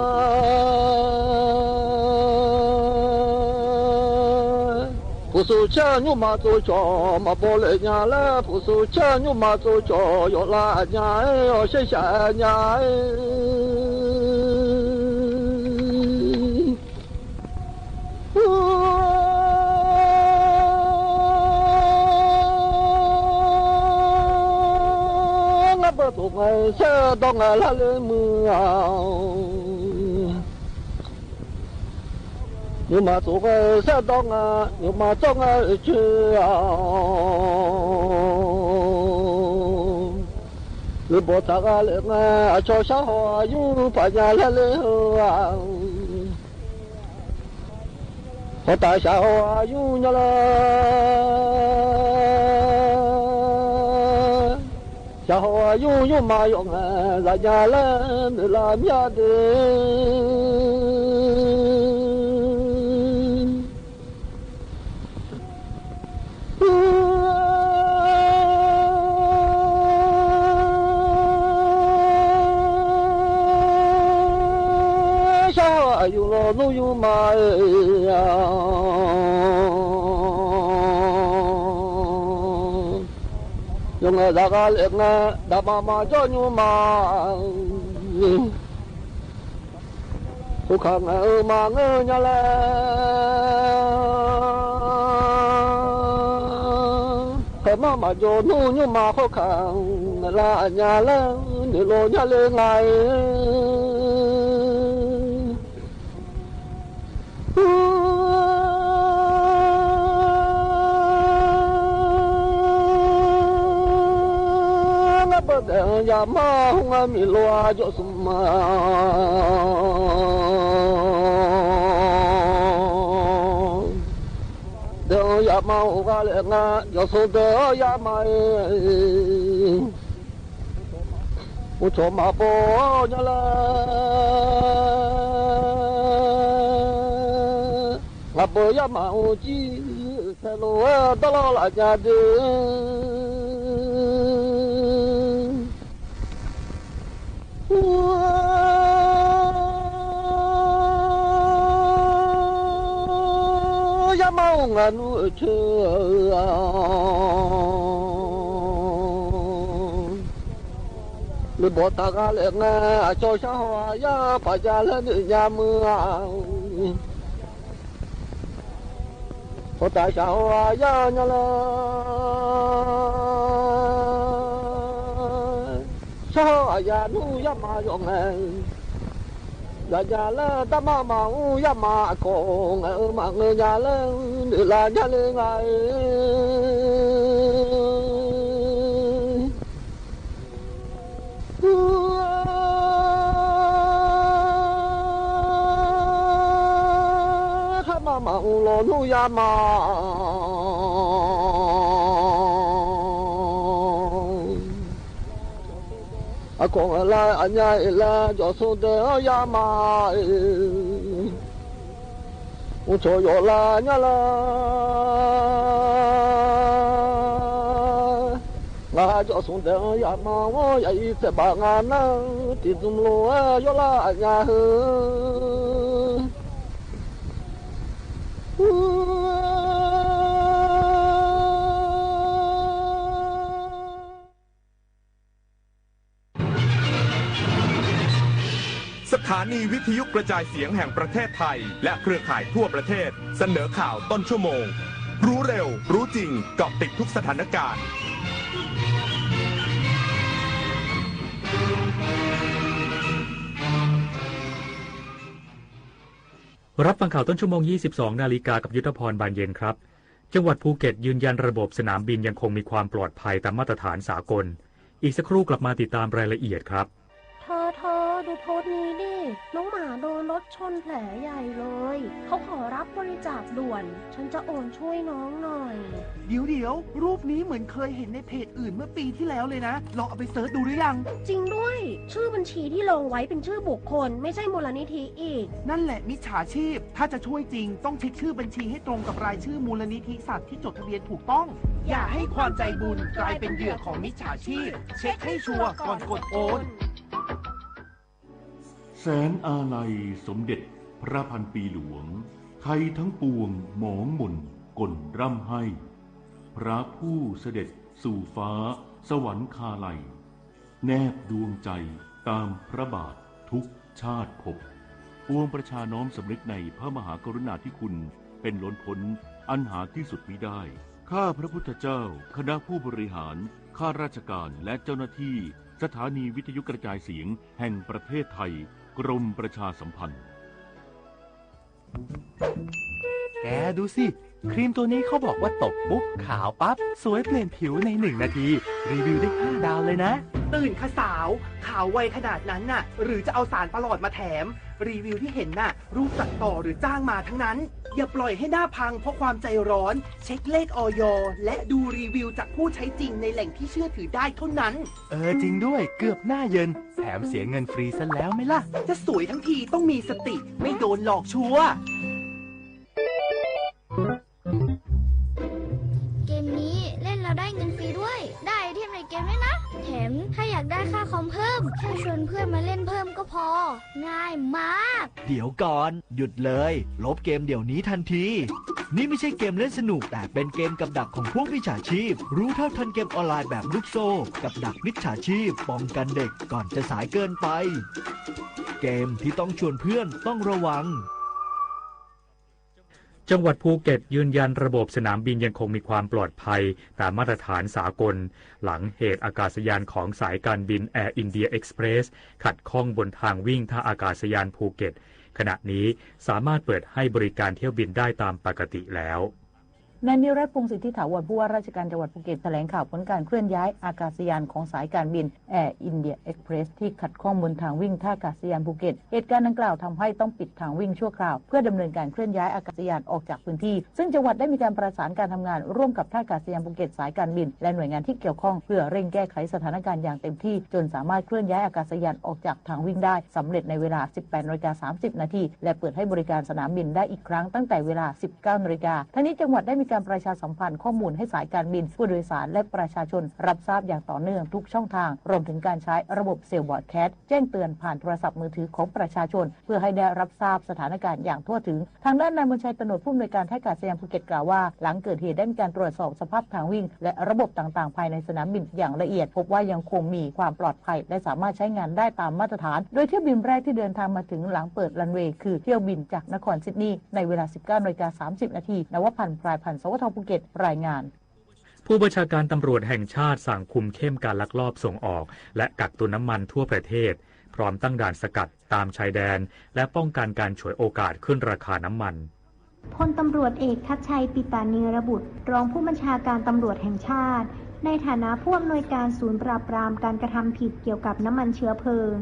ပသူၣ်ဆဲးညိုမးသိးကၠီ မၤဘီလဲၣ်ညါလၢ ပသူၣ်ဆဲးညိုမးသိးကၠီ ယီၣ်လၢညါ အီၣ်ရှဲရှးညါ ငါဘၣ်သိးငါဆဲးဒီးငါလၢလၢမုၢ်ဧါ ယိၤမးသိးဂၤဆဲးဒီးငါ ယိၤမးသိးဂၤဆဲးဧါ လၢဘီတၢ်ဂၤလဲၣ်ငါ အဆီဆါဟီၣ်အယုၢ် ပညါလၢလၢဧါ ဟီၣ်တၢ်ဆါဟီၣ်အယုၢ်ညါလၢ ဆါဟီၣ်အယုၢ် ယိၤမးယီၤငါ လၢညါလၢ နုာ်လၢမၠၣ်ဒုး ဆါဟီၣ်အယုၢ်လီၤ နူယိၤမးဧၢ ယိၤငါတၢ်ဂၤလဲၣ်ငါ တၢ်မၤမၤကၠီညိုမး ဃိခါငါအၢမၤငၢၢ်ညါလၢ ဖဲမၤမၤကၠီနူညိုမးဃိခါ နုာ်လၢညါလၢ နုာ်လီၤညါလၢငါဧၢ ငါဘၣ်တဲယၤမး ဟူငါမ့ၢ်လီၤအကၠီဆူမး တဲယၤမး ဟူဂၤလဲၣ်ငါ ယီၤဆိတဲယၤမး အိၣ်ဆိးမၤဘီညါလၢ ငါဘၣ်ယၤမး အိၣ်ကံ ဖဲလိာ်ဝဲတလီၢ်လၢညါဒုး ယၤမးအိၣ်ငါနူအဆၢ လၢဘီတၢ်ဂၤလဲၣ်ငါ အဆီဆါဟီၣ်အယၤ ပညါလၢနုာ်ညါမုၢ်ဧါ ဟီၣ်တၢ်ဆါဟီၣ်အယၤညါလၢ ဆါဟီၣ်အယၤနူယၤမးယီၤငါ လၢညါလၢတၢ်မၤမၤအူယၤမးအကိး ငါအၢမၤငၢၢ်ညါလၢ နုာ်လၢညါလၢငါဧၢ ခါမၤမၤအူလီၤနူယၤမး အခွန်အလၢအညါအ့လၢ ကျော်စွန်ဒဲးယါမး အ့ အိၣ်ချိုယိာ်လၢညါလၢ ငါကျော်စွန်ဒဲးယါမး ဝေါ်ယၤအံၤ စဲးဘၣ်ငါနၢ တံၤသုးမလိၤ ယိာ်လၢအညါဧၢ สถานีวิทยุกระจายเสียงแห่งประเทศไทย และเครือข่ายทั่วประเทศ เสนอข่าวต้นชั่วโมง รู้เร็ว รู้จริง เกาะติดทุกสถานการณ์ รับฟังข่าวต้นชั่วโมง ยี่สิบสองนาฬิกา กับยุทธพร บานเย็นครับ จังหวัดภูเก็ตยืนยันระบบสนามบินยังคงมีความปลอดภัยตามมาตรฐานสากล อีกสักครู่กลับมาติดตามรายละเอียดครับ เธอ เธอ ดูโพสต์นี้ดิ น้องหมาโดนรถชนแผลใหญ่เลย เขาขอรับบริจาคด่วน ฉันจะโอนช่วยน้องหน่อย เดี๋ยว เดี๋ยว รูปนี้เหมือนเคยเห็นในเพจอื่นเมื่อปีที่แล้วเลยนะ ลองเอาไปเสิร์ชดูหรือยัง จริงด้วย ชื่อบัญชีที่ลงไว้เป็นชื่อบุคคล ไม่ใช่มูลนิธิอีก นั่นแหละมิจฉาชีพ ถ้าจะช่วยจริงต้องเช็คชื่อบัญชีให้ตรงกับรายชื่อมูลนิธิสัตว์ที่จดทะเบียนถูกต้อง อย่าให้ความใจบุญกลายเป็นเหยื่อของมิจฉาชีพ เช็คให้ชัวร์ก่อนกดโอน แสนอาลัยสมเด็จพระพันปีหลวง ไทยทั้งปวงหมองหม่นก่นร่ำไห้ พระผู้เสด็จสู่ฟ้าสวรรคาลัย แนบดวงใจตามพระบาททุกชาติภพ ปวงประชาน้อมสำนึกในพระมหากรุณาธิคุณเป็นล้นพ้นอันหาที่สุดมิได้ ข้าพระพุทธเจ้า คณะผู้บริหาร ข้าราชการ และเจ้าหน้าที่สถานีวิทยุกระจายเสียงแห่งประเทศไทย กรมประชาสัมพันธ์ แกดูสิ ครีมตัวนี้เขาบอกว่าตบปุ๊บขาวปั๊บ สวยเปลี่ยนผิวในหนึ่งนาที รีวิวได้ห้าดาวเลยนะ ตื่นค่ะสาว ขาวไวขนาดนั้นน่ะ หรือจะเอาสารประหลอดมาแถม รีวิวที่เห็นน่ะ รูปตัดต่อหรือจ้างมาทั้งนั้น อย่าปล่อยให้หน้าพังเพราะความใจร้อน เช็คเลข อย และดูรีวิวจากผู้ใช้จริงในแหล่งที่เชื่อถือได้เท่านั้น เออ จริงด้วย เกือบหน้าเยิน แถมเสียเงินฟรีซะแล้วไหมล่ะ จะสวยทั้งทีต้องมีสติ ไม่โดนหลอกชัวร์ เกมนี้เล่นแล้วได้เงินฟรีด้วย ได้ไอเทมในเกมด้วยนะ แถมถ้าอยากได้ค่าคอมเพิ่ม แค่ชวนเพื่อนมาเล่นเพิ่มก็พอ ง่ายมาก เดี๋ยวก่อน หยุดเลย ลบเกมเดี๋ยวนี้ทันที นี่ไม่ใช่เกมเล่นสนุก แต่เป็นเกมกับดักของพวกมิจฉาชีพ รู้เท่าทันเกมออนไลน์แบบลูกโซ่ กับดักมิจฉาชีพ ป้องกันเด็กก่อนจะสายเกินไป เกมที่ต้องชวนเพื่อนต้องระวัง จังหวัดภูเก็ตยืนยันระบบสนามบินยังคงมีความปลอดภัยตามมาตรฐานสากล หลังเหตุอากาศยานของสายการบินแอร์อินเดียเอ็กซ์เพรสขัดข้องบนทางวิ่งท่าอากาศยานภูเก็ต ขณะนี้สามารถเปิดให้บริการเที่ยวบินได้ตามปกติแล้ว นายนิรัตน์ พงษ์สิทธิถาวร ผู้ว่าราชการจังหวัดภูเก็ต แถลงข่าวผลการเคลื่อนย้ายอากาศยานของสายการบินแอร์อินเดียเอ็กซ์เพรสที่ขัดข้องบนทางวิ่งท่าอากาศยานภูเก็ต เหตุการณ์ดังกล่าวทำให้ต้องปิดทางวิ่งชั่วคราว เพื่อดำเนินการเคลื่อนย้ายอากาศยานออกจากพื้นที่ ซึ่งจังหวัดได้มีการประสานการทำงานร่วมกับท่าอากาศยานภูเก็ตสายการบิน และหน่วยงานที่เกี่ยวข้อง เพื่อเร่งแก้ไขสถานการณ์อย่างเต็มที่ จนสามารถเคลื่อนย้ายอากาศยานออกจากทางวิ่งได้สำเร็จในเวลา สิบแปดนาฬิกาสามสิบนาที และเปิดให้บริการสนามบินได้อีกครั้งตั้งแต่เวลา สิบเก้านาฬิกา ทั้งนี้จังหวัดได้มีการประชาสัมพันธ์ข้อมูลให้สายการบิน ผู้โดยสาร และประชาชนรับทราบอย่างต่อเนื่องทุกช่องทาง รวมถึงการใช้ระบบเซลล์บรอดแคสต์แจ้งเตือนผ่านโทรศัพท์มือถือของประชาชน เพื่อให้ได้รับทราบสถานการณ์อย่างทั่วถึง ทางด้านนายมนชัย ตโนด ผู้อำนวยการท่าอากาศยานภูเก็ตกล่าวว่า หลังเกิดเหตุได้มีการตรวจสอบสภาพทางวิ่ง และระบบต่างๆ ภายในสนามบินอย่างละเอียด พบว่ายังคงมีความปลอดภัย และสามารถใช้งานได้ตามมาตรฐาน โดยเที่ยวบินแรกที่เดินทางมาถึงหลังเปิดรันเวย์ คือเที่ยวบินจากนครซิดนีย์ ในเวลา สิบเก้านาฬิกาสามสิบนาที นวพันธ์ พรายพันธ์ สวท ภูเก็ต รายงาน ผู้บัญชาการตำรวจแห่งชาติสั่งคุมเข้มการลักลอบส่งออก และกักตุนน้ำมันทั่วประเทศ พร้อมตั้งด่านสกัดตามชายแดน และป้องกันการฉวยโอกาสขึ้นราคาน้ำมัน พลตำรวจเอกทัชชัย ปิตานีรบุตร รองผู้บัญชาการตำรวจแห่งชาติ ในฐานะผู้อำนวยการศูนย์ปราบปรามการกระทำผิดเกี่ยวกับน้ำมันเชื้อเพลิง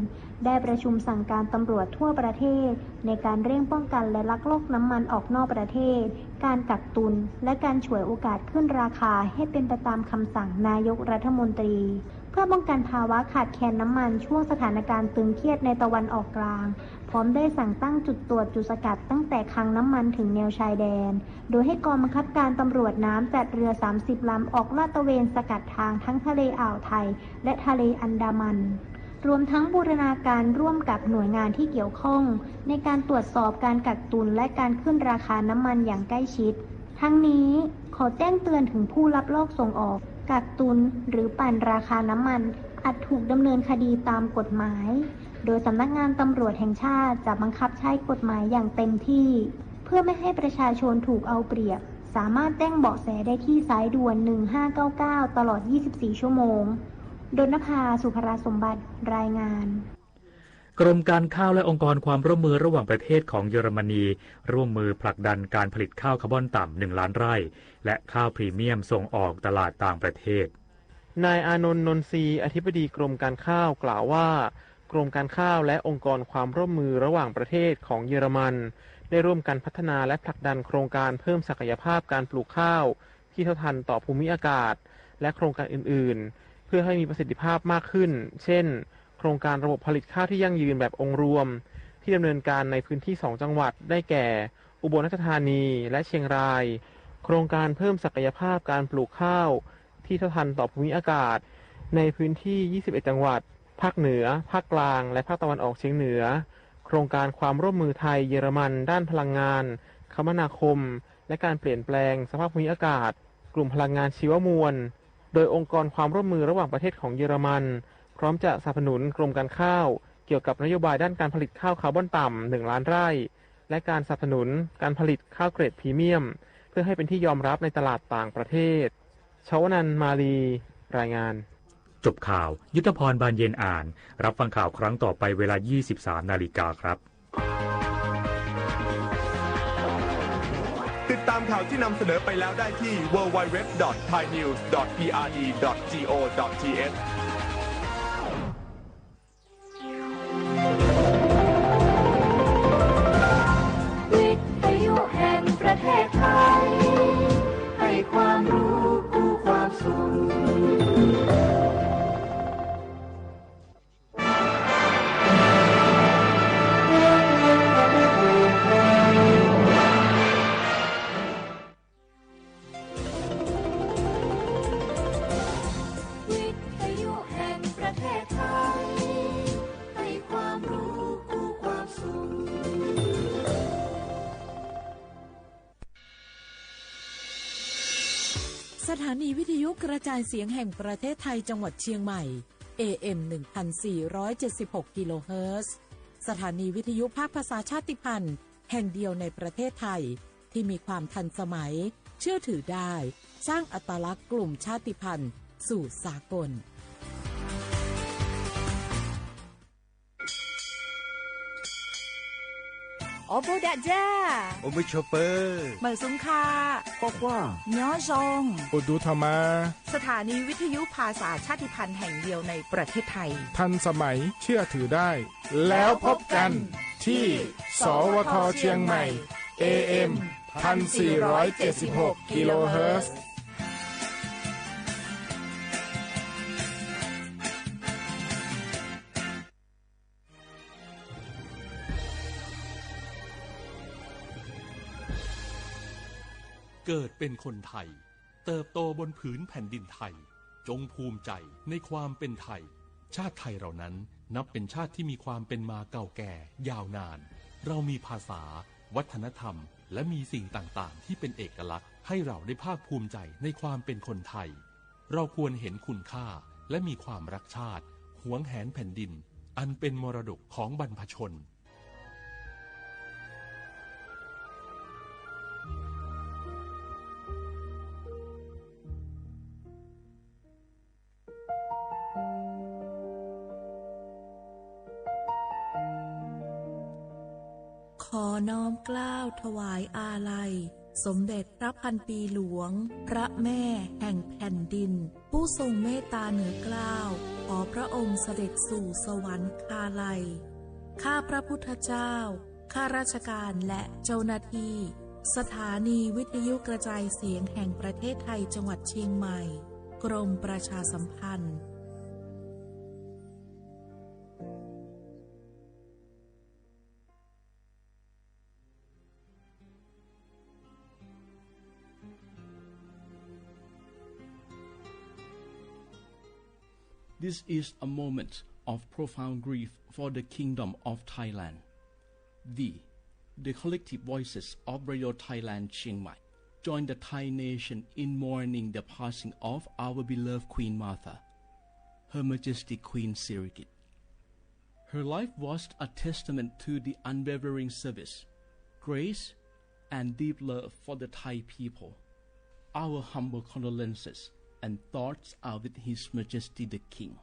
ได้ประชุมสั่งการตำรวจทั่วประเทศ ในการเร่งป้องกันและลักลอบน้ำมันออกนอกประเทศ การกักตุน และการฉวยโอกาสขึ้นราคาให้เป็นไปตามคำสั่งนายกรัฐมนตรี เพื่อป้องกันภาวะขาดแคลนน้ำมันช่วงสถานการณ์ตึงเครียดในตะวันออกกลาง พร้อมได้สั่งตั้งจุดตรวจจุดสกัดตั้งแต่คลังน้ำมันถึงแนวชายแดน โดยให้กองบังคับการตำรวจน้ำจัดเรือ สามสิบ ลำออกลาดตระเวนสกัดทางทั้งทะเลอ่าวไทยและทะเลอันดามัน รวมทั้งบูรณาการร่วมกับหน่วยงานที่เกี่ยวข้องในการตรวจสอบการกักตุนและการขึ้นราคาน้ำมันอย่างใกล้ชิด ทั้งนี้ขอแจ้งเตือนถึงผู้ลักลอบส่งออก กักตุน หรือปั่นราคาน้ำมัน อาจถูกดำเนินคดีตามกฎหมาย โดยสำนักงานตำรวจแห่งชาติจะบังคับใช้กฎหมายอย่างเต็มที่ เพื่อไม่ให้ประชาชนถูกเอาเปรียบ สามารถแจ้งเบาะแสได้ที่สายด่วน หนึ่งห้าเก้าเก้า ตลอด ยี่สิบสี่ ชั่วโมง ดลนภา สุภราสมบัติ รายงาน กรมการข้าวและองค์กรความร่วมมือระหว่างประเทศของเยอรมนี ร่วมมือผลักดันการผลิตข้าวคาร์บอนต่ำ หนึ่ง ล้านไร่ และข้าวพรีเมียมส่งออกตลาดต่างประเทศ นายอานนท์ นนทรี อธิบดีกรมการข้าวกล่าวว่า กรมการข้าวและองค์กรความร่วมมือระหว่างประเทศของเยอรมัน ได้ร่วมกันพัฒนาและผลักดันโครงการเพิ่มศักยภาพการปลูกข้าว ที่เท่าทันต่อภูมิอากาศ และโครงการอื่นๆ เพื่อให้มีประสิทธิภาพมากขึ้น เช่น โครงการระบบผลิตข้าวที่ยั่งยืนแบบองค์รวม ที่ดำเนินการในพื้นที่สองจังหวัด ได้แก่ อุบลราชธานี และเชียงราย โครงการเพิ่มศักยภาพการปลูกข้าว ที่เท่าทันต่อภูมิอากาศ ในพื้นที่ ยี่สิบเอ็ด จังหวัด ภาคเหนือ ภาคกลาง และภาคตะวันออกเฉียงเหนือ โครงการความร่วมมือไทยเยอรมันด้านพลังงาน คมนาคม และการเปลี่ยนแปลงสภาพภูมิอากาศ กลุ่มพลังงานชีวมวล โดยองค์กรความร่วมมือระหว่างประเทศของเยอรมัน พร้อมจะสนับสนุนกรมการข้าว เกี่ยวกับนโยบายด้านการผลิตข้าวคาร์บอนต่ำ หนึ่ง ล้านไร่ และการสนับสนุนการผลิตข้าวเกรดพรีเมียม เพื่อให้เป็นที่ยอมรับในตลาดต่างประเทศ ชวนันท์ มาลี รายงาน จบข่าว ยุทธพร บานเย็นอ่าน รับฟังข่าวครั้งต่อไปเวลา ยี่สิบสาม นาฬิกาครับ ติดตามข่าวที่นำเสนอไปแล้วได้ที่ ดับเบิลยู ดับเบิลยู ดับเบิลยู ดอท ไทยนิวส์ ดอท พีอาร์ดี ดอท จี โอ ดอท ที เอช วิทยุแห่งประเทศไทย ให้ความรู้คู่ความสุข วิทยุแห่งประเทศไทย ให้ความรู้คู่ความสุข สถานีวิทยุกระจายเสียงแห่งประเทศไทยจังหวัดเชียงใหม่ เอ เอ็ม หนึ่งพันสี่ร้อยเจ็ดสิบหก กิโลเฮิรตซ์ สถานีวิทยุภาคภาษาชาติพันธุ์แห่งเดียวในประเทศไทย ที่มีความทันสมัย เชื่อถือได้ สร้างอัตลักษณ์กลุ่มชาติพันธุ์สู่สากล โอโบดะจ้า โอมิโชเปอร์ เหมยสุงคา คว้าคว้า ย้อซอง โอดูธรรมา สถานีวิทยุภาษาชาติพันธุ์แห่งเดียวในประเทศไทย ทันสมัย เชื่อถือได้ แล้วพบกันที่ สวท เชียงใหม่ เอ เอ็ม พันสี่ร้อยเจ็ดสิบหก กิโลเฮิรตซ์ เกิดเป็นคนไทย เติบโตบนผืนแผ่นดินไทย จงภูมิใจในความเป็นไทย ชาติไทยเรานั้นนับเป็นชาติที่มีความเป็นมาเก่าแก่ยาวนาน เรามีภาษา วัฒนธรรม และมีสิ่งต่างๆ ที่เป็นเอกลักษณ์ ให้เราได้ภาคภูมิใจในความเป็นคนไทย เราควรเห็นคุณค่า และมีความรักชาติ หวงแหนแผ่นดิน อันเป็นมรดกของบรรพชน ขอน้อมเกล้าถวายอาลัย สมเด็จพระพันปีหลวง พระแม่แห่งแผ่นดิน ผู้ทรงเมตตาเหนือเกล้า ขอพระองค์เสด็จสู่สวรรคาลัย ข้าพระพุทธเจ้า ข้าราชการและเจ้าหน้าที่ สถานีวิทยุกระจายเสียงแห่งประเทศไทยจังหวัดเชียงใหม่ กรมประชาสัมพันธ์ This is a moment of profound grief for the Kingdom of Thailand. We, the collective voices of Radio Thailand Chiang Mai, join the Thai nation in mourning the passing of our beloved Queen Mother, Her Majesty Queen Sirikit. Her life was a testament to the unwavering service, grace, and deep love for the Thai people. Our humble condolences and thoughts are with His Majesty the King,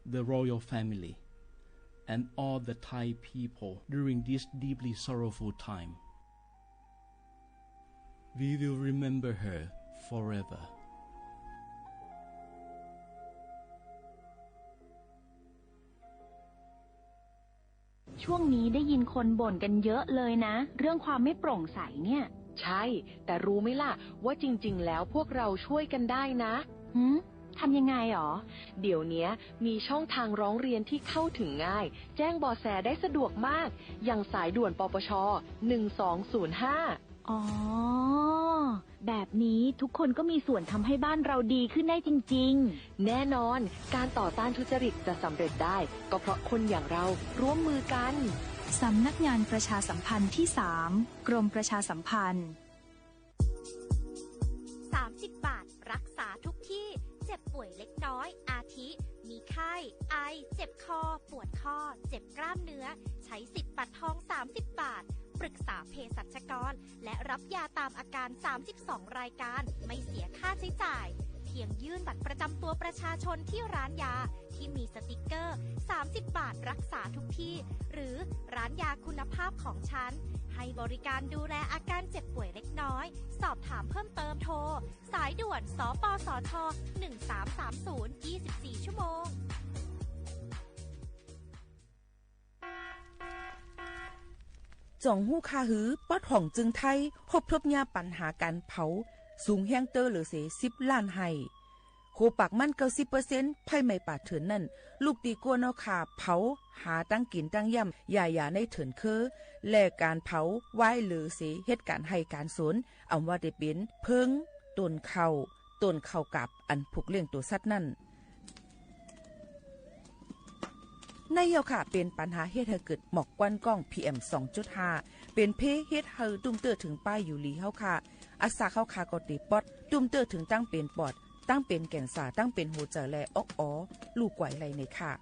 the royal family, and all the Thai people during this deeply sorrowful time. We will remember her forever. ช่วงนี้ได้ยินคนบ่นกันเยอะเลยนะ เรื่องความไม่โปร่งใสเนี่ย ใช่ แต่รู้ไหมล่ะ ว่าจริงๆ แล้วพวกเราช่วยกันได้นะ หืม ทำยังไงหรอ เดี๋ยวเนี้ยมีช่องทางร้องเรียนที่เข้าถึงง่าย แจ้งเบาะแสได้สะดวกมาก อย่างสายด่วน ปปช หนึ่งสองศูนย์ห้า อ๋อ แบบนี้ทุกคนก็มีส่วนทำให้บ้านเราดีขึ้นได้จริงๆ แน่นอน การต่อต้านทุจริตจะสำเร็จได้ ก็เพราะคนอย่างเราร่วมมือกัน สำนักงานประชาสัมพันธ์ที่สาม กรมประชาสัมพันธ์ สามสิบบาท รักษาทุกที่ เจ็บป่วยเล็กน้อย อาทิ มีไข้ ไอ เจ็บคอ ปวดข้อ เจ็บกล้ามเนื้อ ใช้สิทธิ์บัตรทอง สามสิบบาท ปรึกษาเภสัชกร และรับยาตามอาการ สามสิบสองรายการ ไม่เสียค่าใช้จ่าย เพียงยื่นบัตรประจำตัวประชาชนที่ร้านยา ที่มีสติกเกอร์ สามสิบบาท รักษาทุกที่ หรือร้านยาคุณภาพของฉัน ให้บริการดูแลอาการเจ็บป่วยเล็กน้อย สอบถามเพิ่มเติมโทร สายด่วน สปสช หนึ่งสามสามศูนย์ ยี่สิบสี่ชั่วโมง จ๋องฮู้ค่าหือ ปอดห้องจึงไทย พบทบเยียะปัญหาก๋านเผา สูงแฮงเต๊อะเหลือเสีย สิบล้านไฮ่ โหปากมัน เก้าสิบเปอร์เซ็นต์ ไฟไหม้ป่าเถื่อนนั้น ลุกตี้ก้นเอาข่าเผา หาตังกิ๋นตังย่ำ หย่าๆ ในเถินเคอ และก๋านเผา วายเหลือเสีย เฮ็ดก๋านไฮ่ก๋านสวน อำว่าได้เป๋นเผิง ต้นข้าว ต้นข้าวกาบ อันผูกเลี้ยงตั๋วสัตว์นั้น ในเย้าค่ะ เป๋นปัญหาเฮ็ดหื้อเกิดหมอกควันก้อง พีเอ็ม สองจุดห้า เป๋นเภเฮ็ดหื้อตุ้มเตื้อเถิงป้ายอยู่หลีเฮาค่ะ อาสาเฮาค่ะก็เตรียมปอด ตุ้มเตื้อเถิงตังเป๋นปอด ตังเป๋นแก๋นซาร์ ตังเป๋นหัวใจ๋ และออกออ ลู่ก๋วยไหล่ในค่ะ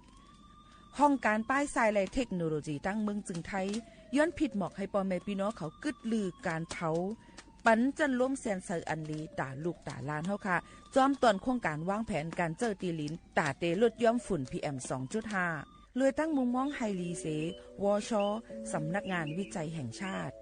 ห้องก๋านป้ายทรายและเทคโนโลยีตังเมืองจึงไทย ย้อนผิดหมอกหื้อป้อแม่ปี้น้องเขากึ๊ดลือก๋านเผา ปันจั้นลมแสนใสอันหลี ต๋าลูกต๋าหลานเฮาค่ะ จอมต๋อนโครงก๋านวางแผนก๋านเจ้าตี้หลิน ต๋าเตลดย่อมฝุ่น พีเอ็ม สองจุดห้า โดยตั้งมุมมองหื้อหลีเส วช สำนักงานวิจัยแห่งชาติ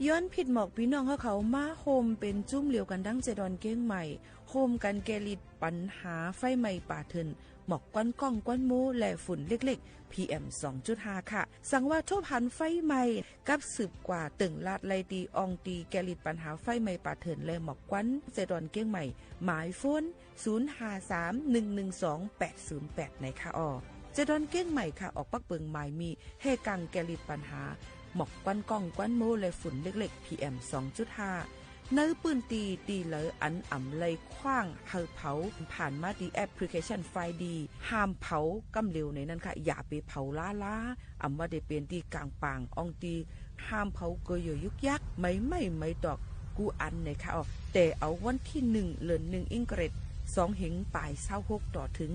ย้อนผิดหมอกปี้น้องเฮาเขามาโฮมเป๋นจุ้มเหลียวกั๋นดังเจดอนเก้งใหม่ โฮมกั๋นแก้ฤทธิ์ปัญหาไฟไหม้ป่าเถื่อน หมอกควันก้องควันโม และฝุ่นเล็กๆ พีเอ็ม สองจุดห้า ค่ะ สังว่าทบหันไฟไหม้ กับสืบกว่าเติ่งลาดไล่ตี้อ่องตี้แก้ฤทธิ์ปัญหาไฟไหม้ป่าเถื่อนและหมอกควัน เจดอนเก้งใหม่ หมายโฟน ศูนย์ห้าสาม หนึ่งหนึ่งสอง แปดศูนย์แปด ในค่ะออ เจดอนเก้งใหม่ค่ะ ออกปักเปิงหมายมี แห่กังแก้ฤทธิ์ปัญหา หมอกควันก้องควันโม และฝุ่นเล็กๆ พีเอ็ม สองจุดห้า ในปื้นตี้ตี้เหลออันอ่ำไล่ขว้างหื้อเผา ผ่านมาตี้แอปพลิเคชันไฟดี ห้ามเผาก้ำเหลวในนั้นค่ะ อย่าไปเผาล้าๆ อำว่าได้เป๋นตี้ก๋างป่าง อ่องตี้ห้ามเผาเกยอยุกยัก ไหม้ไหม้ไหม้ตอก กู้อันในค่ะออ แต่เอาวันตี้หนึ่ง เดือนหนึ่ง อิงเกรด สองเฮงป๋ายซาวหก ต่อเถิง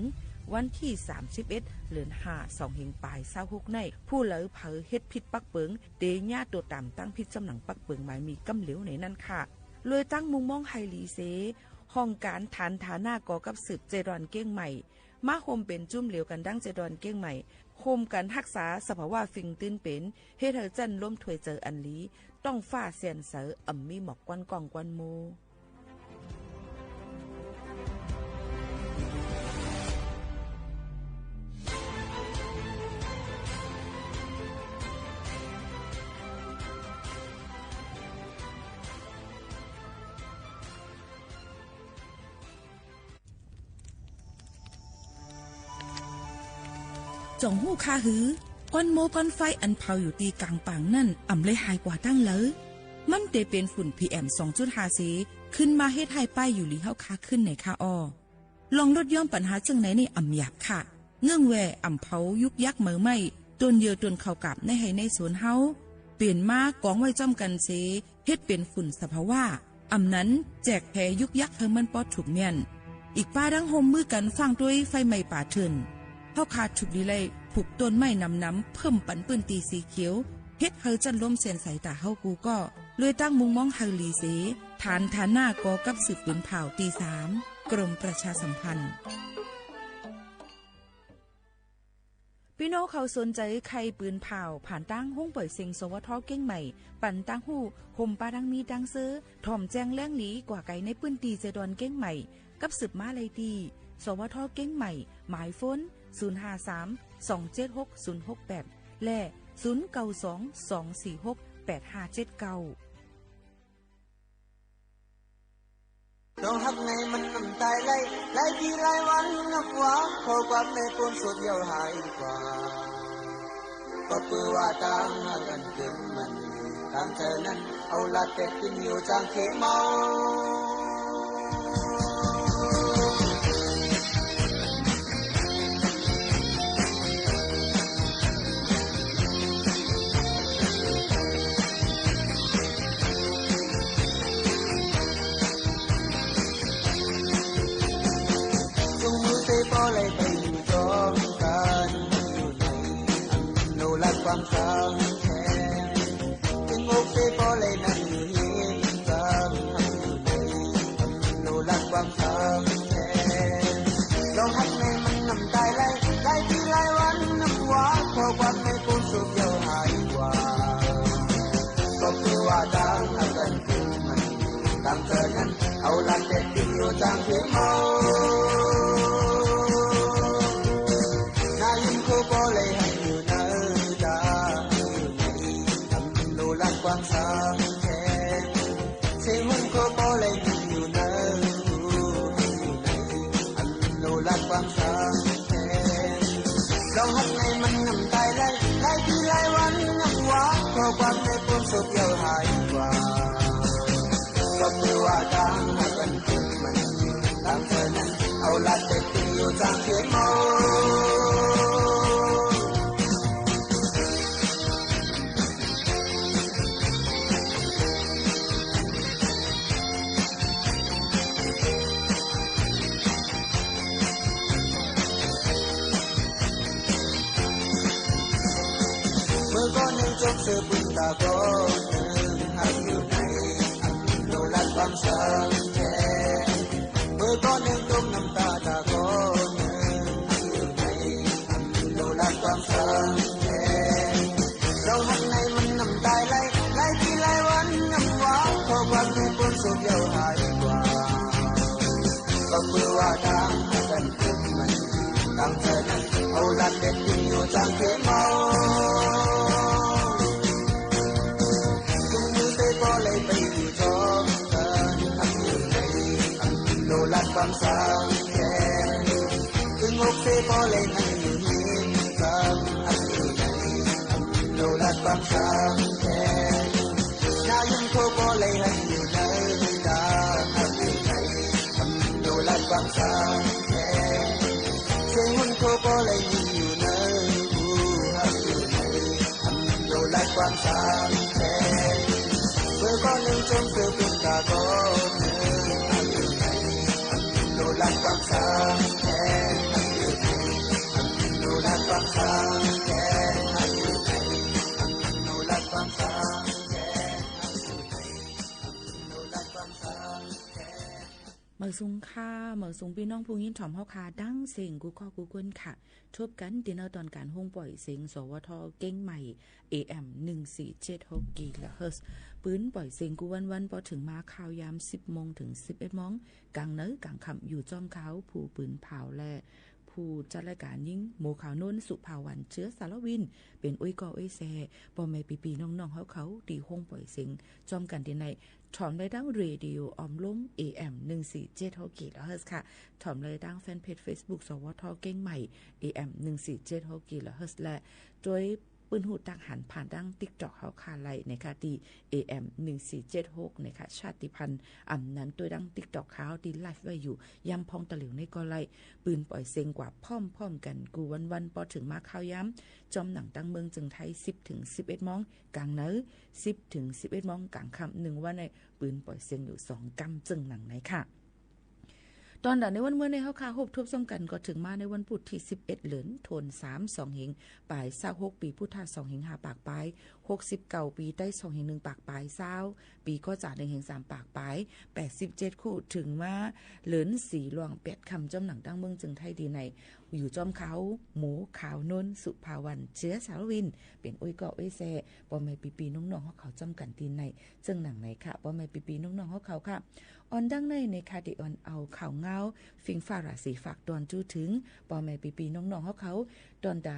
วันตี้สามสิบเอ็ด เดือนห้า สองเฮงป๋ายซาวหก ใน ผู้เหลอเผลอเฮ็ดผิดปักเปิง เตเยียะตั๋วต๋ามตั้งผิดจำหนังปักเปิงหมายมีก้ำเหลวในนั้นค่ะ โดยตั้งมุมมองหื้อหลีเส ห้องก๋านฐานฐานะก่อกับสืบเจดอนเก้งใหม่ มาโฮมเป๋นจุ้มเหลียวกั๋นดังเจดอนเก้งใหม่ โฮมกั๋นฮักษาสภาวะฟิงตื้นเป๋น เฮ็ดหื้อจั้นลมถ้วยใจ๋อันหลี ต๊องฟ้าแสนใส อ่ำมีหมอกควันก้องควันโม จ๋องฮู้ค่าหือ ควันโมควันไฟอันเผาอยู่ตี้ก๋างป่างนั้น อ่ำไล่หายกว่าตั้งเหลอ มันเตเป๋นฝุ่น พีเอ็ม สองจุดห้า เส ขึ้นมาเฮ็ดฮ้ายป้ายอยู่หลีเฮาข้าขึ้นไหนคะอ้อ ลองลดหย่อนปัญหาเจิ่งไหนนี่อ่ำหยาบค่ะ เนื่องแว่อ่ำเผายุกยักเหมยไหม้ ต้นเยื่อต้นข้าวกาบในไฮ่ในสวนเฮา เป๋นมากองไว้จ้อมกั๋นเส เฮ็ดเป๋นฝุ่นสภาวะ อ่ำนั้นแจกแผยุกยักหื้อมันปอถูกเมี้ยน อีกป้าดั้งฮ่วมมือกั๋นฟ้างตวยไฟไหม้ป่าเถื่อน เฮาข้าถูกดีไล่ผูกต้นไม้หนำๆ เพิ่มปันปื้นตี้สีเขียว เฮ็ดหื้อจั้นลมเสียนใสต๋าเฮากู้ก่อ ลวยตั้งมุมมองหื้อหลีเส ฐานฐานะก่อกับสืบปืนผ่าวตี้สาม กรมประชาสัมพันธ์ ปี้น้องเขาสนใจ๋ใค่ปืนผ่าว ผ่านตางห้องป่อยเสียง สวท เกียงใหม่ ปันตางฮู้ ห่มปาดังมีดังเซอ ถ่อมแจ้งแหล่งหลีกว่าไก๋ในปื้นตี้เจดอนเกียงใหม่ กับสืบมาไล่ตี้ สวท เกียงใหม่ หมายโฟน ศูนย์ห้าสาม สองเจ็ดหก ศูนย์หกแปด และ ศูนย์เก้าสอง สองสี่หก แปดห้าเจ็ดเก้า ลองฮักในมันน้ำตายไหล หลายปีหลายวันนับว่า ข้อความในโฟนสดเหี่ยวหายกว่า ก็เปื้อว่าตางฮักอันเกินมัน ตางเธอนั้น เอาลาดแตกปิ้นอยู่จางเขเมา จุงมือเตปอไหลไปอยู่จอมกั๋น อยู่ในอนุรักษ์ความสัมพันธ์ ตึงอกเตปอไหลนั่งอยู่เฮียงกั๋น อยู่ในอนุรักษ์ความสัมพันธ์ ลองฮักในมันน้ำตายไหล หลายปีหลายวันนับว่า ข้อความในโฟนสดเหี่ยวหายกว่า ก็เปื้อว่าตางฮักอันเกินมัน ตางเธอนั้น เอาลาดแตกปิ้นอยู่จางเขเมา นายินโคปอไหลหันอยู่ในตา อยู่ในอนุรักษ์ความสัมพันธ์ เสียงหุ่นโคปอไหลหันอยู่ในหู อยู่ในอนุรักษ์ความสัมพันธ์ ลองฮักในมันน้ำตายไหล หลายปีหลายวันนับว่า ข้อความในโฟนสดเหี่ยวหายกว่า ก็เปื้อว่าตางฮักอันเกินมัน ตางเธอนั้น เอาลาดแตกปิ้นอยู่จางเขเมา เมื่อก่อนนึ่งจบเสือปืนตาก่อนนึ่ง ฮักอยู่ในอนุรักษ์ความสัมพันธ์ เมื่อก่อนนึ่งจมน้ำตาตาก่อนนึ่ง ฮักอยู่ในอนุรักษ์ความสัมพันธ์ ลองฮักในมันน้ำตายไหล หลายปีหลายวันนับว่า ข้อความในโฟนสดเหี่ยวหายกว่า ก็เปื้อว่าตางฮักอันเกินมัน ตางเธอนั้น เอาลาดแตกปิ้นอยู่จางเขเมา จุงมือเตปอไหลไปอยู่จอมกั๋น ฮักอยู่ในอนุรักษ์ความสัมพันธ์ ตึงอกเตปอไหลนั่งอยู่เฮียงกั๋น ฮักอยู่ในอนุรักษ์ความสัมพันธ์ นายินโคปอไหลหันอยู่ในตา ฮักอยู่ในอนุรักษ์ความสัมพันธ์ เสียงหุ่นโคปอไหลยินอยู่ในหู ฮักอยู่ในอนุรักษ์ความสัมพันธ์ เมื่อก่อนนึ่งจมเสือปืนตาก่อนนึ่ง ฮักอยู่ในอนุรักษ์ความสัมพันธ์ ฮักอยู่ในอนุรักษ์ความสัมพันธ์ ฮักอยู่ในอนุรักษ์ความสัมพันธ์ ฮักอยู่ในอนุรักษ์ความสัมพันธ์ เมาสุงค่ะ เมาสุงปี้น้องผู้ยินถ่อมเฮาข้าตังเสี้งกู้ข้อกู้คนค่ะ ทบกั๋นตี้เน่าตอนก๋านห้องป่อยเสียง สวท เกียงใหม่ เอเอ็ม หนึ่งสี่เจ็ดหก กิโลเฮิรตซ์ ปืนป่อยเสียงกู้วันๆ ปอเถิงมาข่าวยามสิบโมงเถิงสิบเอ็ดโมง ก๋างเนินก๋างค่ำอยู่จ้อมเฮา ผู้ปืนผ่าวและผู้จัดรายก๋านหญิงหมวกขาวโน้น สุภาวัน เจื้อสารวิน เป๋นอุ้ยก่ออุ้ยแซ ป้อแม่ปี้ๆ น้องๆ เฮาเขาตี้ห้องป่อยเสียง จ้อมกั๋นตี้ไหน ถ่อมได้ตังเรดิโอออมลม เอเอ็ม หนึ่งสี่เจ็ดหก กิโลเฮิรตซ์ค่ะ ถ่อมได้ตังแฟนเพจเฟซบุ๊ก สวท เกียงใหม่ เอเอ็ม หนึ่งสี่เจ็ดหก กิโลเฮิรตซ์ และตวย ปื้นฮู้ตั๊กหันผ่านตางติ๊กต็อกเฮาข้าได้นะคะ ตี้ เอเอ็ม หนึ่งสี่เจ็ดหก นะคะ ชาติพันธุ์ อ่ำนั้นตวยตางติ๊กต็อกเฮาตี้ไลฟ์ไว้อยู่ ย้ำพ่องตะหลิวนี้ก็ได้ ปืนป่อยเสียงกว่าพร้อมๆ กั๋นกู้วันๆ ปอเถิงมาค่าวยาม จ้อมหนังตางเมืองเจิงไทย สิบเถิงสิบเอ็ดโมง ก๋างเนิน สิบเถิงสิบเอ็ดโมง ก๋างค่ำ นึ่งวันได้ ปืนป่อยเสียงอยู่สองกำเจิ่งหนังในค่ะ ตอนด่านในวันเมื่อในเฮาข้าฮบทบซ้ำกั๋นก็เถิงมาในวันปุธตี้ สิบเอ็ด เหลือนธันวา สองเฮงป๋ายซาวหก ปี๋พุทธะ สองเฮงห้าปากป๋าย หกสิบเก้า ปี๋ไต สองเฮงนึ่งปากป๋ายซาว ปี๋ก๋อจ๋า นึ่งเฮงสามปากป๋าย แปดสิบเจ็ด คู่ เถิงมาเหลือนสี่ล่วงแปดค่ำ จ้อมหนังตางเมืองเจิงไทยตี้ใน อยู่จ้อมเขา หมูขาวนวล สุภาวรรณ เจือสารวิน เป๋นอุ้ยเกาะอุ้ยแซ่ ป้อแม่ปี้ๆ น้องๆ เฮาเขาจ้อมกั๋นตี้ใน เจิ่งหนังในค่ะ ป้อแม่ปี้ๆ น้องๆ เฮาเขาค่ะ อ่อนดังในในค่ะ ตี้อ่อนเอาข่าวเงา ฟิงฟ้าราศีฝากตวนจู้เถิง ป้อแม่ปี้ๆ น้องๆ เฮาเขา ตอนด่า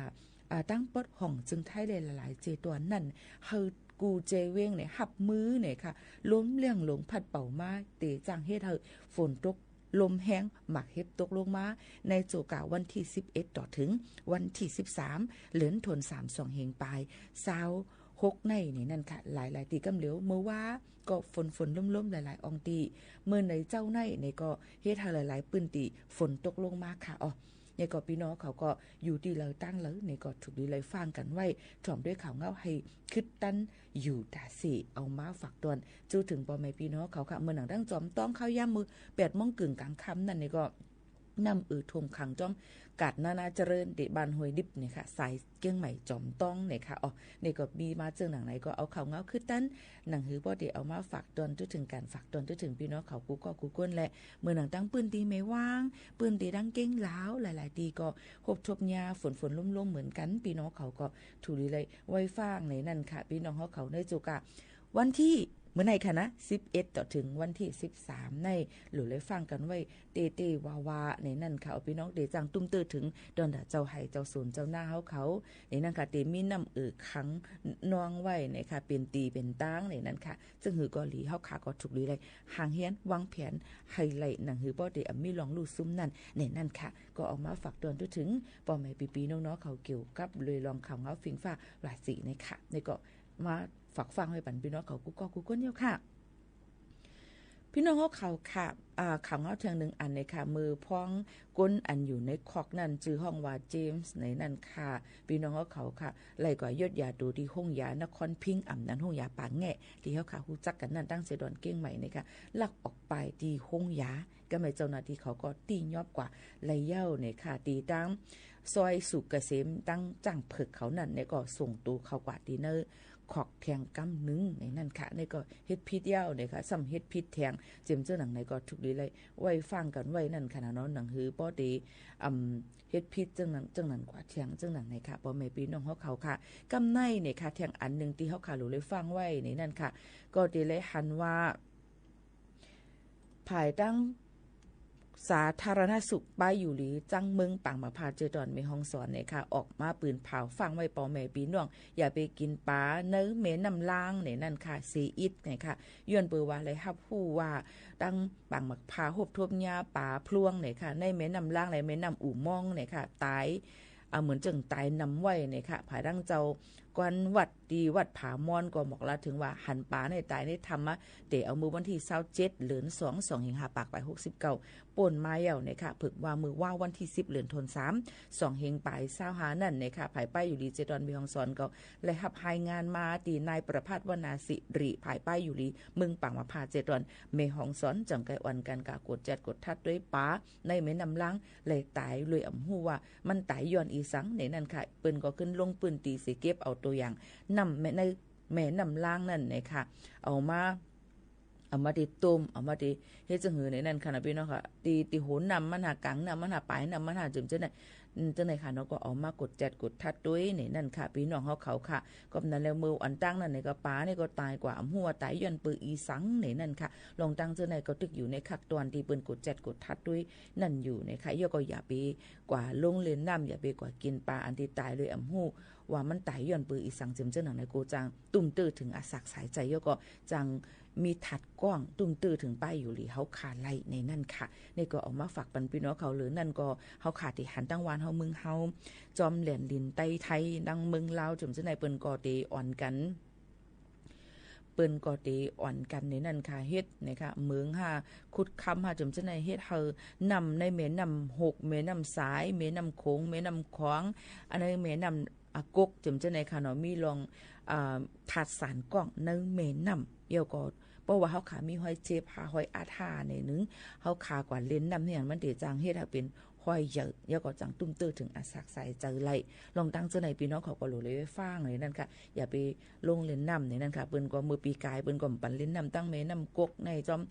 อ่า ตางปอดห้องเจิงไทยหลายๆ เจตวนนั้น หื้อกู้เจเว้งในฮับมือในค่ะ ลมเลี่ยงหลงพัดเป่ามา เต๋จ่างเฮ็ดหื้อฝนตก ลมแฮง หมากเห็บตกลงมา ในโจก่าวันตี้ สิบเอ็ด ต่อเถิงวันตี้ สิบสาม เหลือนธันวา สองเฮงป๋ายซาวหกใน ในนั้นค่ะ หลายๆ ตี้กำเหลียว เมื่อวาก็ฝนๆ ลมๆ หลายๆ อ่องตี้ เมื่อในเจ๊าในในก็เฮ็ดหื้อหลายๆ ปื้นตี้ฝนตกลงมาค่ะ อ๋อ ในก็ปี้น้องเขาก็อยู่ตี้ใดตางใดในก็ถูกดีไล่ฟังกั๋นไว้ ถ่อมด้วยข่าวเงาหื้อคึดตันอยู่ตาเส เอามาฝากตวน จู้เถิงป้อแม่ปี้น้องเขาค่ะ เมื่อหนังดังจอมต้องค่าวยามมื้อ แปดโมงเกิ่งก๋างค่ำนั้นในก็ น้ำอือท่วมขังจ้อม กาดนานาเจริญ ตี้บ้านห้วยดิบในค่ะ สายเกียงใหม่จอมต้องในค่ะ อ๋อ ในก็มีมาเจิ่งหนังในก็เอาข่าวเงาคึดตัน หนังหื้อป้อตี้เอามาฝากตวน จู้เถิงกั๋น ฝากตวน จู้เถิงปี้น้องเขากู้เกาะกู้ก้นแหละ เมื่อหนังตางปื้นตี้แม่หว้าง ปื้นตี้ตางเก้งหลาว หลายๆ ตี้ก็ฮบทบยาฝนๆ ลมๆ เหมือนกั๋น ปี้น้องเขาก็ถูกดีไล่ไว้ฟังในนั้นค่ะ ปี้น้องเฮาเขาในโจก่า วันตี้ เมื่อในค่ะนะ สิบเอ็ด ต่อเถิงวันตี้ สิบสาม ใน หลู่ไล่ฟังกั๋นไว้ เต้ๆ วาๆ ในนั้นค่ะ เอาปี้น้องเต๋จ่างตุ้มเตื้อเถิง ตอนด่าเจ้าไฮ่เจ้าสวนเจ้านาเฮาเขา ในนั้นค่ะ ตี้มีน้ำอือขังนองไว้ในค่ะ เป๋นตี้เป๋นตางในนั้นค่ะ ซึ่งหื้อก็หลี เฮาข้าก็ถูกดีไล่ หางเฮียน วางแผน หื้อไล่ หนังหื้อป้อตี้อ่ำมีล่องลู่ซุ่มนั้น ในนั้นค่ะ ก็เอามาฝากตวน จู้เถิง ป้อแม่ปี้ๆ น้องๆ เขาเกี่ยวกับเรื่องข่าวเงาฟิงฟ้าราศีในค่ะ ในก็มาฝากฟังไว้ปันปี้น้องเขากู้เกาะกู้ก้นเย้าค่ะ ปี้น้องเฮาเขาค่ะ อ่า ข่าวเงาเถิงนึ่งอันในค่ะ เมื่อพ้องก้นอันอยู่ในคอกนั้น จื้อห้องว่าเจมส์ในนั้นค่ะ ปี้น้องเฮาเขาค่ะ ไล่ก๋วยยดยาตั๋วตี้โฮงยานครพิงค์ อ่ำนั้นโฮงยาปากแง่ ตี้เฮาข้าฮู้จักกั๋นนั้น ตางเสด็อนเกียงใหม่ในค่ะ ลักออกไปตี้โฮงยา ก็แม่นเจ้าหน้าตี้เขาก็ตี้ยอบกว่า ไล่เย้าในค่ะ ตี้ตางซอยสุขเกษม ตางจ้างเผิกเขานั้นในก็ส่งตั๋วเขากว่าตี้ในคอกแทงกำนึ่งในนั้นค่ะ ในก็เฮ็ดผิดเย้าในค่ะ ซ้ำเฮ็ดผิดแทง เจียมเจ้าหนังในก็ถูกดีไล่ไว้ฟังกั๋นไว้นั่นค่ะนะเนาะ หนังหื้อป้อตี้ อ่ำ เฮ็ดผิดเจิ่งนั้น เจิ่งนั้นกว่าแทง เจิ่งนั้นในค่ะ ป้อแม่ปี้น้องเฮาเขาค่ะ กำในในค่ะ แทงอันนึ่งตี้เฮาข้าหลู่ไล่ฟังไว้ในนั้นค่ะ ก็ตี้ไล่หันว่า ภายตางสาธารณสุขป้ายอยู่หลี จังเมืองปางหมากพร้าว เจตอนแม่ฮ่องสอนในค่ะ ออกมาปืนเผาฟังไว้ป้อแม่ปี้น้อง อย่าไปกิ๋นป๋าในแม่น้ำลางในนั้นค่ะ เสียอิดในค่ะ ย้อนเปื้อว่าไล่ฮับฮู้ว่า ตางปางหมากพร้าวฮบทบยาป๋าพลวงในค่ะ ในแม่น้ำลาง ในแม่น้ำอู่ม่องในค่ะ ต๋าย อ่า เหมือนเจิ่งต๋ายนำไว้ในค่ะ ภายตางเจ้า กวนวัดตี้วัดผามอนก็บอกลาวเถิงว่า หันป๋าในต๋ายในถ้ำมา เต๋เอาเมื่อวันตี้ ซาวเจ็ด เหลือนสอง สองเฮงห้าปากป๋าย หกสิบเก้า ป้นมาเย้าในค่ะ เผิกว่าเมื่อวาวันตี้ สิบ เหลือนธันวา สองเฮงป๋ายซาวห้านั้นในค่ะ ภายป้ายอยู่หลี เจตอนแม่ฮ่องสอนก็ไล่ฮับรายงานมาตี้นายประภาส วนาสิริ ภายป้ายอยู่หลี เมืองปางหมากพร้าว เจตอนแม่ฮ่องสอน จังไก่อ่อนกั๋นกากวดจัดกวดทัดตวยป๋าในแม่น้ำลาง ไล่ต๋ายโดยอ่ำฮู้ว่า มันต๋ายย้อนอีสังในนั้นค่ะ เปิ้นก็ขึ้นลงปื้นตี้เสียเก็บเอาตั๋วอย่างน้ำแม่ ในแม่น้ำลางนั้นในค่ะ เอามา เอามาตี้ต้ม เอามาตี้เฮ็ดเจิ่งหื้อในนั้นค่ะนะปี้น้องค่ะ ตี้ ตี้โหนน้ำมันหา ก๋างน้ำมันหา ป๋ายน้ำมันหา เจิมเจ้าใน อืม เจ้าในค่ะเนาะ ก็เอามากวดจัดกวดทัดตวยในนั้นค่ะ ปี้น้องเฮาเขาค่ะ ก็นั้นแล้วเมื่ออันตางนั้นในก็ป๋าในก็ต๋ายกว่า อ่ำฮู้ว่าต๋ายย้อนเปื้ออีสังในนั้นค่ะ ลองตางเจ้าในก็ตึกอยู่ในคักตอนตี้เปิ้นกวดจัดกวดทัดตวยนั่นอยู่ในค่ะ เย้าก็อย่าไปกว่าลงเล่นน้ำ อย่าไปกว่ากิ๋นป๋าอันตี้ต๋ายโดยอ่ำฮู้ ว่ามันต๋ายย้อนปืออีสังเจียมเจ้าหนังใน ก็จางตุ้มเตื้อเถิงอาสากสายใจ๋ แล้วก็จางมีถัดกว้างตุ้มเตื้อเถิงป้ายอยู่หลีเฮาข้าไล่ในนั้นค่ะ นี่ก็เอามาฝากปันปี้น้องเขา หรือนั้นก็เฮาข้าเต๋หันตังวานเฮาเมืองเฮา จอมแหลนลินใต้ไทย ตังเมืองลาว เจียมเจ้าหนัง เปิ้นก็เต๋อ่อนกั๋น เปิ้นก็เต๋อ่อนกั๋นในนั้นค่ะ เฮ็ดนะคะ เหมืองห้า ขุดคำห้า เจียมเจ้าหนัง เฮ็ดหื้อน้ำในแม่น้ำฮก แม่น้ำสาย แม่น้ำโขง แม่น้ำขวาง อันในแม่น้ำ อ่า กก เจียมเจ้าหนังค่ะเนาะ มีร่อง อ่า ธาตุสารกว้างในแม่น้ำ แล้วก็ เพราะว่าเฮาข้ามีฮอยเจ็บห้า ฮอยอัดห้าในนึ่ง เฮาข้ากว่าเล่นน้ำเนี่ย มันเต๋จางเฮ็ดหื้อเป๋นฮอยใหญ่ แล้วก็จางตุ้มเตื้อเถิงอาสากสายใจ๋ไล่ ลองตังเจ้าหนัง ปี้น้องเขาก็หลู่เลยฟังในนั้นค่ะ อย่าไปลงเล่นน้ำในนั้นค่ะ เปิ้นก็เมื่อปี๋ก๋าย เปิ้นก็บ่ปันเล่นน้ำตังแม่น้ำกกใน จอม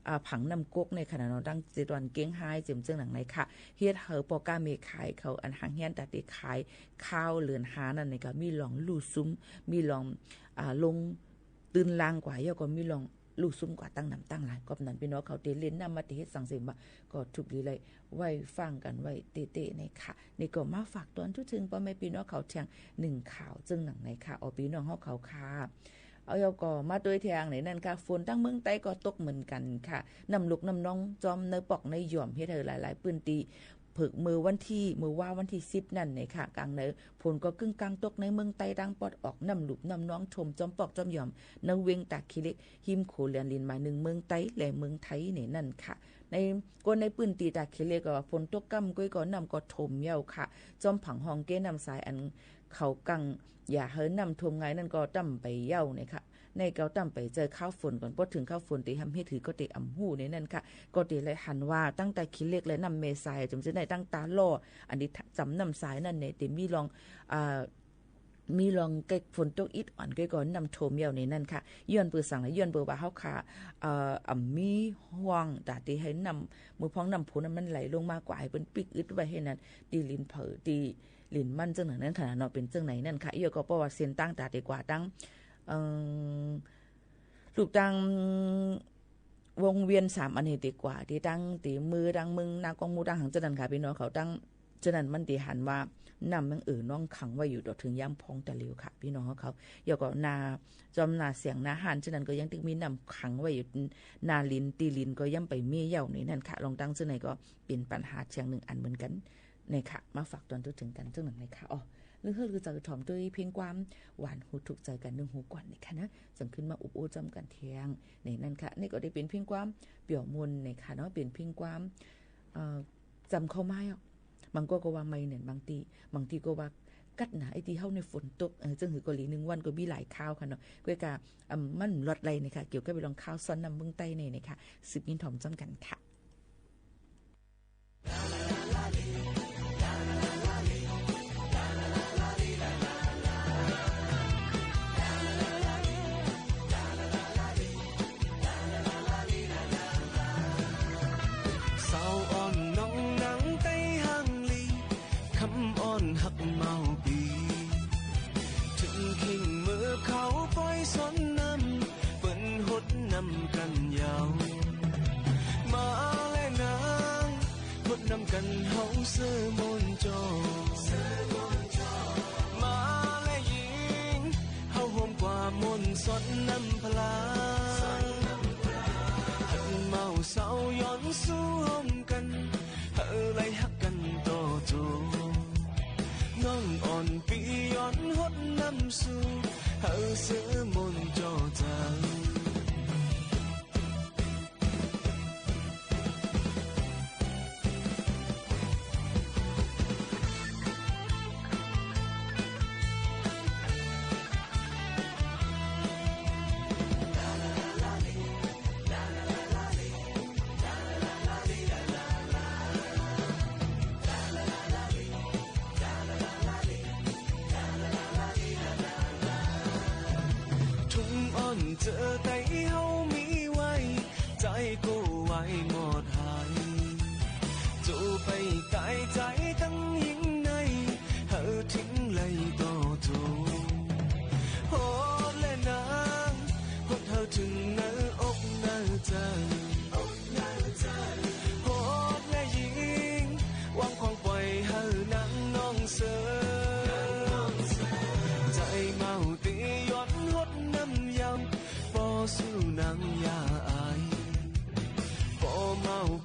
อ่า ผังน้ำกกในขนาดเนาะ ตังเจ็ดวันเก้งฮ้าย เจียมเจ้าหนังในค่ะ เฮ็ดหื้อป้อก๊าแม่ขายเขา อันหางเฮียนต๋าเต๋ขาย ข้าวเลือนหานั้นนี่ก็มีร่องลู่ซุม มีร่อง อ่า ลงตื้นลางกว่า แล้วก็มีร่องลู่ซุมกว่าตั้งนำตั้งหลาย ก็นั้นปี้น้องเขาเต๋เล่นน้ำมาเต๋เฮ็ดสังเสริมบ่า ก็ถูกดีเลย ไว้ฟังกั๋นไว้เต๊ะๆ ในค่ะ นี่ก็มาฝากตอนทั่วเถิงป้อแม่ปี้น้องเขาแทงนึ่งข่าวเจ้าหนังในค่ะ เอาปี้น้องเฮาเขาค่ะ เอา แล้วก็มาตวยแทงในนั้นค่ะ ฝนตังเมืองใต้ก็ตกเหมือนกั๋นค่ะ น้ำลุกน้ำนองจอมในปอกในหย่อม เฮ็ดหื้อหลายๆ ปื้นตี้ เผิกเมื่อวันตี้ เมื่อวาวันตี้สิบนั้นในค่ะ กลางใน ฝนก็กึ่งกลางตกในเมืองใต้ตางปอดออก น้ำลุกน้ำนองท่วมจอมปอกจอมหย่อม ในเว็งต๋าขี้เหล็ก ฮิมขัวแหลนลินหมายนึ่ง เมืองใต้และเมืองไทยในนั้นค่ะ ใน ก็ในปื้นตี้ต๋าขี้เหล็กก็ว่าฝนตกก้ำก้อยก็น้ำก็ท่วมเย้าค่ะ จอมผังฮ่องเก้น้ำสายอันเขากั๋งอย่าหื้อน้ำท่วมง่ายนั้นก็ต้ำไปเย้าในค่ะ ในก็ต้ำไปเจอข้าวฝนก่อน พอเถิงข้าวฝนเต๋หำเฮ็ดหื้อก็เต๋อ่ำฮู้ในนั้นค่ะ ก็เต๋เลยหันว่าตั้งต๋าขี้เหล็กและน้ำแม่สาย เจียมเจ้าหนัง ตั้งต๋าล่อ อันนี้จำน้ำสายนั้นใน เต๋มีร่อง อ่า มีร่องแก๊กฝนตกอิดอ่อนก้อยก็น้ำท่วมเย้าในนั้นค่ะ ย้อนปือสังละ ย้อนปือว่าเฮาข้า เอ่อ อ่ำมีฮ่วงต๋าเต๋หื้อน้ำ เมื่อพ่องน้ำฝนนั้นมันไหลลงมากว่า หื้อเปิ้นปิ๊กอึดไว้หื้อนั้น ตี้ลินเผอ ตี้ลินมันเจ้าหนังนั้นค่ะเนาะ เป๋นเจ้าหนังนั้นค่ะ แล้วก็เพราะว่าเส้นตางต๋าเต๋กว่าตัง เอ่อ ลูกตังวงเวียนสามอันนี้เต๋กว่า ตี้ตังเต๋เมือตังเมืองนากองมูตังหังเจ้าหนังค่ะ ปี้น้องเขาตัง เจ้าหนังมันเต๋หันว่าน้ำยังเอ่อนองขังไว้อยู่ ต่อเถิงยามพ่องตะหลิวค่ะ ปี้น้องเขา แล้วก็นา จอมนาเสียงนาฮ้านเจ้าหนังก็ยังตึงมีน้ำขังไว้อยู่ นาลิน ตี้ลินก็ยังไปมีเย้าในนั้นค่ะ ลองตังเจ้าหนังก็เป๋นปัญหาเชียงนึ่งอันเหมือนกั๋น ในค่ะ มาฝากตอนทั่วเถิงกั๋นเจ้าหนังในค่ะ อ้อ ลือเฮือดลือใจ๋ถ่อมตวยเพลงความหวานหูถูกใจ๋กั๋นนึ่งหูก่อนในค่ะนะ จึงขึ้นมาอุบอู้จ้ำกั๋นแทงในนั้นค่ะ นี่ก็ได้เป๋นเพลงความเปียวมนต์ในค่ะเนาะ เป๋นเพลงความ เอ่อ จำเข้าไม้อ่ะ บางก็ก็ว่าไม่เนี่ย บางตี้ บางตี้ก็ว่ากั๊ดหนา ไอ้ตี้เฮาเนี่ยฝนตก เออ เจิ่งหื้อเกาหลีนึ่งวันก็มีหลายข่าวค่ะเนาะ ก้อยก่า อืม มันลอดไล่ในค่ะ เกี่ยวกับเรื่องข่าวซ้อนน้ำเมืองใต้ในในค่ะ สืบยินถ่อมจ้ำกั๋นค่ะ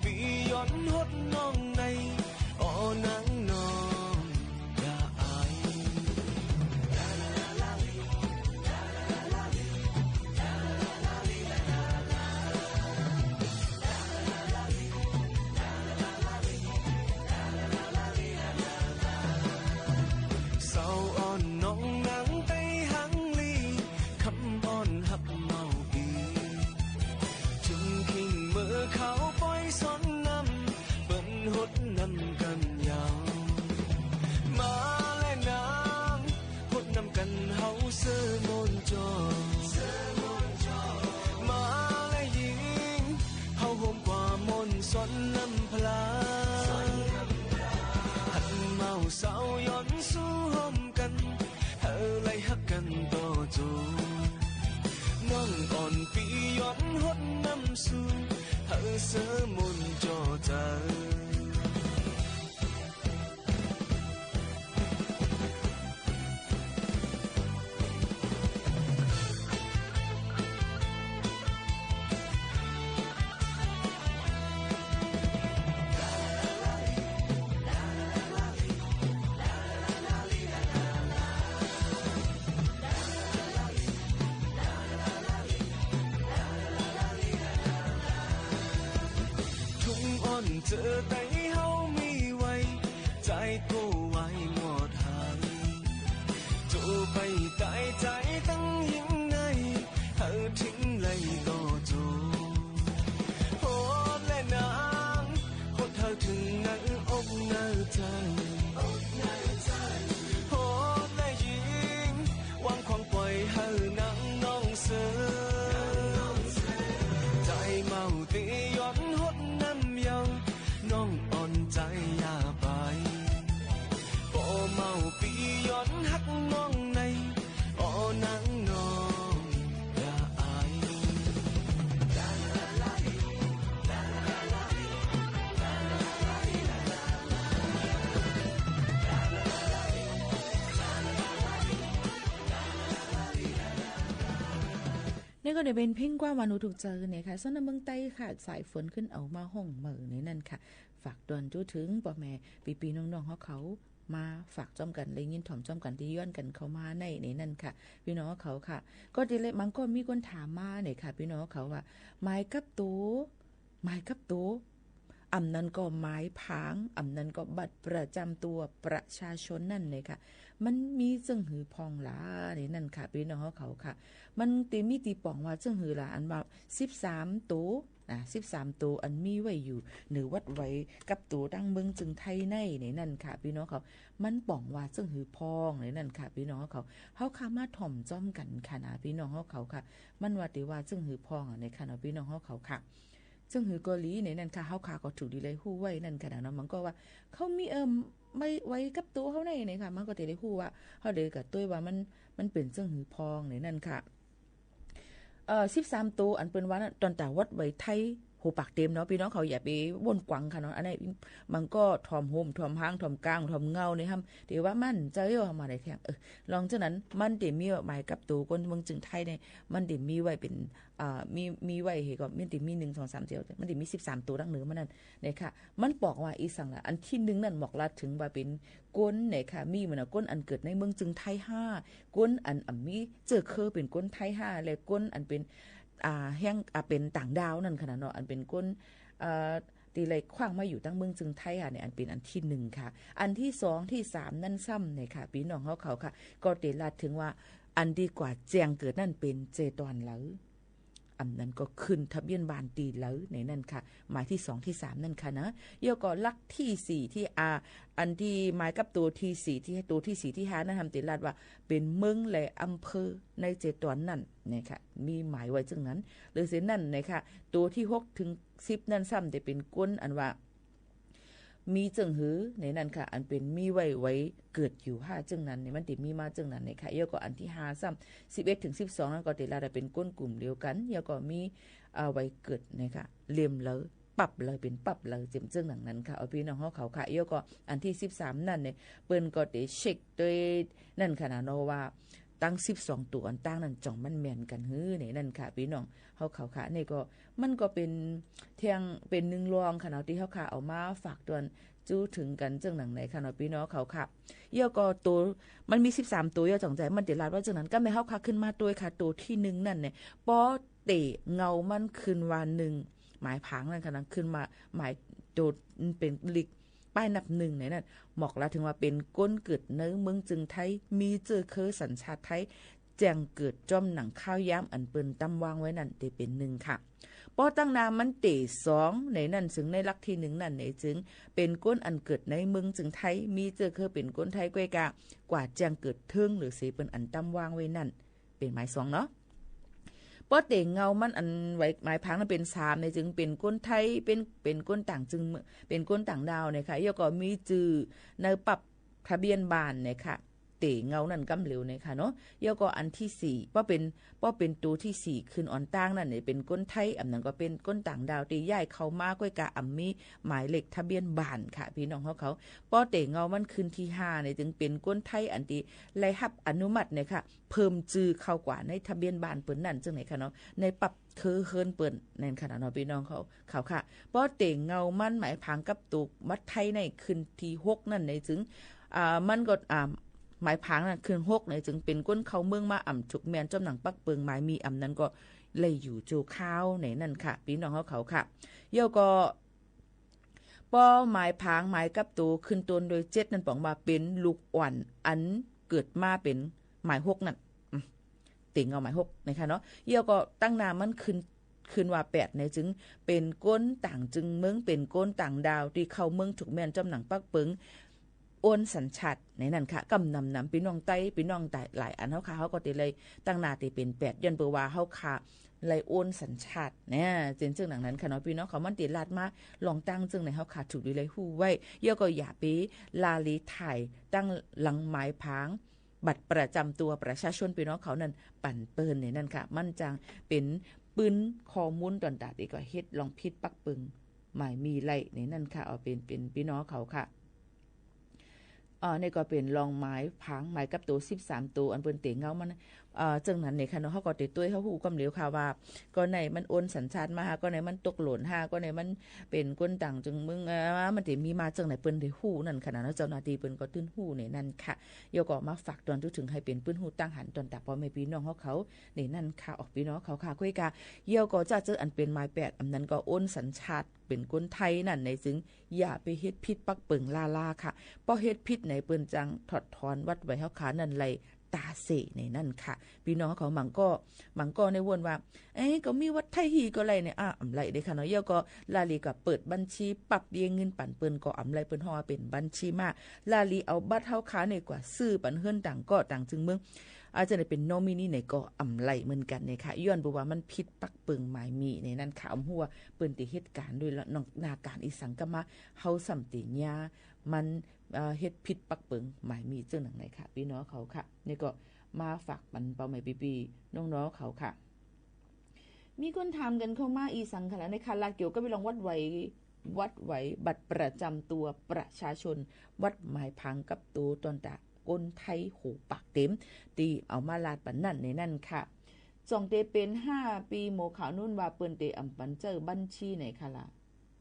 ปี้ย้อนฮดน้องใน โอ้นางน้องอย่าอาย สาวอ่อนน้องนางไต้หังลี คำอ่อนฮักเมาอี้ ถึงคิงเมื่อเขาปอยสอนนำ เปิ้นฮดนำกั๋นยาว มาแลนาง ฮดนำกั๋นเฮาเซอม่วนจอ มาแลญิง เฮาโฮมกว่าม่วนสอนนำพลา หันเมาสาวย้อนสู้โฮมกั๋น เฮาไล่ฮักกั๋นต่อจู น้องอ่อนปี้ย้อนฮดนำสู้ เฮาเซอม่วนจอเจ้า ทุ่งอ่อนเจอไต้เฮามีไว้ ใจ๋โกวายหมดหาย โจไปต๋ายใจ๋ตังหิงใน เฮาถึงไล่ต่อโจ ฮดแลนาง ฮดเฮาถึงในอกในใจ๋ ฮดแลญิง วางขว้างปล่อยเฮานางน้องเซอ ใจ๋เมาตี้ย้อนฮดนำเยาว์ น้องอ่อนใจ๋อย่าไป ปอเมาปี้ย้อนฮักน้องใน โอ้นางน้องอย่าอาย นี่ก็ได้เป๋นเพลงกว้างหวานหูถูกใจ๋นะคะ สาวน้ำเมืองใต้ค่ะ สายฝนขึ้นเอามาฮ้องเมินในนั้นค่ะ ฝากตอนจู้เถิงป้อแม่ปี้ๆน้องๆเฮาเขา มาฝากจ้อมกั๋น และยินถ่อมจ้อมกั๋นตี้ย้อนกั๋นเข้ามาใน ในนั้นค่ะ ปี้น้องเฮาเขาค่ะ ก็ตี้แล บางก้อนมีคนถามมาเนี่ยค่ะ ปี้น้องเฮาเขาว่า หมายกับตั๋ว หมายกับตั๋ว อำนั้นก็หมายผาง อำนั้นก็บัตรประจำตัวประชาชนนั่นเลยค่ะ มันมีเจิ่งหื้อพ่องหลาในนั้นค่ะ ปี้น้องเฮาเขาค่ะ มันตี้มีตี้ป๋องว่าเจิ่งหื้อหลา อันว่าสิบสามตั๋ว อ่า สิบสามตั๋วอันมีไว้อยู่เหนือวัดไหวกับตั๋วตังเมืองจึงไทยใน ในนั้นค่ะ ปี้น้องเขา มันป๋องว่าเจิ่งหื้อพ่องในนั้นค่ะ ปี้น้องเขา เฮาค่ะมาถ่อมจ้อมกั๋นค่ะนะ ปี้น้องเฮาเขาค่ะ มันว่าตี้ว่าเจิ่งหื้อพ่องอะในค่ะเนาะ ปี้น้องเฮาเขาค่ะ เจิ่งหื้อก็หลีในนั้นค่ะ เฮาค่ะก็ถูกดีเลยฮู้ไว้นั่นค่ะนะเนาะ มันก็ว่าเขามี เอิ่ม ไว้ ไว้กับตั๋วเฮาใน ในค่ะ มันก็ตี้ได้ฮู้ว่า เฮาได้กะตวยว่ามัน มันเป๋นเจิ่งหื้อพ่องในนั้นค่ะ เอ่อ สิบสามตั๋วอันเปิ้นว่านั้น ต๋อนต๋าวัดไหวไทย โหปากเต็มเนาะ ปี้น้องเขาอย่าไปว่นกวังค่ะเนาะ อันนั้นมันก็ถ่อมโฮม ถ่อมฮาง ถ่อมกาง ถ่อมเงาในห้ำ ตี้ว่ามันเจ้าเยาะมาได้แทง เออ ลองเจ้านั้น มันตี้มีหมายกับตั๋วคนเมืองจึงไทยใน มันตี้มีไว้เป๋น อ่า มี มีไว้เหก็ มันตี้มีหนึ่ง สอง สาม สี่ มันตี้มีสิบสามตั๋วตังเหนือมันนั่น เนี่ยค่ะ มันป๋องว่าอี้สังละ อันตี้หนึ่งนั่นหมอกลาดเถิงว่าเป๋นคนเนี่ยค่ะ มีเหมือนคนอันเกิดในเมืองจึงไทยห้า คนอัน อ่า มีเจื้อเคือเป๋นคนไทยห้า และคนอันเป๋น อ่า แฮง อ่า เป๋นต่างด้าวนั่นค่ะนะเนาะ อันเป๋นคน เอ่อ ตี้ไล่ขว้างมาอยู่ตังเมืองจึงไทยห้าเนี่ย อันเป๋นอันตี้หนึ่งค่ะ อันตี้สอง ตี้สาม นั่นซ้ำเนี่ยค่ะ ปี้น้องเฮาเขาค่ะ ก็ตี้ลาดเถิงว่า อันตี้กว่าแจ้งเกิดนั่นเป๋นเจตวันเหลอ อำนั้นก็ขึ้นทะเบียนบ้านตี้เหลอในนั้นค่ะ หมายตี้สองตี้สามนั่นค่ะนะ แล้วก็หลักตี้สี่ตี้ อ่า อันตี้หมายกับตั๋วตี้สี่ตี้ ตั๋วตี้สี่ตี้ห้านั้น ห้ำตี้ลาดว่าเป๋นเมืองและอำเภอในเจตวันนั้นนะคะ มีหมายไว้เจิ่งนั้น หรือเส้นนั้นนะคะ ตั๋วตี้หกเถิงสิบนั้นซ้ำตี้เป๋นคนอันว่า มีเจิ่งหื้อในนั้นค่ะ อันเป๋นมีไว้ไหวเกิดอยู่ห้าเจิ่งนั้นเนี่ย มันตี้มีมาเจิ่งนั้นเนี่ยค่ะ แล้วก็อันตี้ห้าซ้ำ สิบเอ็ดเถิงสิบสองนั้นก็ตี้ลาดว่าเป๋นคนกลุ่มเดียวกั๋น แล้วก็มี อ่า ไหวเกิดเนี่ยค่ะ เล่มเหลอ ปั๊บเหลอ เป๋นปั๊บเหลอ เจิ่ง เจิ่งดังนั้นค่ะ เอาปี้น้องเฮาเขาค่ะ แล้วก็อันตี้สิบสามนั้นเนี่ย เปิ้นก็ตี้เช็คตวยนั่นค่ะนะเนาะ ว่า ตังสิบสองตั๋วอันตางนั้น จ่องมันแม่นกั๋นหื้อ ในนั้นค่ะ ปี้น้องเฮาเขาค่ะ นี่ก็ มันก็เป๋นเตียง เป๋นนึ่งรองค่ะเนาะ ตี้เฮาค่ะเอามาฝากตวนจู๊เถิงกั๋นเจิ่งหนังในค่ะเนาะ ปี้น้องเขาค่ะ เยี่ยวก็ตั๋ว มันมีสิบสามตั๋ว เยี่ยวจ่องใจ๋มันเต๋ลาดว่าเจิ่งนั้น ก็แม่นเฮาค่ะขึ้นมาตวยค่ะ ตั๋วตี้นึ่งนั้นเนี่ย ปอเต๋เงามันขึ้นว่านึ่ง หมายผางนั้นค่ะนะ ขึ้นมาหมายตั๋วเป๋นเลข ป้ายนับนึ่งในนั้น หมอกลาดเถิงว่าเป๋นคนเกิดในเมืองจึงไทย มีเจื้อเคือสัญชาติไทย แจ้งเกิดจ้อมหนังคาวยามอันเปิ้นตำวางไว้นั้น เต๋เป๋นนึ่งค่ะ ปอตังหน้ามันเต๋สองในนั้น ซึ่งในหลักตี้นึ่งนั้นเนี่ย จึงเป๋นคนอันเกิดในเมืองจึงไทย มีเจื้อเคือเป๋นคนไทย ก้วยกา กว่าแจ้งเกิดเถิงเหลือเสียเปิ้นอันตำวางไว้นั้น เป๋นหมายสองเนาะ ปอเต๋เงามันอันไว้ หมายผางนั้นเป๋นสามเนี่ย จึงเป๋นคนไทย เป๋น เป๋นคนต่างจึงเมือง เป๋นคนต่างด้าวเนี่ยค่ะ เยี่ยวก็มีจื้อในปั๊บทะเบียนบ้านเนี่ยค่ะ เต๋เงานั้นกำเหลียวเนี่ยค่ะเนาะ เยี่ยวก็อันตี้สี่ ปอเป๋น ปอเป๋นตั๋วตี้สี่ขึ้นอ่อนตางนั้นเนี่ย เป๋นคนไทย อำนั้นก็เป๋นคนต่างด้าวตี้ย้ายเข้ามา ก้วยกาอำมีหมายเลขทะเบียนบ้านค่ะ ปี้น้องเฮาเขา ปอเต๋เงามันขึ้นตี้ห้าเนี่ย จึงเป๋นคนไทยอันตี้ได้ฮับอนุมัติเนี่ยค่ะ เพิ่มจื้อเข้ากว่าในทะเบียนบ้านเปิ้นนั้น เจิ่งไหนค่ะเนาะ ในปั๊บเคือเฮือนเปิ้นนั่นค่ะเนาะ ปี้น้องเขา เขาค่ะ ปอเต๋เงามันหมายผางกับตั๋วบัตรไทยในขึ้นตี้หกนั้นเนี่ย จึง อ่า มันก็ อ่า หมายผางนั้นขึ้นหกเนี่ย จึงเป๋นคนเข้าเมืองมา อำถูกแม่นจ้อมหนังปักเปิงหมายมี อำนั้นก็ได้อยู่จั่วคราวในนั้นค่ะ ปี้น้องเฮาเขาค่ะ เยี่ยวก็ ปอหมายผางหมายกับตั๋วขึ้นต้นโดยเจ็ดนั้น ป๋องว่าเป๋นลูกอ่อนอันเกิดมาเป๋นหมายหกนั้น อืม เต๋เงาหมายหกนะคะเนาะ เยี่ยวก็ตังหน้ามันขึ้น ขึ้นว่าแปดเนี่ย จึงเป๋นคนต่างจึงเมือง เป๋นคนต่างด้าวตี้เข้าเมืองถูกแม่นจ้อมหนังปักเปิง โอนสัญชาติในนั้นค่ะ กำนำนำปี้น้องไต้ ปี้น้องไต้หลายอันเฮาค่ะ เฮาก็เต๋เลยตังหน้าเต๋เป๋นแปด ย้อนเปื้อว่าเฮาค่ะ ได้โอนสัญชาติเนี่ย เจิ่ง เจิ่งหนังนั้นค่ะเนาะ ปี้น้องเขา มันเต๋ลาดมาลองตั้งเจิ่งใน เฮาค่ะ ถูกดีได้ฮู้ไว้ เยี่ยวก็อย่าไปลาลีถ่ายตังหลังหมายผางบัตรประจำตัวประชาชนปี้น้องเขานั้น ปั๋นเปิ้นในนั้นค่ะ มันจังเป๋นปื้นข้อมูลต๋อนตาตี้ก่อเฮ็ดลองผิดปักเปิงหมายมีไล่ในนั้นค่ะ เอาเป๋น เป๋นปี้น้องเขาค่ะ อ่า นี่ก็เป๋นลองหมายผางหมายกับตั๋วสิบสามตั๋ว อันเปิ้นเต๋เงามัน อ่า เจิ่งนั้นเนี่ยค่ะเนาะ เฮาก็เต๋ตวย เฮาฮู้กำเหลียวค่ะว่า ก้อไหนมันโอนสัญชาติมา ก้อไหนมันตกหล่น ก้อไหนมันเป๋นคนต่างจึงเมือง อ่า มันเต๋มีมาเจิ่งไหน เปิ้นเต๋ฮู้นั่นค่ะเนาะ เจ้าหน้าตี้เปิ้นก็ตึงฮู้ในนั้นค่ะ เยี่ยวก็มาฝากตอนจุ๊เถิงหื้อเป๋นปื้นฮู้ตังหันต๋อนตาป้อแม่ปี้น้องเฮาเขาในนั้นค่ะ ออกปี้น้องเขาค่ะ ก้วยกา เยี่ยวก็จะเจออันเป๋นหมายแปด อันนั้นก็โอนสัญชาติ เป๋นคนไทยนั่นใน จึงอย่าไปเฮ็ดผิดปักเปิงล้าๆ ค่ะ ปอเฮ็ดผิดในเปิ้นจังถอดถอนวัดไหวเฮาขานั้นไล่ต๋าเสียในนั้นค่ะ ปี้น้องเขา บางก้อ บางก้อในวนว่า เอ๊ะ ก็มีวัดไทยฮี่ก็ไล่เนี่ย อ่ะ อำไล่เด้อค่ะเนาะ เยี่ยวก็ลาลีก็เปิดบัญชีปั๊บเยียะเงินปั๋นเปิ้นก็อำไล่ เปิ้นฮ้องว่าเป๋นบัญชีม้า ลาลีเอาบัตรเฮาขาเนี่ยกว่าซื้อปั๋นเฮือนต่างก้อต่างจึงเมือง อาจจะได้เป๋นนอมินีไหนก็อำไล่เหมือนกั๋นเนี่ยค่ะ ย้อนเปื้อว่ามันผิดปักเปิงหมายมีในนั้นค่ะ อำฮู้ว่าเปิ้นเต๋เฮ็ดก๋านโดยละนอกหน้าก๋านอีสังกะมา เฮาส่ำเต๋เยียะมัน เอ่อ เฮ็ดผิดปักเปิงหมายมีเจิ่งหนังไหนค่ะ ปี้น้องเขาค่ะ นี่ก็มาฝากปั๋นป้อแม่ปี้ๆ น้องๆ เขาค่ะ มีคนถามกั๋นเข้ามาอีสังค่ะ ในค่ะ ลาเกี่ยวกับเรื่องวัดไหว วัดไหวบัตรประจำตัวประชาชน วัดหมายผางกับตั๋วต๋อนตาคนไทยโหปากเต๋ม ตี้เอามาลาดปั๋นนั่นในนั้นค่ะ จ่องเต๋เป๋นห้าปี๋ หมอขาวนุ่นว่าเปิ้นเต๋อำปั๋นใจ๊บัญชีไหนค่ะล่ะ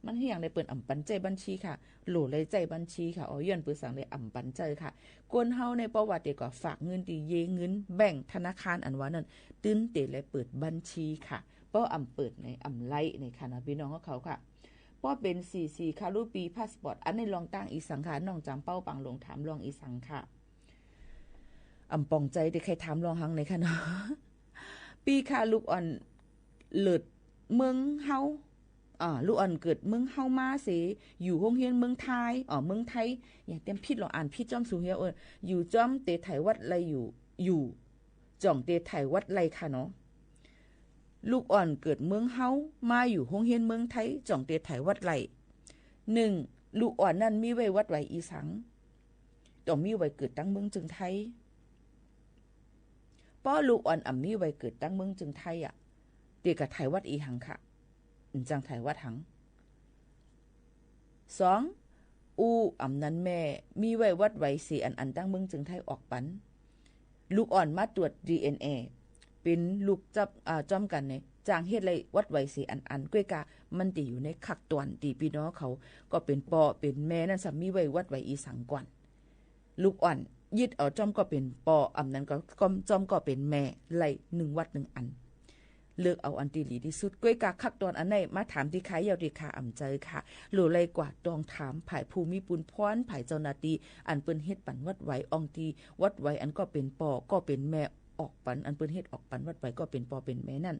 มันเหียงในเปิ้นอำปั๋นใจ๊บัญชีค่ะ โหลได้ใจ๊บัญชีค่ะ อ๋อ ย้อนเปื้อสังได้อำปั๋นใจ๊ค่ะ คนเฮาในประวัติเต๋ก็ฝากเงินตี้เยียะเงินแบงก์ธนาคารอันว่านั้น ตึงเต๋เลยเปิดบัญชีค่ะ ปออำเปิดในอำไล่ในค่ะเนาะ ปี้น้องเขาค่ะ ปอเป๋นสี่สี่ค่ะ รูปปี้พาสปอร์ต อันนี้ลองตั้งอีสังค่ะ น้องจ๋ามเป้าปางหลงถามลองอีสังค่ะ อำป๋องใจ๋ตี้ใค่ถามลองหังในค่ะเนาะ ปี้ค่ะ ลูกอ่อนเลิดเมืองเฮา อ่า ลูกอ่อนเกิดเมืองเฮามาเส อยู่โฮงเฮียนเมืองไทย อ๋อ เมืองไทย อย่างเต๋มผิดลองอ่านผิดจ้อมสูเหีย เออ อยู่จ้อมเต๋ไถวัดไล่อยู่ อยู่ จ่องเต๋ไถวัดไล่ค่ะเนาะ ลูกอ่อนเกิดเมืองเฮา มาอยู่โฮงเฮียนเมืองไทย จ่องเต๋ไถวัดไล่ นึ่ง ลูกอ่อนนั้นมีไว้วัดไหวอีสัง ต้องมีไว้เกิดตังเมืองจึงไทย ปอลูกอ่อนอำมีไว้เกิดตังเมืองจึงไทยอะ เต๋ก็ไถวัดอีหังค่ะ อืม จังไถวัดหัง สอง อู้อำนั้นแม่ มีไว้วัดไหวเสอันอันตังเมืองจึงไทยออกปั๋น ลูกอ่อนมาตรวจดีเอ็นเอ เป๋นลูกจับ อ่า จ้อมกั๋นเนี่ย จางเฮ็ดไล่วัดไวเสียอันๆ ก้วยกา มันจะอยู่ในขั้นตอนตี้ปี้น้องเขา ก็เป๋นป้อเป๋นแม่นั้นสำมีไว้วัดไวอีสังก่อน ลูกอ่อนยึดเอาจ้อมก็เป๋นป้อ อ่ำนั้นก็ ก็จ้อมก็เป๋นแม่ ไล่นึ่งวัดนึ่งอัน เลือกเอาอันตี้ดีตี้สุด ก้วยกาขั้นตอนอันไหน มาถามตี้ข้าเย้าตี้ข้าอ่ำเจอค่ะ หรือไล่กว่าตองถามฝ่ายผู้มีปุญพร ฝ่ายเจ้าหน้าตี้ อันเปิ้นเฮ็ดปั๋นวัดไว อ่องตี้วัดไวอันก็เป๋นป้อก็เป๋นแม่ออกปั๋น อันเปิ้นเฮ็ดออกปั๋นวัดไวก็เป๋นป้อเป๋นแม่นั้น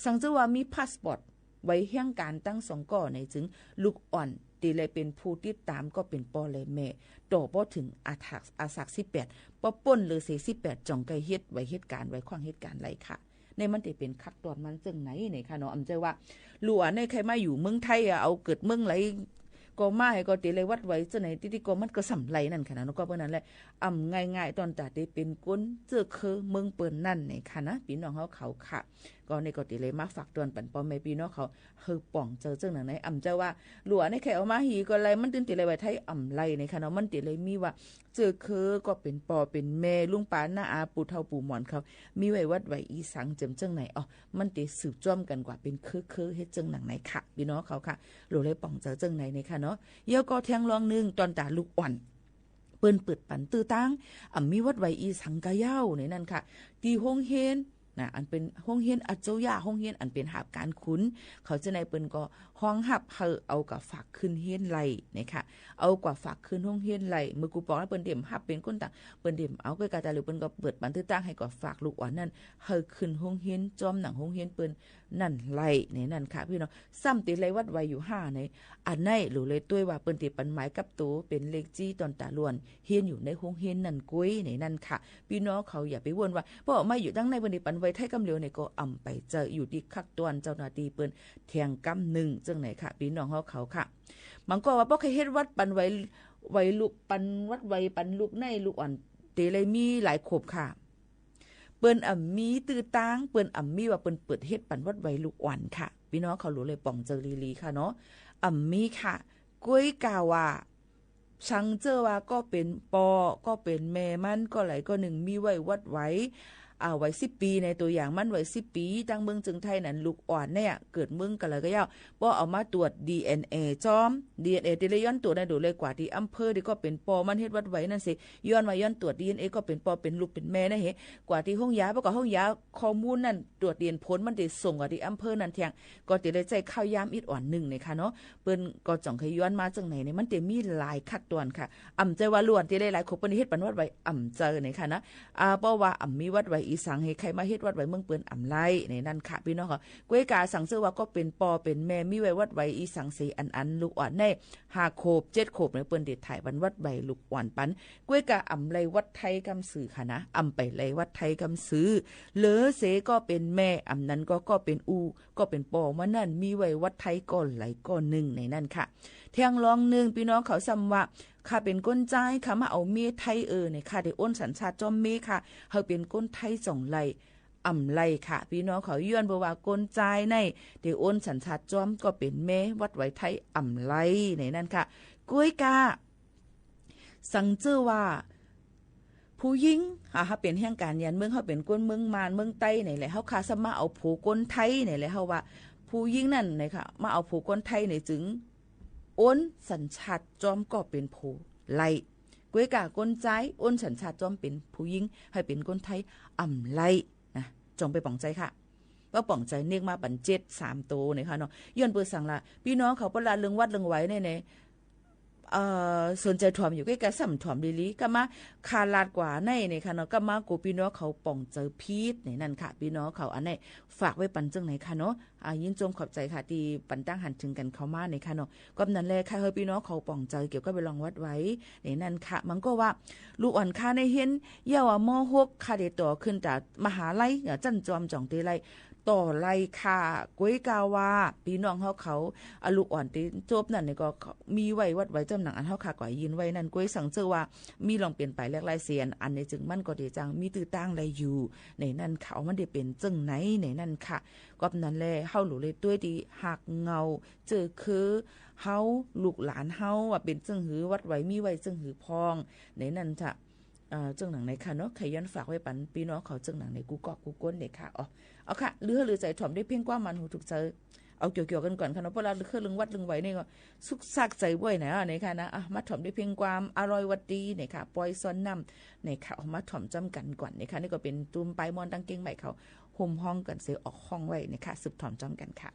สังเจ้าว่ามีพาสปอร์ต ไว้เฮี้ยงก๋านตังสองก้อไหนจึง ลูกอ่อนตี้ไล่เป๋นผู้ติดต๋ามก็เป๋นป้อและแม่ ต่อป้อเถิงอาถาก อาสากสิบแปด ป้อป้นเลยเสียสิบแปด จ่องใก้เฮ็ดไวเหตุก๋ารณ์ ไวขว้างเหตุก๋ารณ์ไล่ค่ะ ในมันจะเป๋นขั้นตอนมันเจิ่งไหนไหนค่ะเนาะ อ่ำเจอว่า ลูกอ่อนในใค่มาอยู่เมืองไทยอะ เอาเกิดเมืองไหน ก็มาหื้อก็จะไล่วัดไวเจิ่งไหน ตี้ๆ ก็มันก็สำไล่นั่นค่ะเนาะ ก็เปิ้นนั้นแหละ อ่ำง่ายๆ ตอนต๋าจะเป๋นคนเจื้อเคือเมืองเปิ้นนั่นไหนค่ะนะ ปี้น้องเฮาเขาค่ะ ก็นี่ก็จะไล่มาฝากตอนปั๋นป้อแม่ปี้น้องเขา หื้อป่องเจอเจิ่งหนังไหน อ่ำเจอว่า ลูกอ่อนในใค่เอามาหื้อก็ไล่ มันตึงจะไล่ไวไทยอ่ำไล่ไหนค่ะเนาะ มันจะไล่มีว่า เจื้อเคือก็เป๋นป้อเป๋นแม่ ลุงป๋าน้าอาปู่เฒ่าปู่หมอนเขา มีไว้วัดไวอีสังเจิมเจิ่งไหน อ๋อ มันจะสืบจ้อมกั๋นกว่าเป๋นเคือๆ เฮ็ดเจิ่งหนังไหนค่ะ ปี้น้องเขาค่ะ หรือไล่ป่องเจอเจิ่งไหนไหนค่ะเนาะ เย้าก็แทงลองนึ่ง ตอนต๋าลูกอ่อน เปิ้นเปิดปั๋นตื้อตัง อ่ำมีวัดไวอีสังก่าเย้าไหนนั้นค่ะ ตี้โฮงเฮียน นะ อันเป๋นโฮงเฮียนอาเจ้าย่า โฮงเฮียนอันเป๋นหาบก๋านขุน เขาเจ้าในเปิ้นก็ฮองฮับหื้อเอากว่าฝากขึ้นเฮียนไล่ไหนค่ะ เอากว่าฝากขึ้นโฮงเฮียนไล่ เมื่อกูปองแล้วเปิ้นเดี่ยมฮับเป๋นคนต่าง เปิ้นเดี่ยมเอา ก้วยกาต๋าหลิวเปิ้นก็เปิดปั๋นตื้อตังหื้อกว่าฝากลูกอ่อนนั้น หื้อขึ้นโฮงเฮียนจ้อมหนังโฮงเฮียนเปิ้น นั่นไล่ไหนนั้นค่ะ ปี้น้อง ซ้ำจะไล่วัดไวอยู่ห้าไหน อันไหนหรือไล่ตวยว่าเปิ้นจะปั๋นหมายกับตั๋วเป๋นเลขจี้ตอนต๋าลูกอ่อน เฮียนอยู่ในโฮงเฮียนนั่นก้วยไหนนั้นค่ะ ปี้น้องเขาอย่าไปว่นว่า ป้อเอามาอยู่ตังไหนเปิ้นจะปั๋นไวไทยกำเหลียวไหน ก็อ่ำไปเจอ อยู่ตี้ขั้นตอนเจ้าหน้าตี้เปิ้นแทงกำนึ่งเจิ่งไหนค่ะ ปี้น้องเฮาเขาค่ะ บางก็ว่าป้อใค่เฮ็ดวัดปั๋นไว ไวลูกปั๋นวัดไวปั๋นลูกไหน ลูกอ่อนจะไล่มีหลายขบค่ะ เปิ้นอ่ำมีตื้อตัง เปิ้นอ่ำมีว่าเปิ้นเปิดเฮ็ดปั๋นวัดไวลูกอ่อนค่ะ ปี้น้องเขาหรือไล่ป่องเจอลีๆ ค่ะเนาะ อ่ำมีค่ะ ก้วยกาว่า สังเจ้าว่าก็เป๋นป้อ ก็เป๋นแม่มัน ก็ไหนก็นึ่งมีไว้วัดไว อ่า ไวสิบปี๋ ในตั๋วอย่างมันไวสิบปี๋ ตังเมืองเจิงไทยนั้น ลูกอ่อนเนี่ย เกิดเมืองก่าไหนก่าเย้า ป้อเอามาตรวจดีเอ็นเอจ้อม ดีเอ็นเอจะไล่ย้อนตั๋วในดูเลยกว่าตี้อำเภอตี้ก็เป๋นป้อมันเฮ็ดวัดไวนั่นเสีย ย้อนว่าย้อนตรวจดีเอ็นเอก็เป๋นป้อเป๋นลูกเป๋นแม่นะเห กว่าตี้ห้องยา ป้อก็ห้องยาข้อมูลนั้นตรวจดีเอ็นเอผลมันจะส่งกว่าตี้อำเภอนั้นแทง ก็จะไล่ใจ๊ข้าวยามอิดอ่อนนึ่งไหนค่ะเนาะ เปิ้นก็จ่องใค่ย้อนมาเจิ่งไหนเนี่ย มันจะมีหลายขั้นตอนค่ะ อ่ำเจอว่าลูกอ่อนจะไล่หลายขบเปิ้นเฮ็ดปั๋นวัดไว อ่ำเจอไหนค่ะนะ อ่า ป้อว่าอ่ำมีวัดไวอีสังหื้อใค่มาเฮ็ดวัดไวเมืองเปิ้นอ่ำไล่ไหนนั้นค่ะ ปี้น้องเขา ก้วยกาสังเจ้าว่าก็เป๋นป้อเป๋นแม่มีไว้วัดไวอีสังเสียอันๆ ลูกอ่อนในห้าขบเจ็ดขบเนี่ย เปิ้นจะถ่ายปั๋นวัดไวลูกอ่อนปั๋น ก้วยกาอ่ำไล่วัดไทยกำสือค่ะนะ อ่ำไปไล่วัดไทยกำสือ เหลือเสียก็เป๋นแม่ อ่ำนั้นก็ ก็เป๋นอู้ ก็เป๋นป้อมันนั้น มีไว้วัดไทยก้อไหนก้อนึ่งไหนนั้นค่ะ แทงลองนึ่ง ปี้น้องเขาซ้ำว่า ข้าเป๋นคนใจ๊ ข้ามาเอาเมียไทยเออเนี่ย ข้าจะโอนสัญชาติจ้อมเมียข้า หื้อเป๋นคนไทยจ่องไล่ อ่ำไล่ค่ะ ปี้น้องเขา ย้อนเปิ้นว่าคนใจ๊ใน จะโอนสัญชาติจ้อมก็เป๋นแม่วัดไวไทยอ่ำไล่ไหนนั้นค่ะ ก้วยกา สังเจ้าว่า ผู้หญิง อ่า เฮาเป๋นแฮงก๋านยานเมือง เฮาเป๋นคนเมืองม่านเมืองใต้ไหนแหละ เฮาข้าซ้ำมาเอาผัวคนไทยไหนแหละ เฮาว่า ผู้หญิงนั้นไหนค่ะ มาเอาผัวคนไทยไหนจึง โอนสัญชาติจ้อมก็เป๋นผัวไล่ ก้วยกาคนใจ๊ โอนสัญชาติจ้อมเป๋นผู้หญิง หื้อเป๋นคนไทยอ่ำไล่ นะ จ่องไปป่องใจ๋ค่ะ ว่าป่องใจ๋เนกมาปั๋นเจ็ดสามโตเนี่ยค่ะเนาะ ย้อนเปื้อสังละ ปี้น้องเขาเปิ้นละเรื่องวัดเรื่องไวเนี่ยเนี่ย เอ่อ สนใจ๋ถวมอยู่ ก้วยกาซ้ำถวมลีๆ ก็มาคาลาดกว่าในเนี่ยค่ะเนาะ ก็มากั๋วปี้น้องเขาป่องใจ๋ผิดเนี่ยนั่นค่ะ ปี้น้องเขาอันนี้ฝากไว้ปั๋นเจิ่งไหนค่ะเนาะ อ่า ยินจมขอบใจ๋ค่ะ ตี้ปั๋นตังหันเถิงกั๋นเข้ามาเนี่ยค่ะเนาะ ก็นั้นแหละค่ะ หื้อปี้น้องเขาป่องใจ๋เกี่ยวกับเรื่องวัดไวเนี่ยนั่นค่ะ มันก็ว่า ลูกอ่อนข้าในเฮียน เย้าว่า ม.หก ข้าได้ต่อขึ้นจากมหาลัย อ่า จั้นจอมจ่องเตไล ต่อไลค่ะ ก้วยกาว่า ปี้น้องเฮาเขา อ่า ลูกอ่อนตี้จบนั้นเนี่ยก็มีไว้วัดไวจ้อมหนังอันเฮาข้าก็ยินไว้นั่น ก้วยสังเจ้าว่า มีลองเปลี่ยนไปแลกไลเสียน อันในจึงมันก็ได้จังมีตื้อตั้งไลอยู่ ในนั่นค่ะ มันได้เป๋นเจิ่งไหน ในนั่นค่ะ ก็นั้นแหละ เฮาหลูเลยตวยตี้ฮักเหง้า เจื้อคือ เฮา ลูกหลานเฮา ว่าเป๋นเจิ่งหื้อ วัดไวมีไว้เจิ่งหื้อพอง ในนั่นค่ะ อ่อ เจิ่งหนังในค่ะเนาะ ใค่ย้อนฝากไว้ปันปี้น้องเขาเจิ่งหนังในกู้ก๊อกกู้ก้นเนี่ยค่ะ อ๋อ เอาค่ะ ลือ ลือใจ๋ถ่อมด้วยเพลงความหมานหูถูกใจ๋ เอาเกี่ยวๆ กั๋นก่อนค่ะเนาะ เพราะว่าลือเรื่องวัดเรื่องไหวนี่ก็สุกซากใจ๋บ่อยนะ เนี่ยค่ะนะ อ่ะ มาถ่อมด้วยเพลงความอร่อยวัดดีเนี่ยค่ะ ปอยซ่อนน้ำเนี่ยค่ะ เอามาถ่อมจ้ำกั๋นก่อนเนี่ยค่ะ นี่ก็เป๋นตูมปายม่อนตังเกียงใหม่เขา โฮมฮ้องกั๋นเสียออกฮ้องไว้เนี่ยค่ะ สืบถ่อมจ้ำกั๋นค่ะ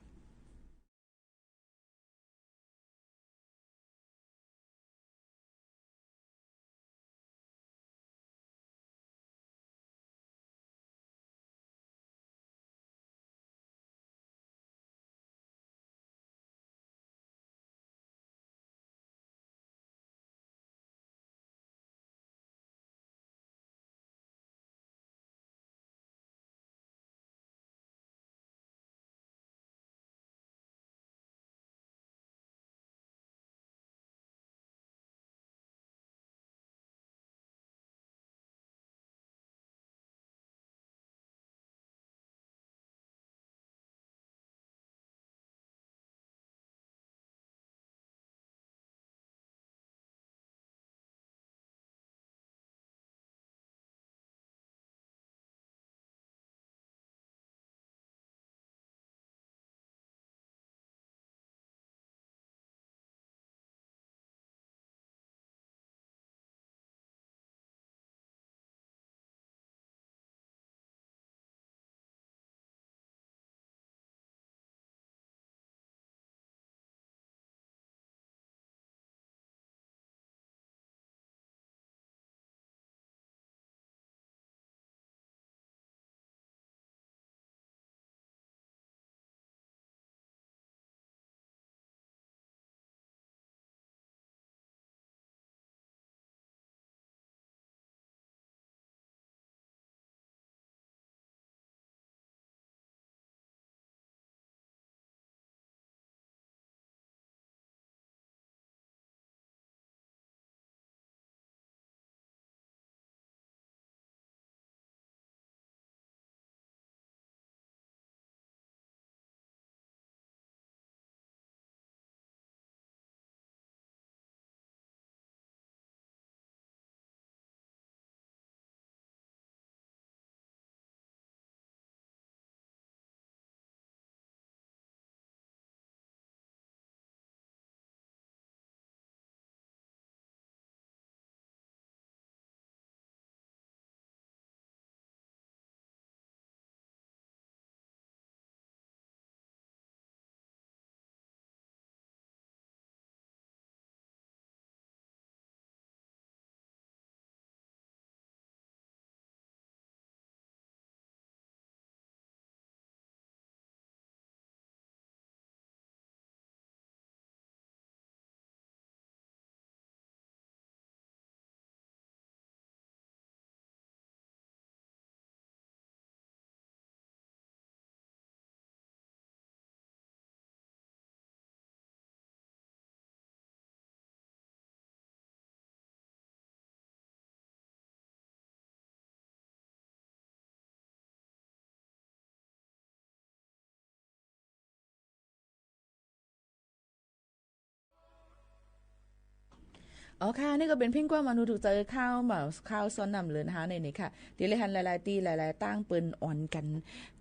อ๋อค่ะ นี่ก็เป๋นเพลงความหมานหูถูกใจ๋ ข้าวหมาก ข้าวซ่อนน้ำเลินฮาในนี่ค่ะ ตี้ได้หันหลายๆ ตี้หลายๆ ตางเปิ้นอ่อนกั๋น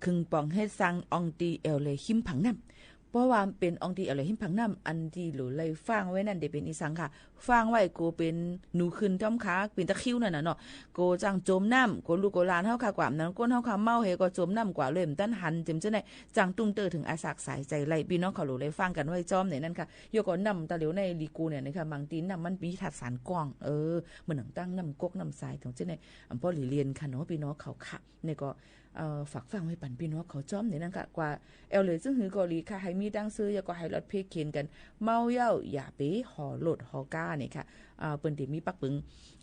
เคิงป๋องเฮ็ดสังอ่องตี้แอ่วแลหิมผางน้ำ เพราะว่าเป๋นอ่องตี้แอ่วแลหิมผางน้ำ อันตี้หลูไหล่ฟ้างไว้นั่นเด๋เป๋นอีสังค่ะ ฟ้างไว้โกเป๋นหนูขึ้นจ้อมขา เป๋นตะคริวนั่นน่ะเนาะ โกจั่งจมน้ำ โกลูกโกหลานเฮาค่ะ กว่านั้นก้นเฮาค่ะ เมาเหก็จมน้ำกว่าเลย บ่ตันหัน เจ๋มเจ้าไหน จั่งตุ้มเตื้อเถิงอาสากสายใจ๋ไล่ ปี้น้องเขาหลูไหล่ฟ้างกั๋นไว้จ้อมในนั้นค่ะ ยอก็น้ำตะเหลียวในลีกูเนี่ยนะคะ บางตี้น้ำมันมีธาตุสารก้อง เออ เหมือนหนังตั้งน้ำก๊กน้ำสายตรงเจ้าไหน อำป้อหลีเลียนค่ะเนาะ ปี้น้องเขาค่ะ นี่ก็ เอ่อ ฝากฟังไว้ปันปี้น้องเขาจ้อมในนั้นค่ะ กว่าแอ่วเหลยจึ่งหือก็หลีค่ะ หื้อมีตังค์ซื้อ ยอก็หื้อลดเพเข็ญกั๋น เมาเย้าอย่าไปฮอรถฮอก้าเนี่ยค่ะ อ่า เปิ้นตี้มีปักปึง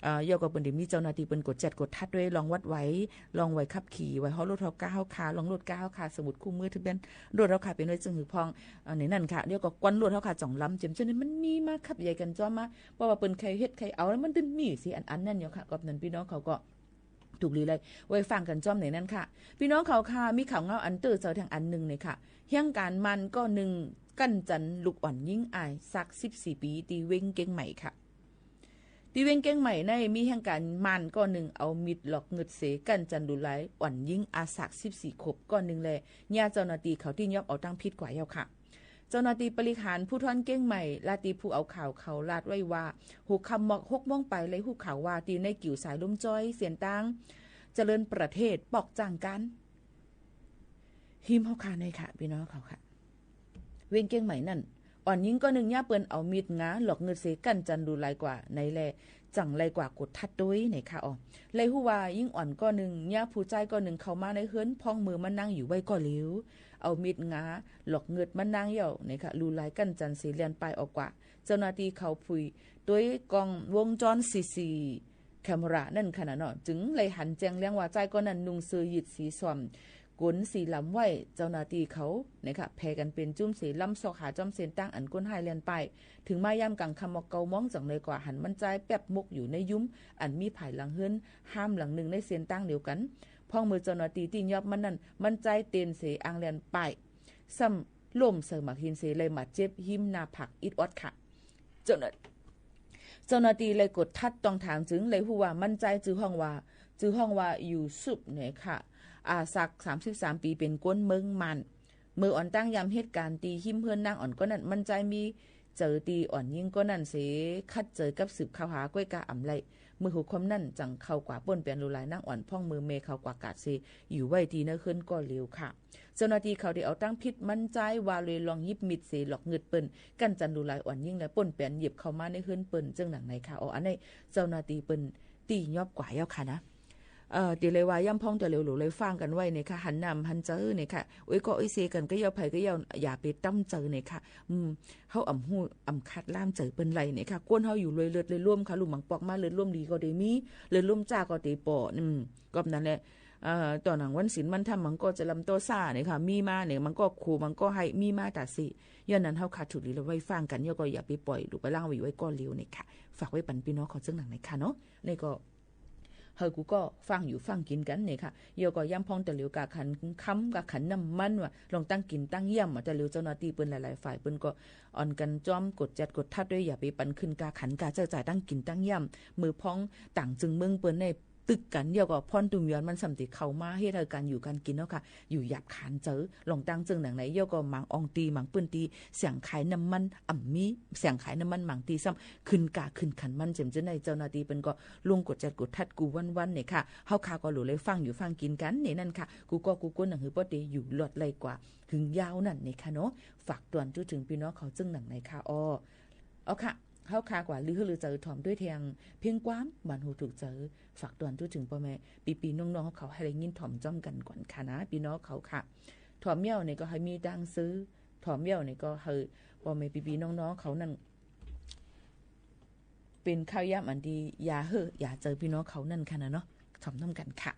อ่า ยอก็เปิ้นตี้มีเจ้าหน้าตี้เปิ้นกวดจัดกวดทัดไว้ ลองวัดไหว ลองไหวขับขี่ ไหวฮอรถฮอก้าเฮาค่ะ ลองรถก้าเฮาค่ะ สมุดคู่มือทะเบียนรถเฮาค่ะ เป๋นไว้จึ่งหือพ่อง อ่า ในนั้นค่ะ ยอก็กวนรถเฮาค่ะ จ้องลำ เจ๋มเจ้าไหน มันมีมาขับใหญ่กั๋นจ้อมมา เพราะว่าเปิ้นใค่เฮ็ดใค่เอา แล้วมันตึงมีสิอันอันนั้นอยู่ค่ะ ก็นั้นปี้น้องเขาก็ ถูกหลีไหล่ไว้ฟังกั๋นจ้อมในนั้นค่ะ ปี้น้องเขาค่ะ มีข่าวเงาอันเตื้อเศร้าแทงอันนึ่งเนี่ยค่ะ เฮียงก๋านมานก้อนึ่ง กั้นจันลูกอ่อนญิงอาย สักสิบสี่ปี๋ ตี้เว็งเกียงใหม่ค่ะ ตี้เวียงเก้งใหม่ในมีแฮงก๋านม่านก้อนนึ่ง เอามีดหลอกงึดเส กั้นจันหลู่ลายอ่อนญิงอาสากสิบสี่ขวบก้อนนึ่งแล เยียะเจ้าหน้าตี้เขาตี้ยอบเอาตังผิดกว่าเยียะค่ะ เจ้าหน้าตี้บริหารภูธรเก้งใหม่ ลาดตี้ผู้เอาข่าวเขาลาดไว้ว่า หัวค่ำมอกหกโมงไป ไล่ฮู้ข่าวว่าตี้ในกิ่วสายลมจ้อย เส้นตางเจริญประเทศ ปอกจ้างก๋าน ฮิมเฮาค่ะ ในค่ะ ปี้น้องเขาค่ะ เวียงเก้งใหม่นั่น อ่อนญิงก้อนนึ่งเยียะเปิ้นเอามีดงาหลอกงึดเส กั้นจันหลู่ลายกว่าในแล จั่งไล่กว่ากดทัดตวยในค่ะ อ๋อ ไล่ฮู้ว่าญิงอ่อนก้อนนึ่งเยียะผู้จายก้อนนึ่งเข้ามาในเฮือน พ่องเมื่อมะนางอยู่ไว้ก่อเหลียว เอามีดงาหลอกงึดมะนางเยียะในค่ะ หลู่ลายกั้นจันเส เลียนป่ายออกกว่า เจ้าหน้าตี้เขาผุยตวยกล้องวงจร ซีซี แคมเมรานั่นค่ะนะเนาะ จึงไล่หันแจ้งแล้งว่าจายก้อนนั้นนุ่งเสื้อยีนสีส้ม ก๋นสีลำไว้ เจ้าหน้าตี้เขาในค่ะ แผ่กั๋นเป๋นจุ้มเส ลำซอกหาจ้อมเส้นตางอันคนฮ้ายเลียนป่าย เถิงมายามก๋างค่ำมอกเก้าโมง จั่งไล่กว่าหันมันจายแป๊บมกอยู่ในยุ้ม อันมีผายหลังเฮือนห้ามหลังนึ่งในเส้นตางเดียวกั๋น พ่องเมื่อเจ้าหน้าตี้ตี้ยอบมันนั่น มันจายเต้นเส อ้างเลียนป่าย ซ้ำล้มใส่หมากหินเส ไล่บาดเจ็บฮิมหน้าผากอิดออดค่ะ เจ้าหน้า เจ้าหน้าตี้ไล่กดทัดต้องถามจึงไล่ฮู้ว่ามันจายจื้อฮ้องว่า จื้อฮ้องว่ายูซุฟในค่ะ อาสากสามสิบสามปี๋ เป๋นคนเมืองม่าน เมื่ออ่อนตางยามเหตุก๋ารณ์ตี้ฮิมเฮือนนางอ่อนก้อนนั้น มันจายมีเจ๋อตี้อ่อนญิงก้อนนั้นเส ขัดเจ๋อกับสืบข่าวหา ก้อยก้าอ่ำไล่ เมื่อหัวค่ำนั้นจั่งเข้ากว่าป้นแป๋นหลู่ลายนางอ่อน พ่องเมื่อแม่เขากว่ากาดเส อยู่ไว้ตี้ในเฮือนก่อเหลียวค่ะ เจ้าหน้าตี้เขาได้เอาตังผิดมันจายว่าโดยลองหยิบมีดเสหลอกงึดเปิ้น กั้นจันหลู่ลายอ่อนญิงและป้นแป๋นเหยียบเข้ามาในเฮือนเปิ้น เจิ่งหนังในค่ะ อ๋อ อันนี้เจ้าหน้าตี้เปิ้นตี้ยอบกว่าเยียะค่ะนะ เอ่อ ตี้ไล่ว่าย้ำพ่องตะเหลียวหลูไล่ฟังกั๋นไว้ในค่ะ หันหน้าหันเจ๋อในค่ะ โอ๊ยก็โอ๊ยเซกั๋นก็เยียะ ใผก็เยียะ อย่าไปตำเจ๋อในค่ะ อืม เฮาอ่ำฮู้อ่ำคาดล่ามเจ๋อเปิ้นไล่ในค่ะ คนเฮาอยู่รวยเลิศรวยล้มค่ะ ลูกหมางปอกมาเลิศล้มดีก็ได้มี เลิศล้มจ้าก็ได้ปอ อืม ก็นั้นแหละ เอ่อ ต่อหนังวันศีลวันธรรม มันก็จะลำต่อซ่าเนี่ยค่ะ มีมาเนี่ย มันก็โข มันก็ไห้ มีมาต๋าสิ ย้อนนั้นเฮาขาดถูกหลีละไว้ฟังกั๋น เยียะก็อย่าไปป่อยหลุกไปล่างไว้ ไว้ก่อนเร็วเนี่ยค่ะ ฝากไว้ปันปี้น้องเขาเจิ่งหนังเนี่ยค่ะเนาะ นี่ก็ เฮากูก็ฟังอยู่ฟังกิ๋นกั๋นเนี่ยค่ะ เยียะก็ย้ำพ่องตะเหลียวกาขันคำกาขันน้ำมันว่า ลองตั้งกิ๋นตั้งเยี่ยม ตะเหลียวเจ้าหน้าตี้เปิ้นหลายๆ ฝ่ายเปิ้นก็อ่อนกั๋นจ้อมกดจัดกดทัดตวย อย่าไปปันขึ้นกาขันกาใจ๊จ่ายตั้งกิ๋นตั้งเยี่ยม เมื่อพ่องต่างจึงเมืองเปิ้นใน ตึกกั๋น เยียะก็พ่อนตุ่มยอนมันส่ำตี้เข้ามาเฮ็ดหื้อก๋านอยู่ก๋านกิ๋นเนาะค่ะ อยู่หยาบขานเจ๋อ ลองตั้งเจิ่งหนังใน เยียะก็หมางอ่องตี้ หมางปื้นตี้ เสียงขายน้ำมันอ่ำมี เสียงขายน้ำมันหมางตี้ซ้ำ ขึ้นกาขึ้นขันมัน เจ๋มเจ้าใน เจ้าหน้าตี้เปิ้นก็ลงกดจัดกดทัดกู้วันๆ เนี่ยค่ะ เฮาข้าก็หลูไล่ฟังอยู่ฟังกิ๋นกั๋นเนี่ยนั่นค่ะ กูก็กูก้นหนังหื้อป้อเตอยู่รอดไล่กว่าหึงยาวนั่นเนี่ยค่ะเนาะ ฝากตวนจุ๊เถิงปี้น้องเขาเจิ่งหนังในค่ะ อ้อ เอาค่ะ เฮาข้ากว่าลือหื้อลือเจ๋อถ่อมตวยแทง เพียงความหวานหูถูกเจ๋อ ฝากตวนจุ๊เถิงป้อแม่ปี้ๆ น้องๆ เขาหื้อได้ยินถ่อมจ้อมกั๋นก่อนค่ะนะ ปี้น้องเขาค่ะ ถ่อมเย้าเนี่ยก็หื้อมีตังค์ซื้อ ถ่อมเย้าเนี่ยก็หื้อป้อแม่ปี้ๆ น้องๆ เขานั่น เป๋นข้าวยามอันดี อย่าหื้อ อย่าเจ๋อปี้น้องเขานั่นค่ะนะเนาะ ถ่อมน้ำกั๋นค่ะ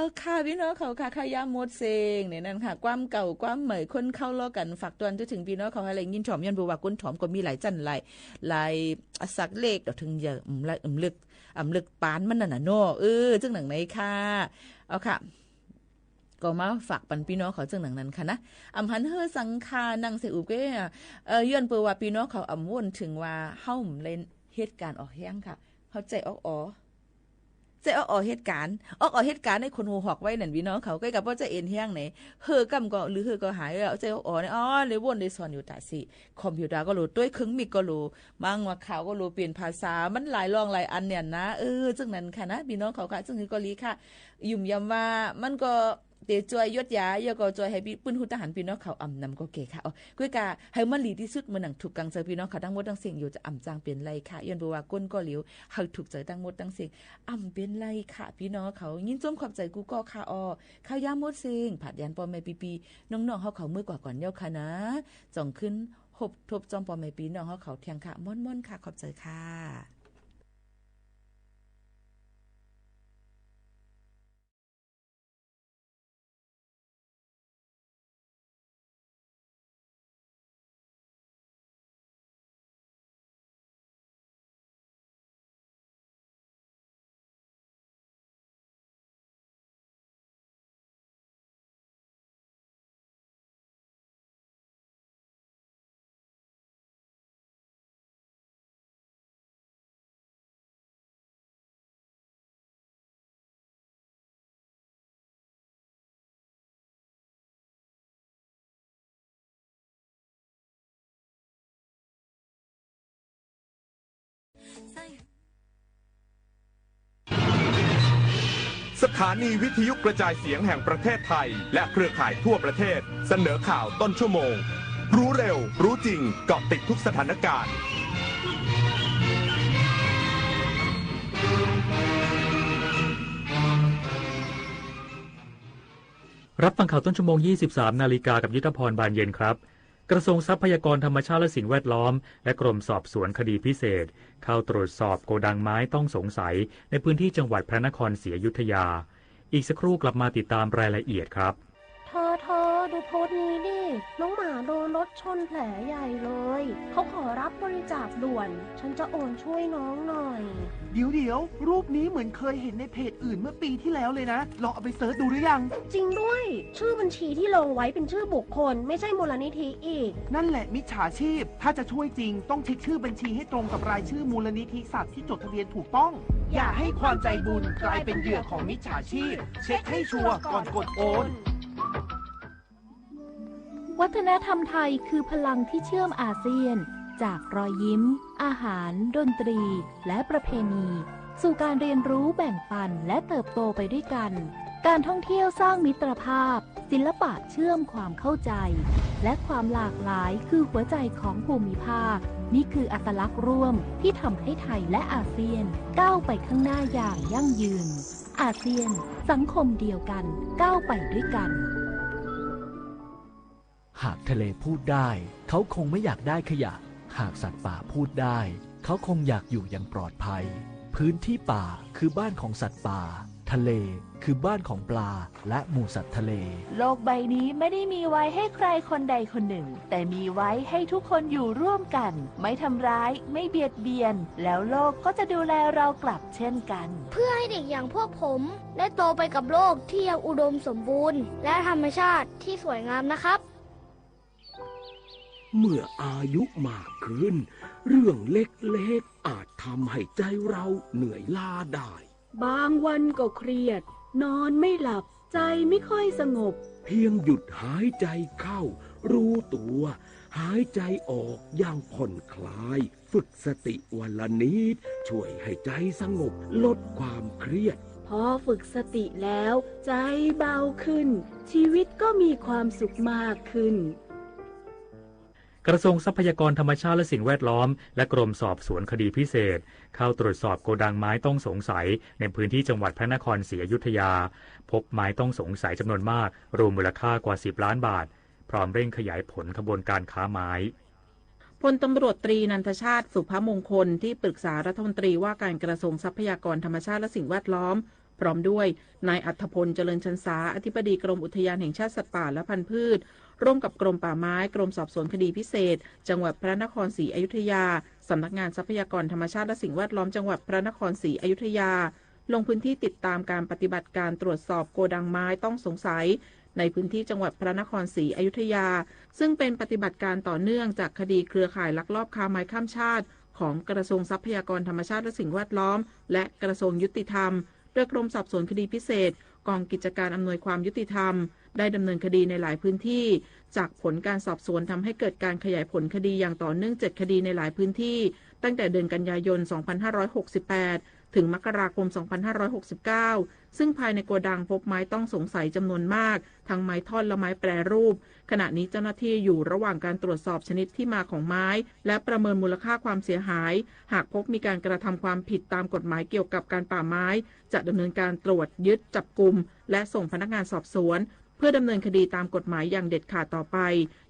ออ ค่ะ ปี้น้องเขาค่ะ ค่ะ ยามหมดเส้ง เนี่ยนั่นค่ะ ความเก่าความใหม่ คนเก่าลอกั๋น ฝากตวนจนเถิงปี้น้องเขา หื้อได้ยินถ่อม ย้อนเปื้อว่าก้นถ่อมก็มีหลายจั้นหลาย หลายสักเลข เดี๋ยวเถิงจะ อืม ละ อืม ลึก อ่ำลึกปานมันนั่นน่ะเนาะ เออ เจิ่งหนังไหนค่ะ เอาค่ะ ก็มาฝากปันปี้น้องเขาเจิ่งหนังนั้นค่ะนะ อ่ำหันหื้อสังค่ะ นั่งเสอุบก็ เอ่อ ย้อนเปื้อว่าปี้น้องเขาอ่ำวนเถิงว่า เฮาบ่เล่นเหตุก๋ารณ์ออกแฮงค่ะ เฮาใจ๊ออกออ ใจ๊ออกออเหตุก๋ารณ์ ออกออเหตุก๋ารณ์ในคนหัวหอกไว้นั่นปี้น้องเขา ใก้กับบ่ใจ๊เอนแฮงไหน หื้อก้ำก็ หรือหื้อก็หายแล้ว ใจ๊ออกออเนี่ย อ๋อ ได้วนได้ซ่อนอยู่ต๋าสิ คอมพิวเตอร์ก็โหลด ตวยเครื่องมิกก็โหลด บางว่าข่าวก็โหลด เปลี่ยนภาษา มันหลายรองหลายอันเนี่ยนะ เออ เจิ่งนั้นค่ะนะ ปี้น้องเขาค่ะ เจิ่งหื้อก็ดีค่ะ ยุ่มยำว่ามันก็เต๋จวยยดยา แล้วก็จวยหื้อปี้ ปื้นฮู้ตังหันปี้น้องเขาอ่ำนำก็เก๋ค่ะ อ๋อ ก้วยกาหื้อมันดีตี้สุด เมื่อหนังถูกกังใจ๋ปี้น้องเขาตังหมดตังเส้งอยู่ จะอ่ำจางเป๋นไรค่ะ ย้อนเปื้อว่าก้นก็เหลียว หื้อถูกใจ๋ตังหมดตังเส้ง อ่ำเป๋นไรค่ะ ปี้น้องเขา ยินจมขอบใจ๋กู้ก้อค่ะ อ๋อ ค่ะ ยามหมดเส้ง ผาดยานป้อแม่ปี้ๆ น้องๆ เฮาเขาเมื่อกว่าก่อนเย้าค่ะนะ จ่องขึ้น ฮบทบจอมป้อแม่ปี้น้องเฮาเขาเทียงค่ะ ม่วนๆ ค่ะ ขอบใจ๋ค่ะ สถานีวิทยุกระจายเสียงแห่งประเทศไทย และเครือข่ายทั่วประเทศ เสนอข่าวต้นชั่วโมง รู้เร็ว รู้จริง เกาะติดทุกสถานการณ์ รับฟังข่าวต้นชั่วโมง ยี่สิบสามนาฬิกา กับยุทธพร บานเย็นครับ กระทรวงทรัพยากรธรรมชาติและสิ่งแวดล้อม และกรมสอบสวนคดีพิเศษ เข้าตรวจสอบโกดังไม้ต้องสงสัย ในพื้นที่จังหวัดพระนครศรีอยุธยา อีกสักครู่กลับมาติดตามรายละเอียดครับ เธอ เธอ ดูโพสต์นี้ดิ น้องหมาโดนรถชนแผลใหญ่เลย เขาขอรับบริจาคด่วน ฉันจะโอนช่วยน้องหน่อย เดี๋ยวๆ รูปนี้เหมือนเคยเห็นในเพจอื่นเมื่อปีที่แล้วเลยนะ ลองเอาไปเสิร์ชดูหรือยัง จริงด้วย ชื่อบัญชีที่ลงไว้เป็นชื่อบุคคล ไม่ใช่มูลนิธิอีก นั่นแหละมิจฉาชีพ ถ้าจะช่วยจริงต้องเช็คชื่อบัญชีให้ตรงกับรายชื่อมูลนิธิสัตว์ที่จดทะเบียนถูกต้อง อย่าให้ความใจบุญกลายเป็นเหยื่อของมิจฉาชีพ เช็คให้ชัวร์ก่อนกดโอน วัฒนธรรมไทยคือพลังที่เชื่อมอาเซียน จากรอยยิ้ม อาหาร ดนตรี และประเพณี สู่การเรียนรู้ แบ่งปัน และเติบโตไปด้วยกัน การท่องเที่ยวสร้างมิตรภาพ ศิลปะเชื่อมความเข้าใจ และความหลากหลายคือหัวใจของภูมิภาค นี่คืออัตลักษณ์ร่วมที่ทำให้ไทยและอาเซียนก้าวไปข้างหน้าอย่างยั่งยืน อาเซียน สังคมเดียวกัน ก้าวไปด้วยกัน หากทะเลพูดได้ เขาคงไม่อยากได้ขยะ หากสัตว์ป่าพูดได้ เขาคงอยากอยู่อย่างปลอดภัย พื้นที่ป่าคือบ้านของสัตว์ป่า ทะเลคือบ้านของปลาและหมู่สัตว์ทะเล โลกใบนี้ไม่ได้มีไว้ให้ใครคนใดคนหนึ่ง แต่มีไว้ให้ทุกคนอยู่ร่วมกัน ไม่ทำร้าย ไม่เบียดเบียน แล้วโลกก็จะดูแลเรากลับเช่นกัน เพื่อให้เด็กอย่างพวกผมได้โตไปกับโลกที่ยังอุดมสมบูรณ์ และธรรมชาติที่สวยงามนะครับ เมื่ออายุมากขึ้น เรื่องเล็กๆ อาจทำให้ใจเราเหนื่อยล้าได้ บางวันก็เครียด นอนไม่หลับ ใจไม่ค่อยสงบ เพียงหยุดหายใจเข้า รู้ตัว หายใจออกอย่างผ่อนคลาย ฝึกสติวันละนิด ช่วยให้ใจสงบ ลดความเครียด พอฝึกสติแล้ว ใจเบาขึ้น ชีวิตก็มีความสุขมากขึ้น กระทรวงทรัพยากรธรรมชาติและสิ่งแวดล้อม และกรมสอบสวนคดีพิเศษ เข้าตรวจสอบโกดังไม้ต้องสงสัย ในพื้นที่จังหวัดพระนครศรีอยุธยา พบไม้ต้องสงสัยจำนวนมาก รวมมูลค่ากว่าสิบล้านบาท พร้อมเร่งขยายผลขบวนการค้าไม้ พลตำรวจตรีนันทชาติ สุภมงคล ที่ปรึกษารัฐมนตรีว่าการกระทรวงทรัพยากรธรรมชาติและสิ่งแวดล้อม พร้อมด้วยนายอัธพล เจริญชันสา อธิบดีกรมอุทยานแห่งชาติสัตว์ป่าและพันธุ์พืช ร่วมกับกรมป่าไม้ กรมสอบสวนคดีพิเศษ จังหวัดพระนครศรีอยุธยา สำนักงานทรัพยากรธรรมชาติและสิ่งแวดล้อมจังหวัดพระนครศรีอยุธยา ลงพื้นที่ติดตามการปฏิบัติการตรวจสอบโกดังไม้ต้องสงสัย ในพื้นที่จังหวัดพระนครศรีอยุธยา ซึ่งเป็นปฏิบัติการต่อเนื่องจากคดีเครือข่ายลักลอบค้าไม้ข้ามชาติ ของกระทรวงทรัพยากรธรรมชาติและสิ่งแวดล้อม และกระทรวงยุติธรรม โดยกรมสอบสวนคดีพิเศษ กองกิจการอำนวยความยุติธรรม ได้ดำเนินคดีในหลายพื้นที่ จากผลการสอบสวนทำให้เกิดการขยายผลคดีอย่างต่อเนื่องเจ็ดคดีในหลายพื้นที่ ตั้งแต่เดือนกันยายน สองพันห้าร้อยหกสิบแปด ถึงมกราคม สองพันห้าร้อยหกสิบเก้า ซึ่งภายในโกดังพบไม้ต้องสงสัยจำนวนมาก ทั้งไม้ท่อนและไม้แปรรูป ขณะนี้เจ้าหน้าที่อยู่ระหว่างการตรวจสอบชนิดที่มาของไม้ และประเมินมูลค่าความเสียหาย หากพบมีการกระทำความผิดตามกฎหมายเกี่ยวกับการป่าไม้ จะดำเนินการตรวจยึดจับกุม และส่งพนักงานสอบสวน เพื่อดำเนินคดีตามกฎหมายอย่างเด็ดขาดต่อไป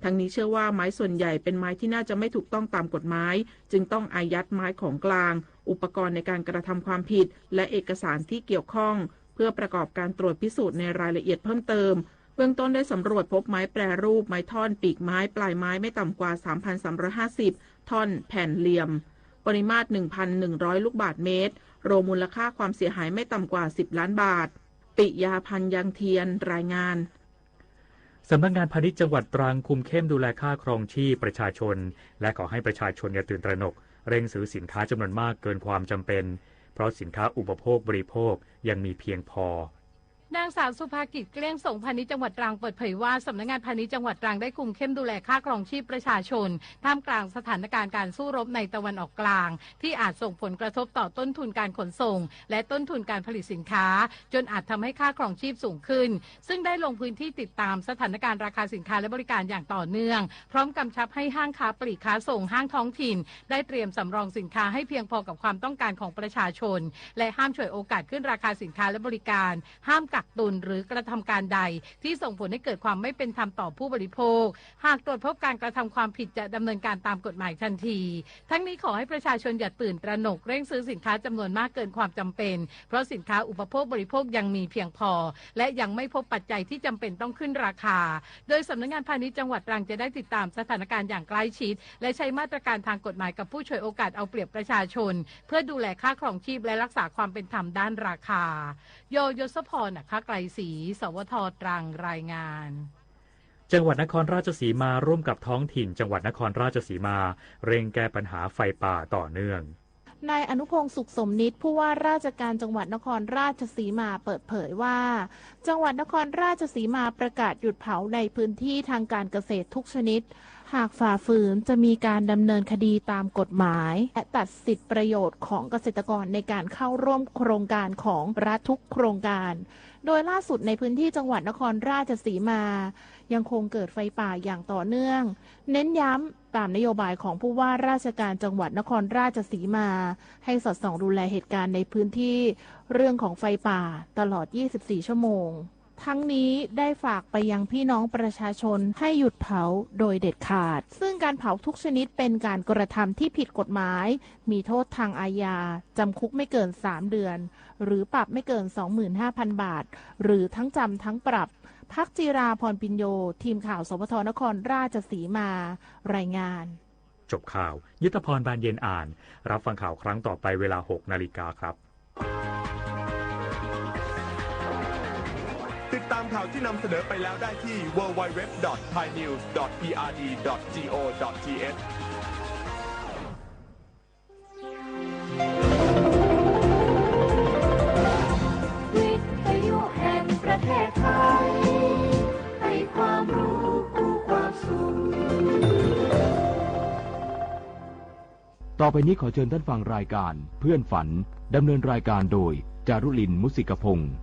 ทั้งนี้เชื่อว่าไม้ส่วนใหญ่เป็นไม้ที่น่าจะไม่ถูกต้องตามกฎหมาย จึงต้องอายัดไม้ของกลาง อุปกรณ์ในการกระทำความผิด และเอกสารที่เกี่ยวข้อง เพื่อประกอบการตรวจพิสูจน์ในรายละเอียดเพิ่มเติม เบื้องต้นได้สำรวจพบไม้แปรรูป ไม้ท่อน ปีกไม้ ปลายไม้ ไม่ต่ำกว่า สามพันสามร้อยห้าสิบ ท่อน แผ่นเหลี่ยม ปริมาตร หนึ่งพันหนึ่งร้อย ลูกบาศก์เมตร รวมมูลค่าความเสียหายไม่ต่ำกว่า สิบล้านบาท ปิยาพันธ์ ยังเทียน รายงาน สำนักงานพาณิชย์จังหวัดตรังคุมเข้มดูแลค่าครองชีพประชาชน และขอให้ประชาชนอย่าตื่นตระหนก เร่งซื้อสินค้าจำนวนมากเกินความจำเป็น เพราะสินค้าอุปโภคบริโภคยังมีเพียงพอ นางสาวสุภากิจ เกลี้ยงสง พาณิชย์จังหวัดตรังเปิดเผยว่า สำนักงานพาณิชย์จังหวัดตรังได้คุมเข้มดูแลค่าครองชีพประชาชน ท่ามกลางสถานการณ์การสู้รบในตะวันออกกลาง ที่อาจส่งผลกระทบต่อต้นทุนการขนส่ง และต้นทุนการผลิตสินค้า จนอาจทำให้ค่าครองชีพสูงขึ้น ซึ่งได้ลงพื้นที่ติดตามสถานการณ์ราคาสินค้าและบริการอย่างต่อเนื่อง พร้อมกำชับให้ห้างค้าปลีกค้าส่ง ห้างท้องถิ่น ได้เตรียมสำรองสินค้าให้เพียงพอกับความต้องการของประชาชน และห้ามฉวยโอกาสขึ้นราคาสินค้าและบริการ ห้ามกักตุนหรือกระทำการใดที่ส่งผลให้เกิดความไม่เป็นธรรมต่อผู้บริโภค หากตรวจพบการกระทำความผิดจะดำเนินการตามกฎหมายทันที ทั้งนี้ขอให้ประชาชนอย่าตื่นตระหนก เร่งซื้อสินค้าจำนวนมากเกินความจำเป็น เพราะสินค้าอุปโภคบริโภคยังมีเพียงพอ และยังไม่พบปัจจัยที่จำเป็นต้องขึ้นราคา โดยสำนักงานพาณิชย์จังหวัดตรังจะได้ติดตามสถานการณ์อย่างใกล้ชิด และใช้มาตรการทางกฎหมายกับผู้ฉวยโอกาสเอาเปรียบประชาชน เพื่อดูแลค่าครองชีพและรักษาความเป็นธรรมด้านราคา ย ยศพร อัคคไกรศรี สวท ตรัง รายงาน จังหวัดนครราชสีมาร่วมกับท้องถิ่นจังหวัดนครราชสีมา เร่งแก้ปัญหาไฟป่าต่อเนื่อง นายอนุพงษ์ สุขสมนิต ผู้ว่าราชการจังหวัดนครราชสีมาเปิดเผยว่า จังหวัดนครราชสีมาประกาศหยุดเผาในพื้นที่ทางการเกษตรทุกชนิด หากฝ่าฝืนจะมีการดำเนินคดีตามกฎหมาย และตัดสิทธิประโยชน์ของเกษตรกรในการเข้าร่วมโครงการของรัฐทุกโครงการ โดยล่าสุดในพื้นที่จังหวัดนครราชสีมา ยังคงเกิดไฟป่าอย่างต่อเนื่อง เน้นย้ำตามนโยบายของผู้ว่าราชการจังหวัดนครราชสีมา ให้สอดส่องดูแลเหตุการณ์ในพื้นที่เรื่องของไฟป่าตลอด ยี่สิบสี่ ชั่วโมง ทั้งนี้ได้ฝากไปยังพี่น้องประชาชนให้หยุดเผาโดยเด็ดขาด ซึ่งการเผาทุกชนิดเป็นการกระทำที่ผิดกฎหมาย มีโทษทางอาญา จำคุกไม่เกิน สาม เดือน หรือปรับไม่เกิน สองหมื่นห้าพัน บาท หรือทั้งจำทั้งปรับ พักจีรา พรปิญโญ ทีมข่าว สวท นครราชสีมา รายงาน จบข่าว ยุทธพร บานเย็นอ่าน รับฟังข่าวครั้งต่อไปเวลา หก นาฬิกาครับ ติดตามข่าวที่นำเสนอไปแล้วได้ที่ ดับเบิลยู ดับเบิลยู ดับเบิลยู ดอท ไทยนิวส์ ดอท พีอาร์ดี ดอท จี โอ ดอท ที เอช วิทยุแห่งประเทศไทย ให้ความรู้คู่ความสุข ต่อไปนี้ขอเชิญท่านฟังรายการเพื่อนฝัน ดำเนินรายการโดย จารุลิน มุสิกพงษ์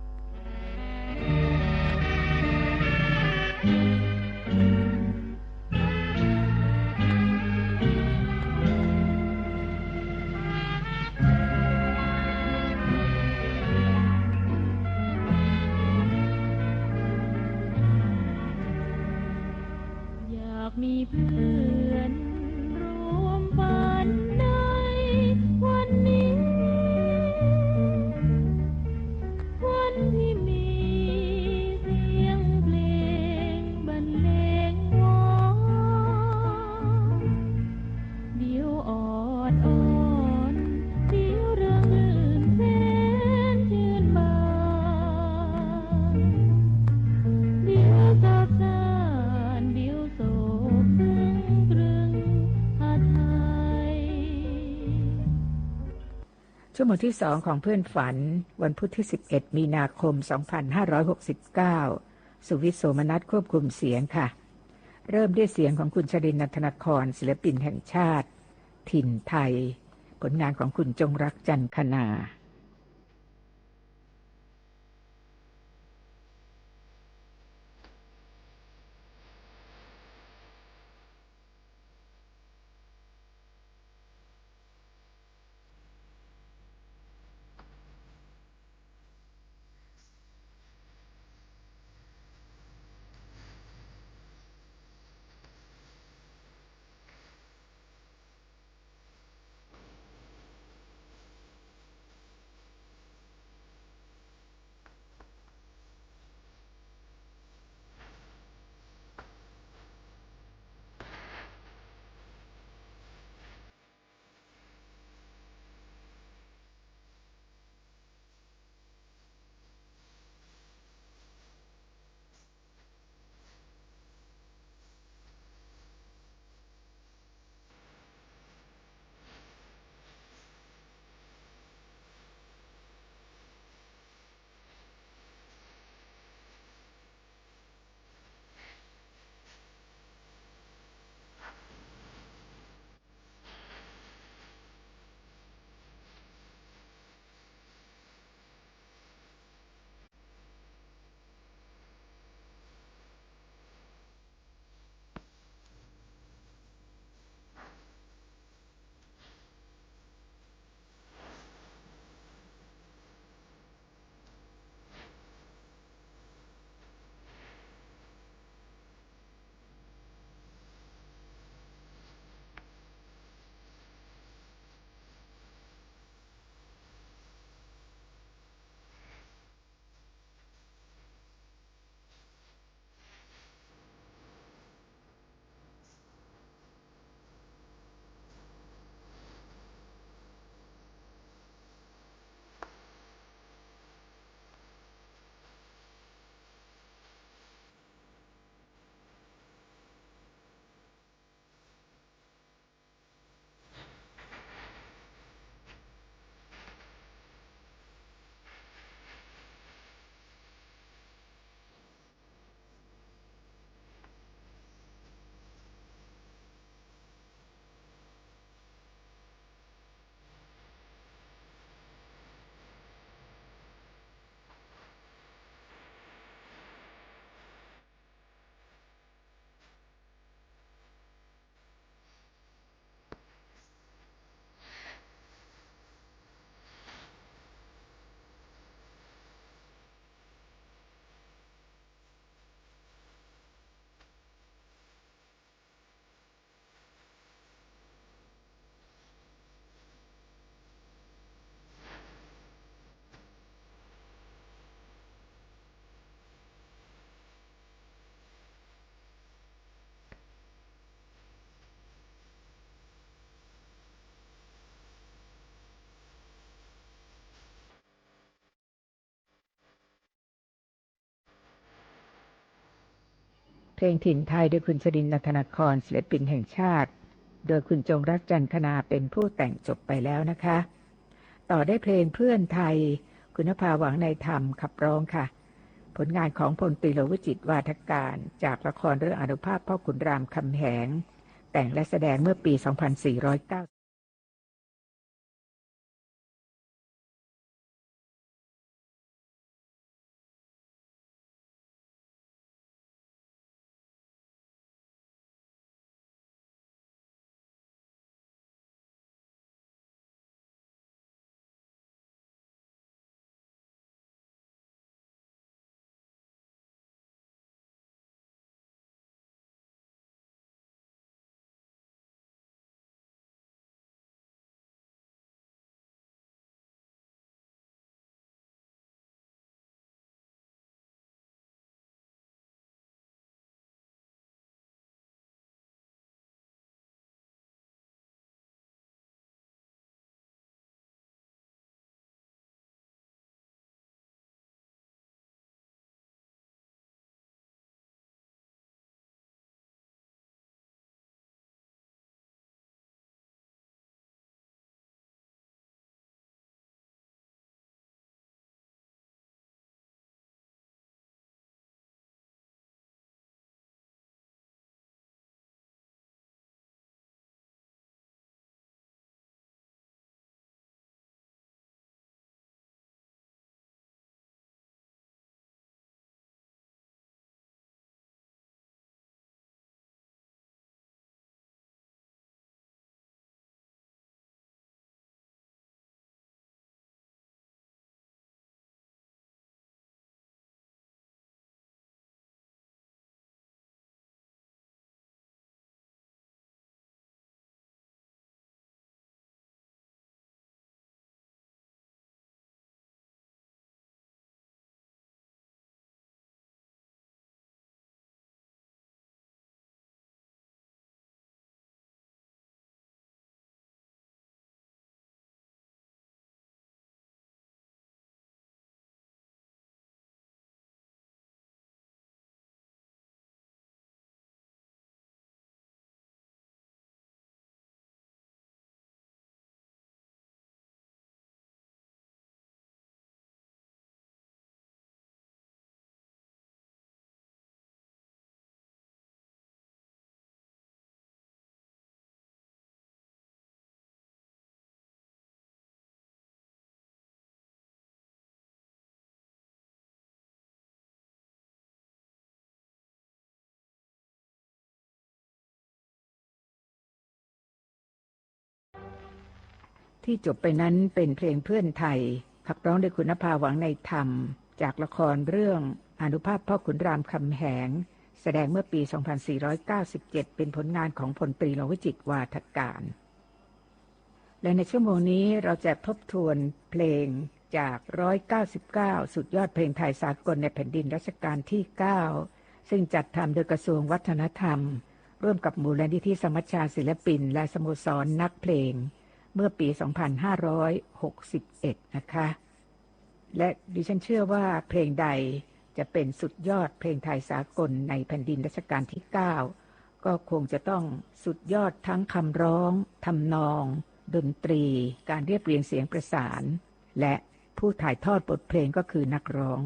อยากมีเพื่อนร่วมฝันในวันนี้ วงที่สองของเพื่อนฝัน วันพุธที่สิบเอ็ดมีนาคมสองพันห้าร้อยหกสิบเก้า สุวิทย์ โสมนัส ควบคุมเสียงค่ะ เริ่มด้วยเสียงของคุณชรินทร์ นันทนคร ศิลปินแห่งชาติ ถิ่นไทย ผลงานของคุณจงรัก จันคณาเพลงถิ่นไทยโดยคุณชรินทร์ นันทนคร ศิลปินแห่งชาติ โดยคุณจงรัก จันคณา เป็นผู้แต่งจบไปแล้วนะคะ ต่อได้เพลงเพื่อนไทย คุณนภา หวังในธรรม ขับร้องค่ะ ผลงานของพลตรี หลวงวิจิตร วาทการ จากละครเรื่องอานุภาพพ่อขุนรามคำแหง แต่งและแสดงเมื่อปี สองพันสี่ร้อยเก้า ที่จบไปนั้นเป็นเพลงเพื่อนไทย ขับร้องโดยคุณนภา หวังในธรรม จากละครเรื่องอานุภาพพ่อขุนรามคำแหง แสดงเมื่อปี สองพันสี่ร้อยเก้าสิบเจ็ด เป็นผลงานของพลตรีรองวิจิตร วาทการ และในชั่วโมงนี้เราจะทบทวนเพลงจาก ร้อยเก้าสิบเก้า สุดยอดเพลงไทยสากลในแผ่นดินรัชกาลที่ เก้า ซึ่งจัดทำโดยกระทรวงวัฒนธรรม ร่วมกับมูลนิธิสมัชชาศิลปิน และสโมสรนักเพลง เมื่อปี สองพันห้าร้อยหกสิบเอ็ด นะคะ และดิฉันเชื่อว่าเพลงใดจะเป็นสุดยอดเพลงไทยสากลในแผ่นดินรัชกาลที่ เก้า ก็คงจะต้องสุดยอดทั้งคำร้อง ทำนอง ดนตรี การเรียบเรียงเสียงประสาน และผู้ถ่ายทอดบทเพลงก็คือนักร้อง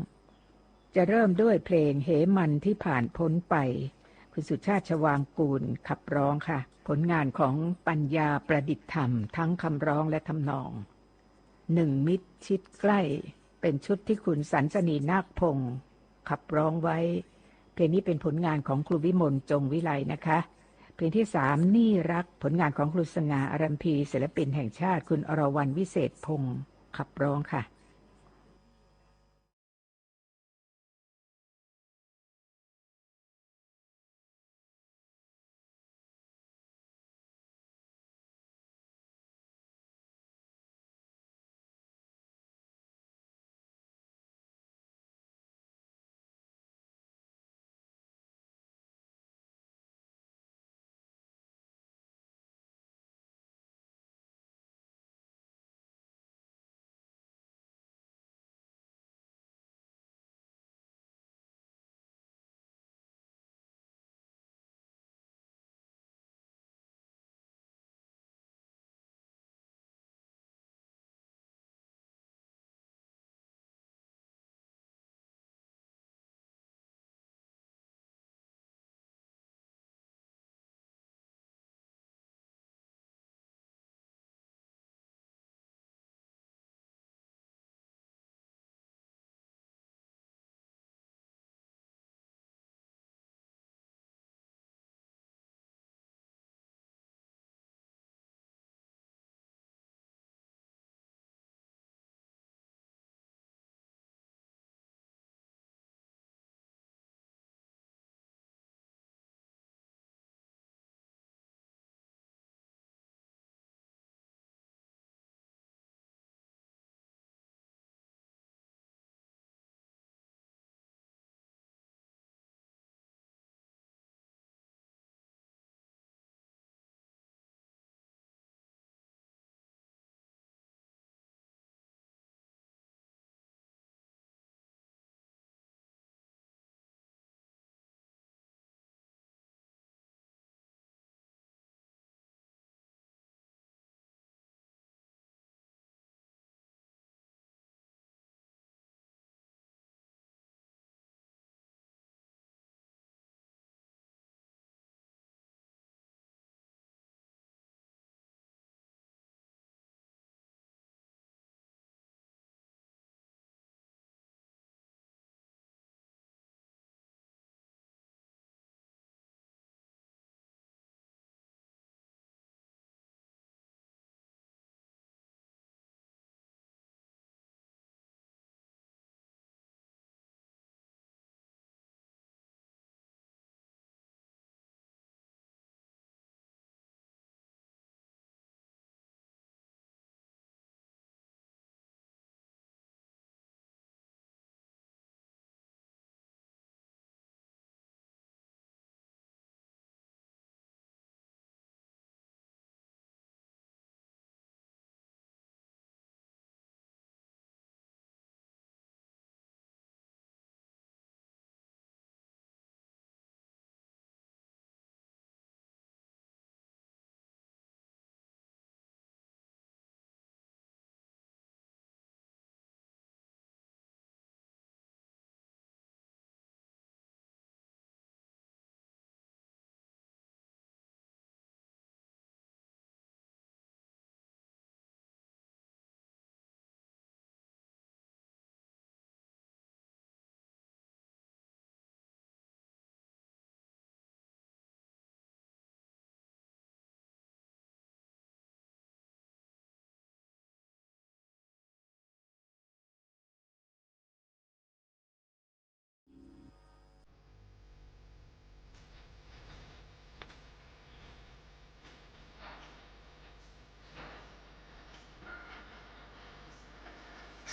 จะเริ่มด้วยเพลงเหมันที่ผ่านพ้นไป คุณสุชาติ ชวางกูล ขับร้องค่ะ ผลงานของปัญญาประดิษฐธรรม ทั้งคำร้องและทำนอง หนึ่งมิตรชิดใกล้ เป็นชุดที่คุณสันสนี นาคพงศ์ ขับร้องไว้ เพลงนี้เป็นผลงานของครูวิมล จงวิไลนะคะ เพลงที่สาม นี่รัก ผลงานของครูสง่า อารัมภี ศิลปินแห่งชาติ คุณอรวรรณ วิเศษพงศ์ ขับร้องค่ะ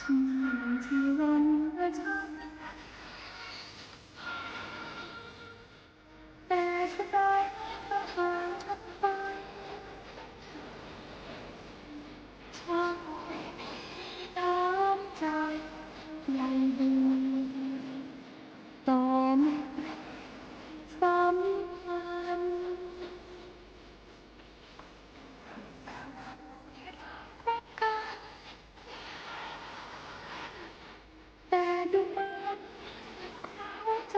ที่วันประทับ แต่สุดท้ายก็ห่างกันไป ทำให้น้ำใจไหลเหือด ต่อมิตรสัมพันธ์ แต่ดูเหมือนหัวใจ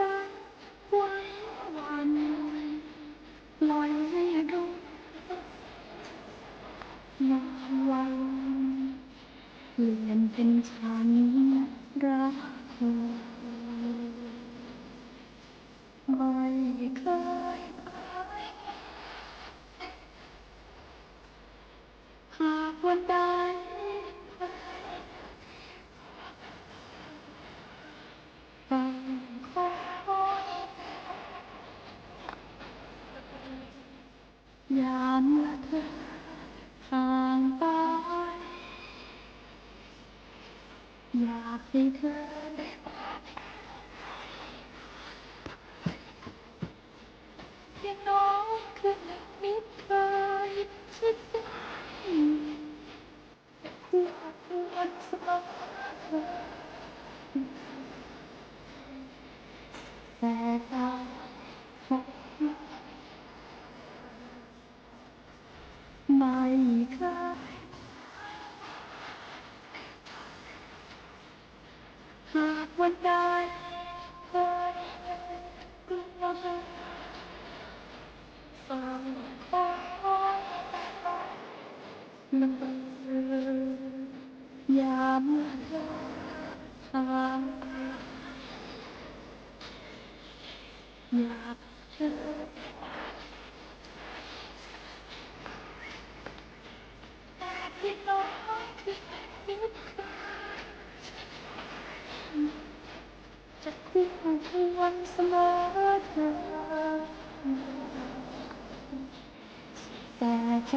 ไว้วัน ปล่อยให้อดีตวัน เปลี่ยนเป็นฉันรักเธอ ไม่เคย หากวันใด ต้องขอ ยามเธอห่างไป อยากให้เธอได้พบ อย่างน้อยคือหนึ่งมิตรเคยคิดดี คู่ควรเสมอ แต่การพบ ไม่เคย หากวันใดเคยกลัว ต้องขอ ยามเธอห่าง อยากเธอ แต่ที่น้อยคือนิดเดียว จะคู่ควรเสมอเธอ แต่ใจ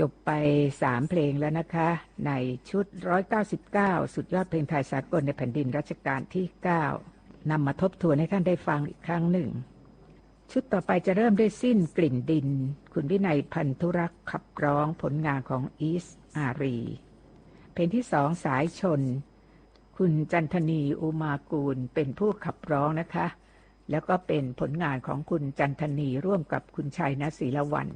จบไปสามเพลงแล้วนะคะ ในชุดร้อยเก้าสิบเก้าสุดยอดเพลงไทยสากลในแผ่นดินรัชกาลที่เก้า นำมาทบทวนให้ท่านได้ฟังอีกครั้งหนึ่ง ชุดต่อไปจะเริ่มด้วยสิ้นกลิ่นดิน คุณวินัย พันธุรักษ์ ขับร้องผลงานของอีสอารี เพลงที่สองสายชน คุณจันทนี อุมากูล เป็นผู้ขับร้องนะคะ แล้วก็เป็นผลงานของคุณจันทนีร่วมกับคุณชัย ณ ศรีละวรรณ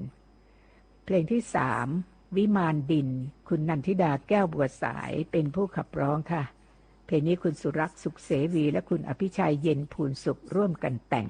เพลงที่สามวิมานดิน คุณนันทิดา แก้วบัวสาย เป็นผู้ขับร้องค่ะ เพลงนี้คุณสุรักษ์ สุขเสวี และคุณอภิชัย เย็นภูนสุข ร่วมกันแต่ง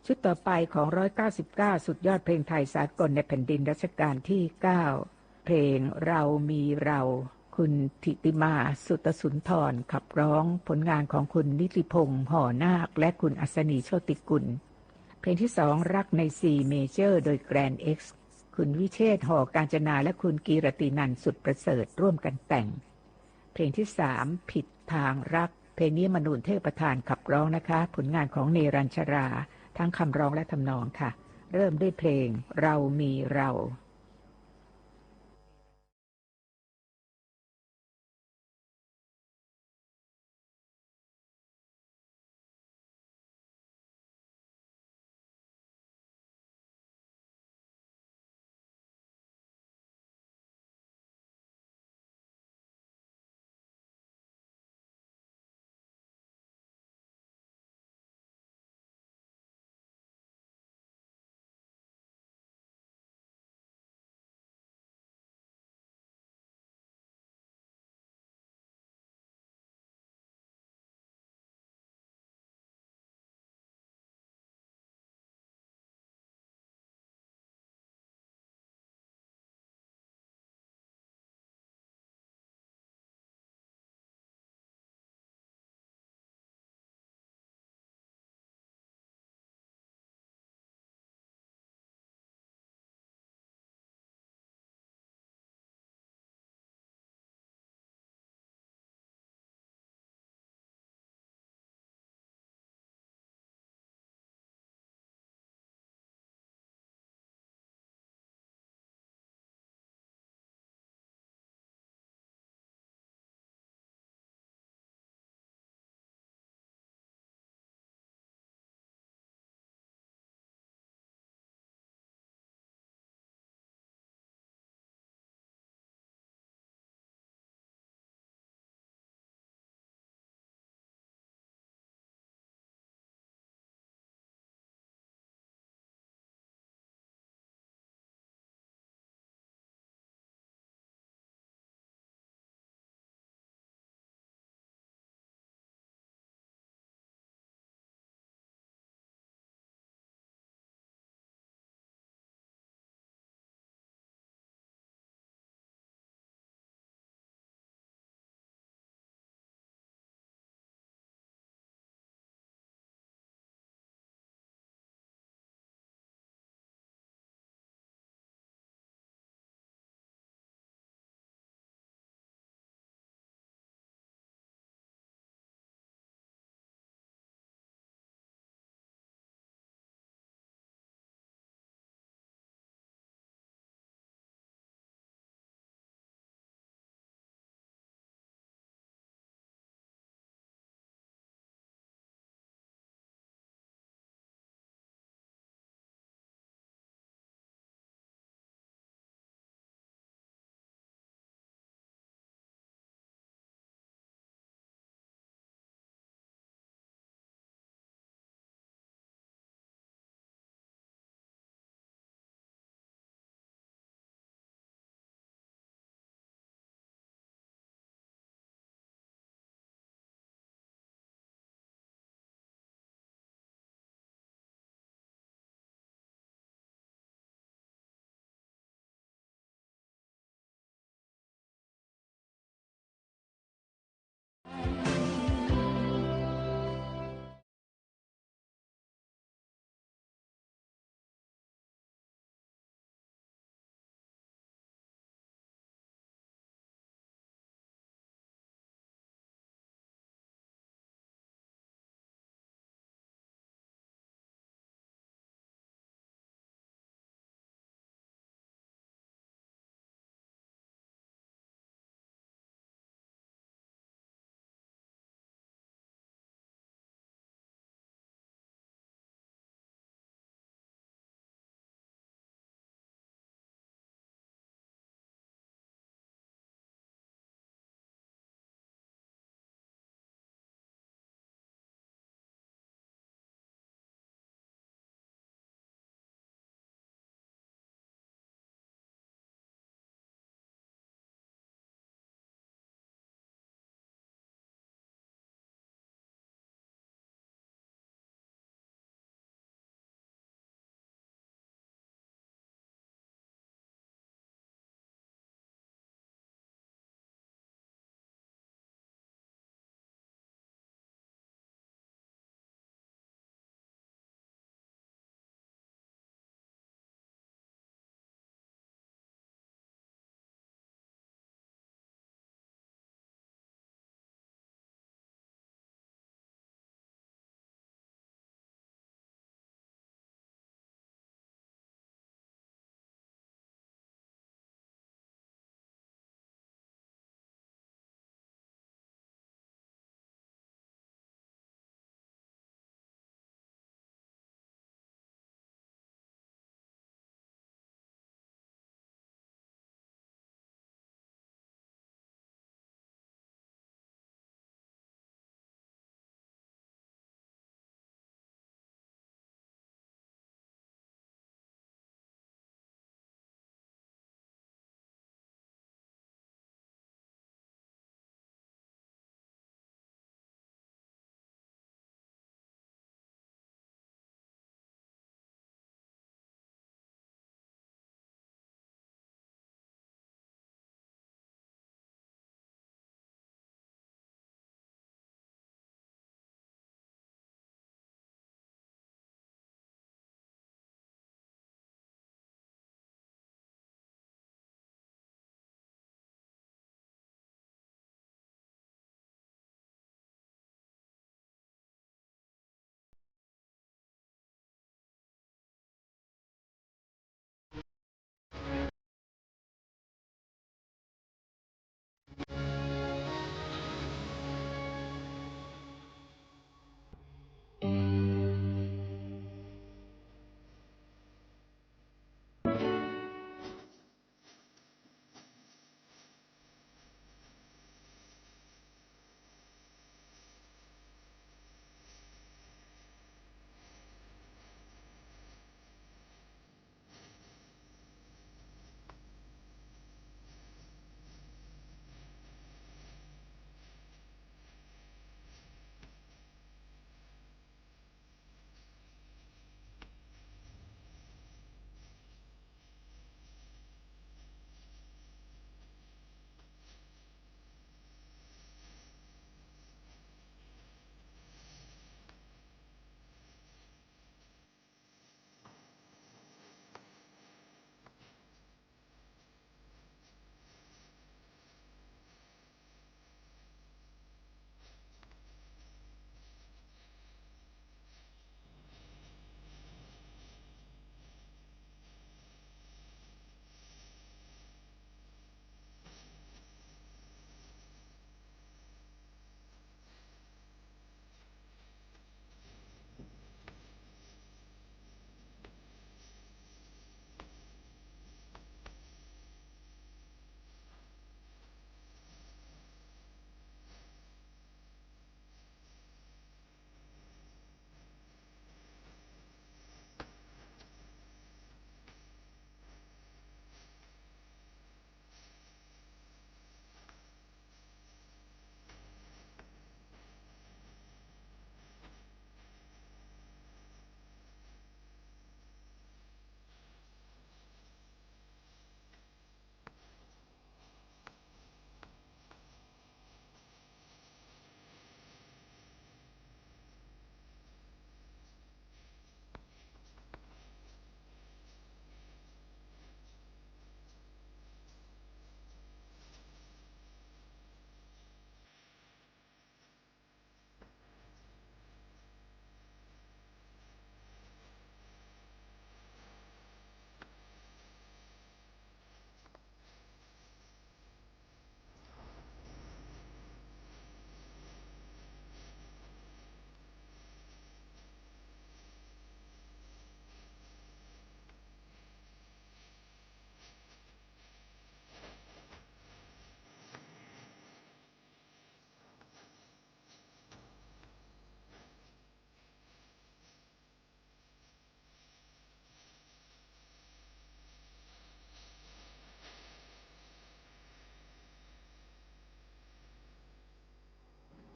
ชุดต่อไปของ ร้อยเก้าสิบเก้า สุดยอดเพลงไทยสากลในแผ่นดินรัชกาลที่ เก้า เพลงเรามีเรา คุณถิติมา สุตสุนทรขับร้อง ผลงานของคุณนิติพงษ์ หอนาค และคุณอัศนี โชติกุล เพลงที่สอง รักใน C major โดย Grand X คุณวิเชษฐ์ หอการจนา และคุณกีรตินันท์ สุดประเสริฐ ร่วมกันแต่ง เพลงที่สาม ผิดทางรัก เพลงนี้มนูน เทพประธานขับร้องนะคะ ผลงานของเนรัญชรา ทั้งคำร้องและทำนองค่ะ เริ่มด้วยเพลงเรามีเรา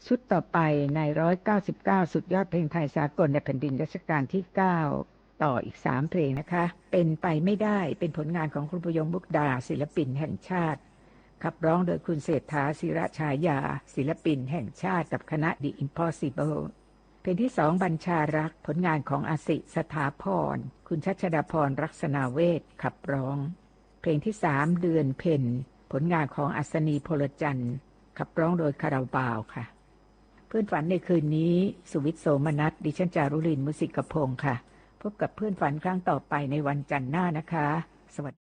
ชุดต่อไปใน ร้อยเก้าสิบเก้า สุดยอดเพลงไทยสากลในแผ่นดินรัชกาลที่ เก้า ต่ออีก สาม เพลงนะคะ เป็นไปไม่ได้ เป็นผลงานของครูพยง มุกดา ศิลปินแห่งชาติ ขับร้องโดยคุณเศรษฐา ศิรฉายา ศิลปินแห่งชาติ กับคณะ The Impossible เพลงที่สอง บัญชารัก ผลงานของอสิ สถาพร คุณชัชดาพร รักษณาเวช ขับร้อง เพลงที่สาม เดือนเพ็ญ ผลงานของอัศนี พลจันทร์ ขับร้องโดยคาราบาวค่ะ เพื่อนฝันในคืนนี้ สุวิทย์ โสมนัส ดิฉันจารุลิน มุสิกพงษ์ค่ะ พบกับเพื่อนฝันครั้งต่อไปในวันจันทร์หน้านะคะ สวัสดี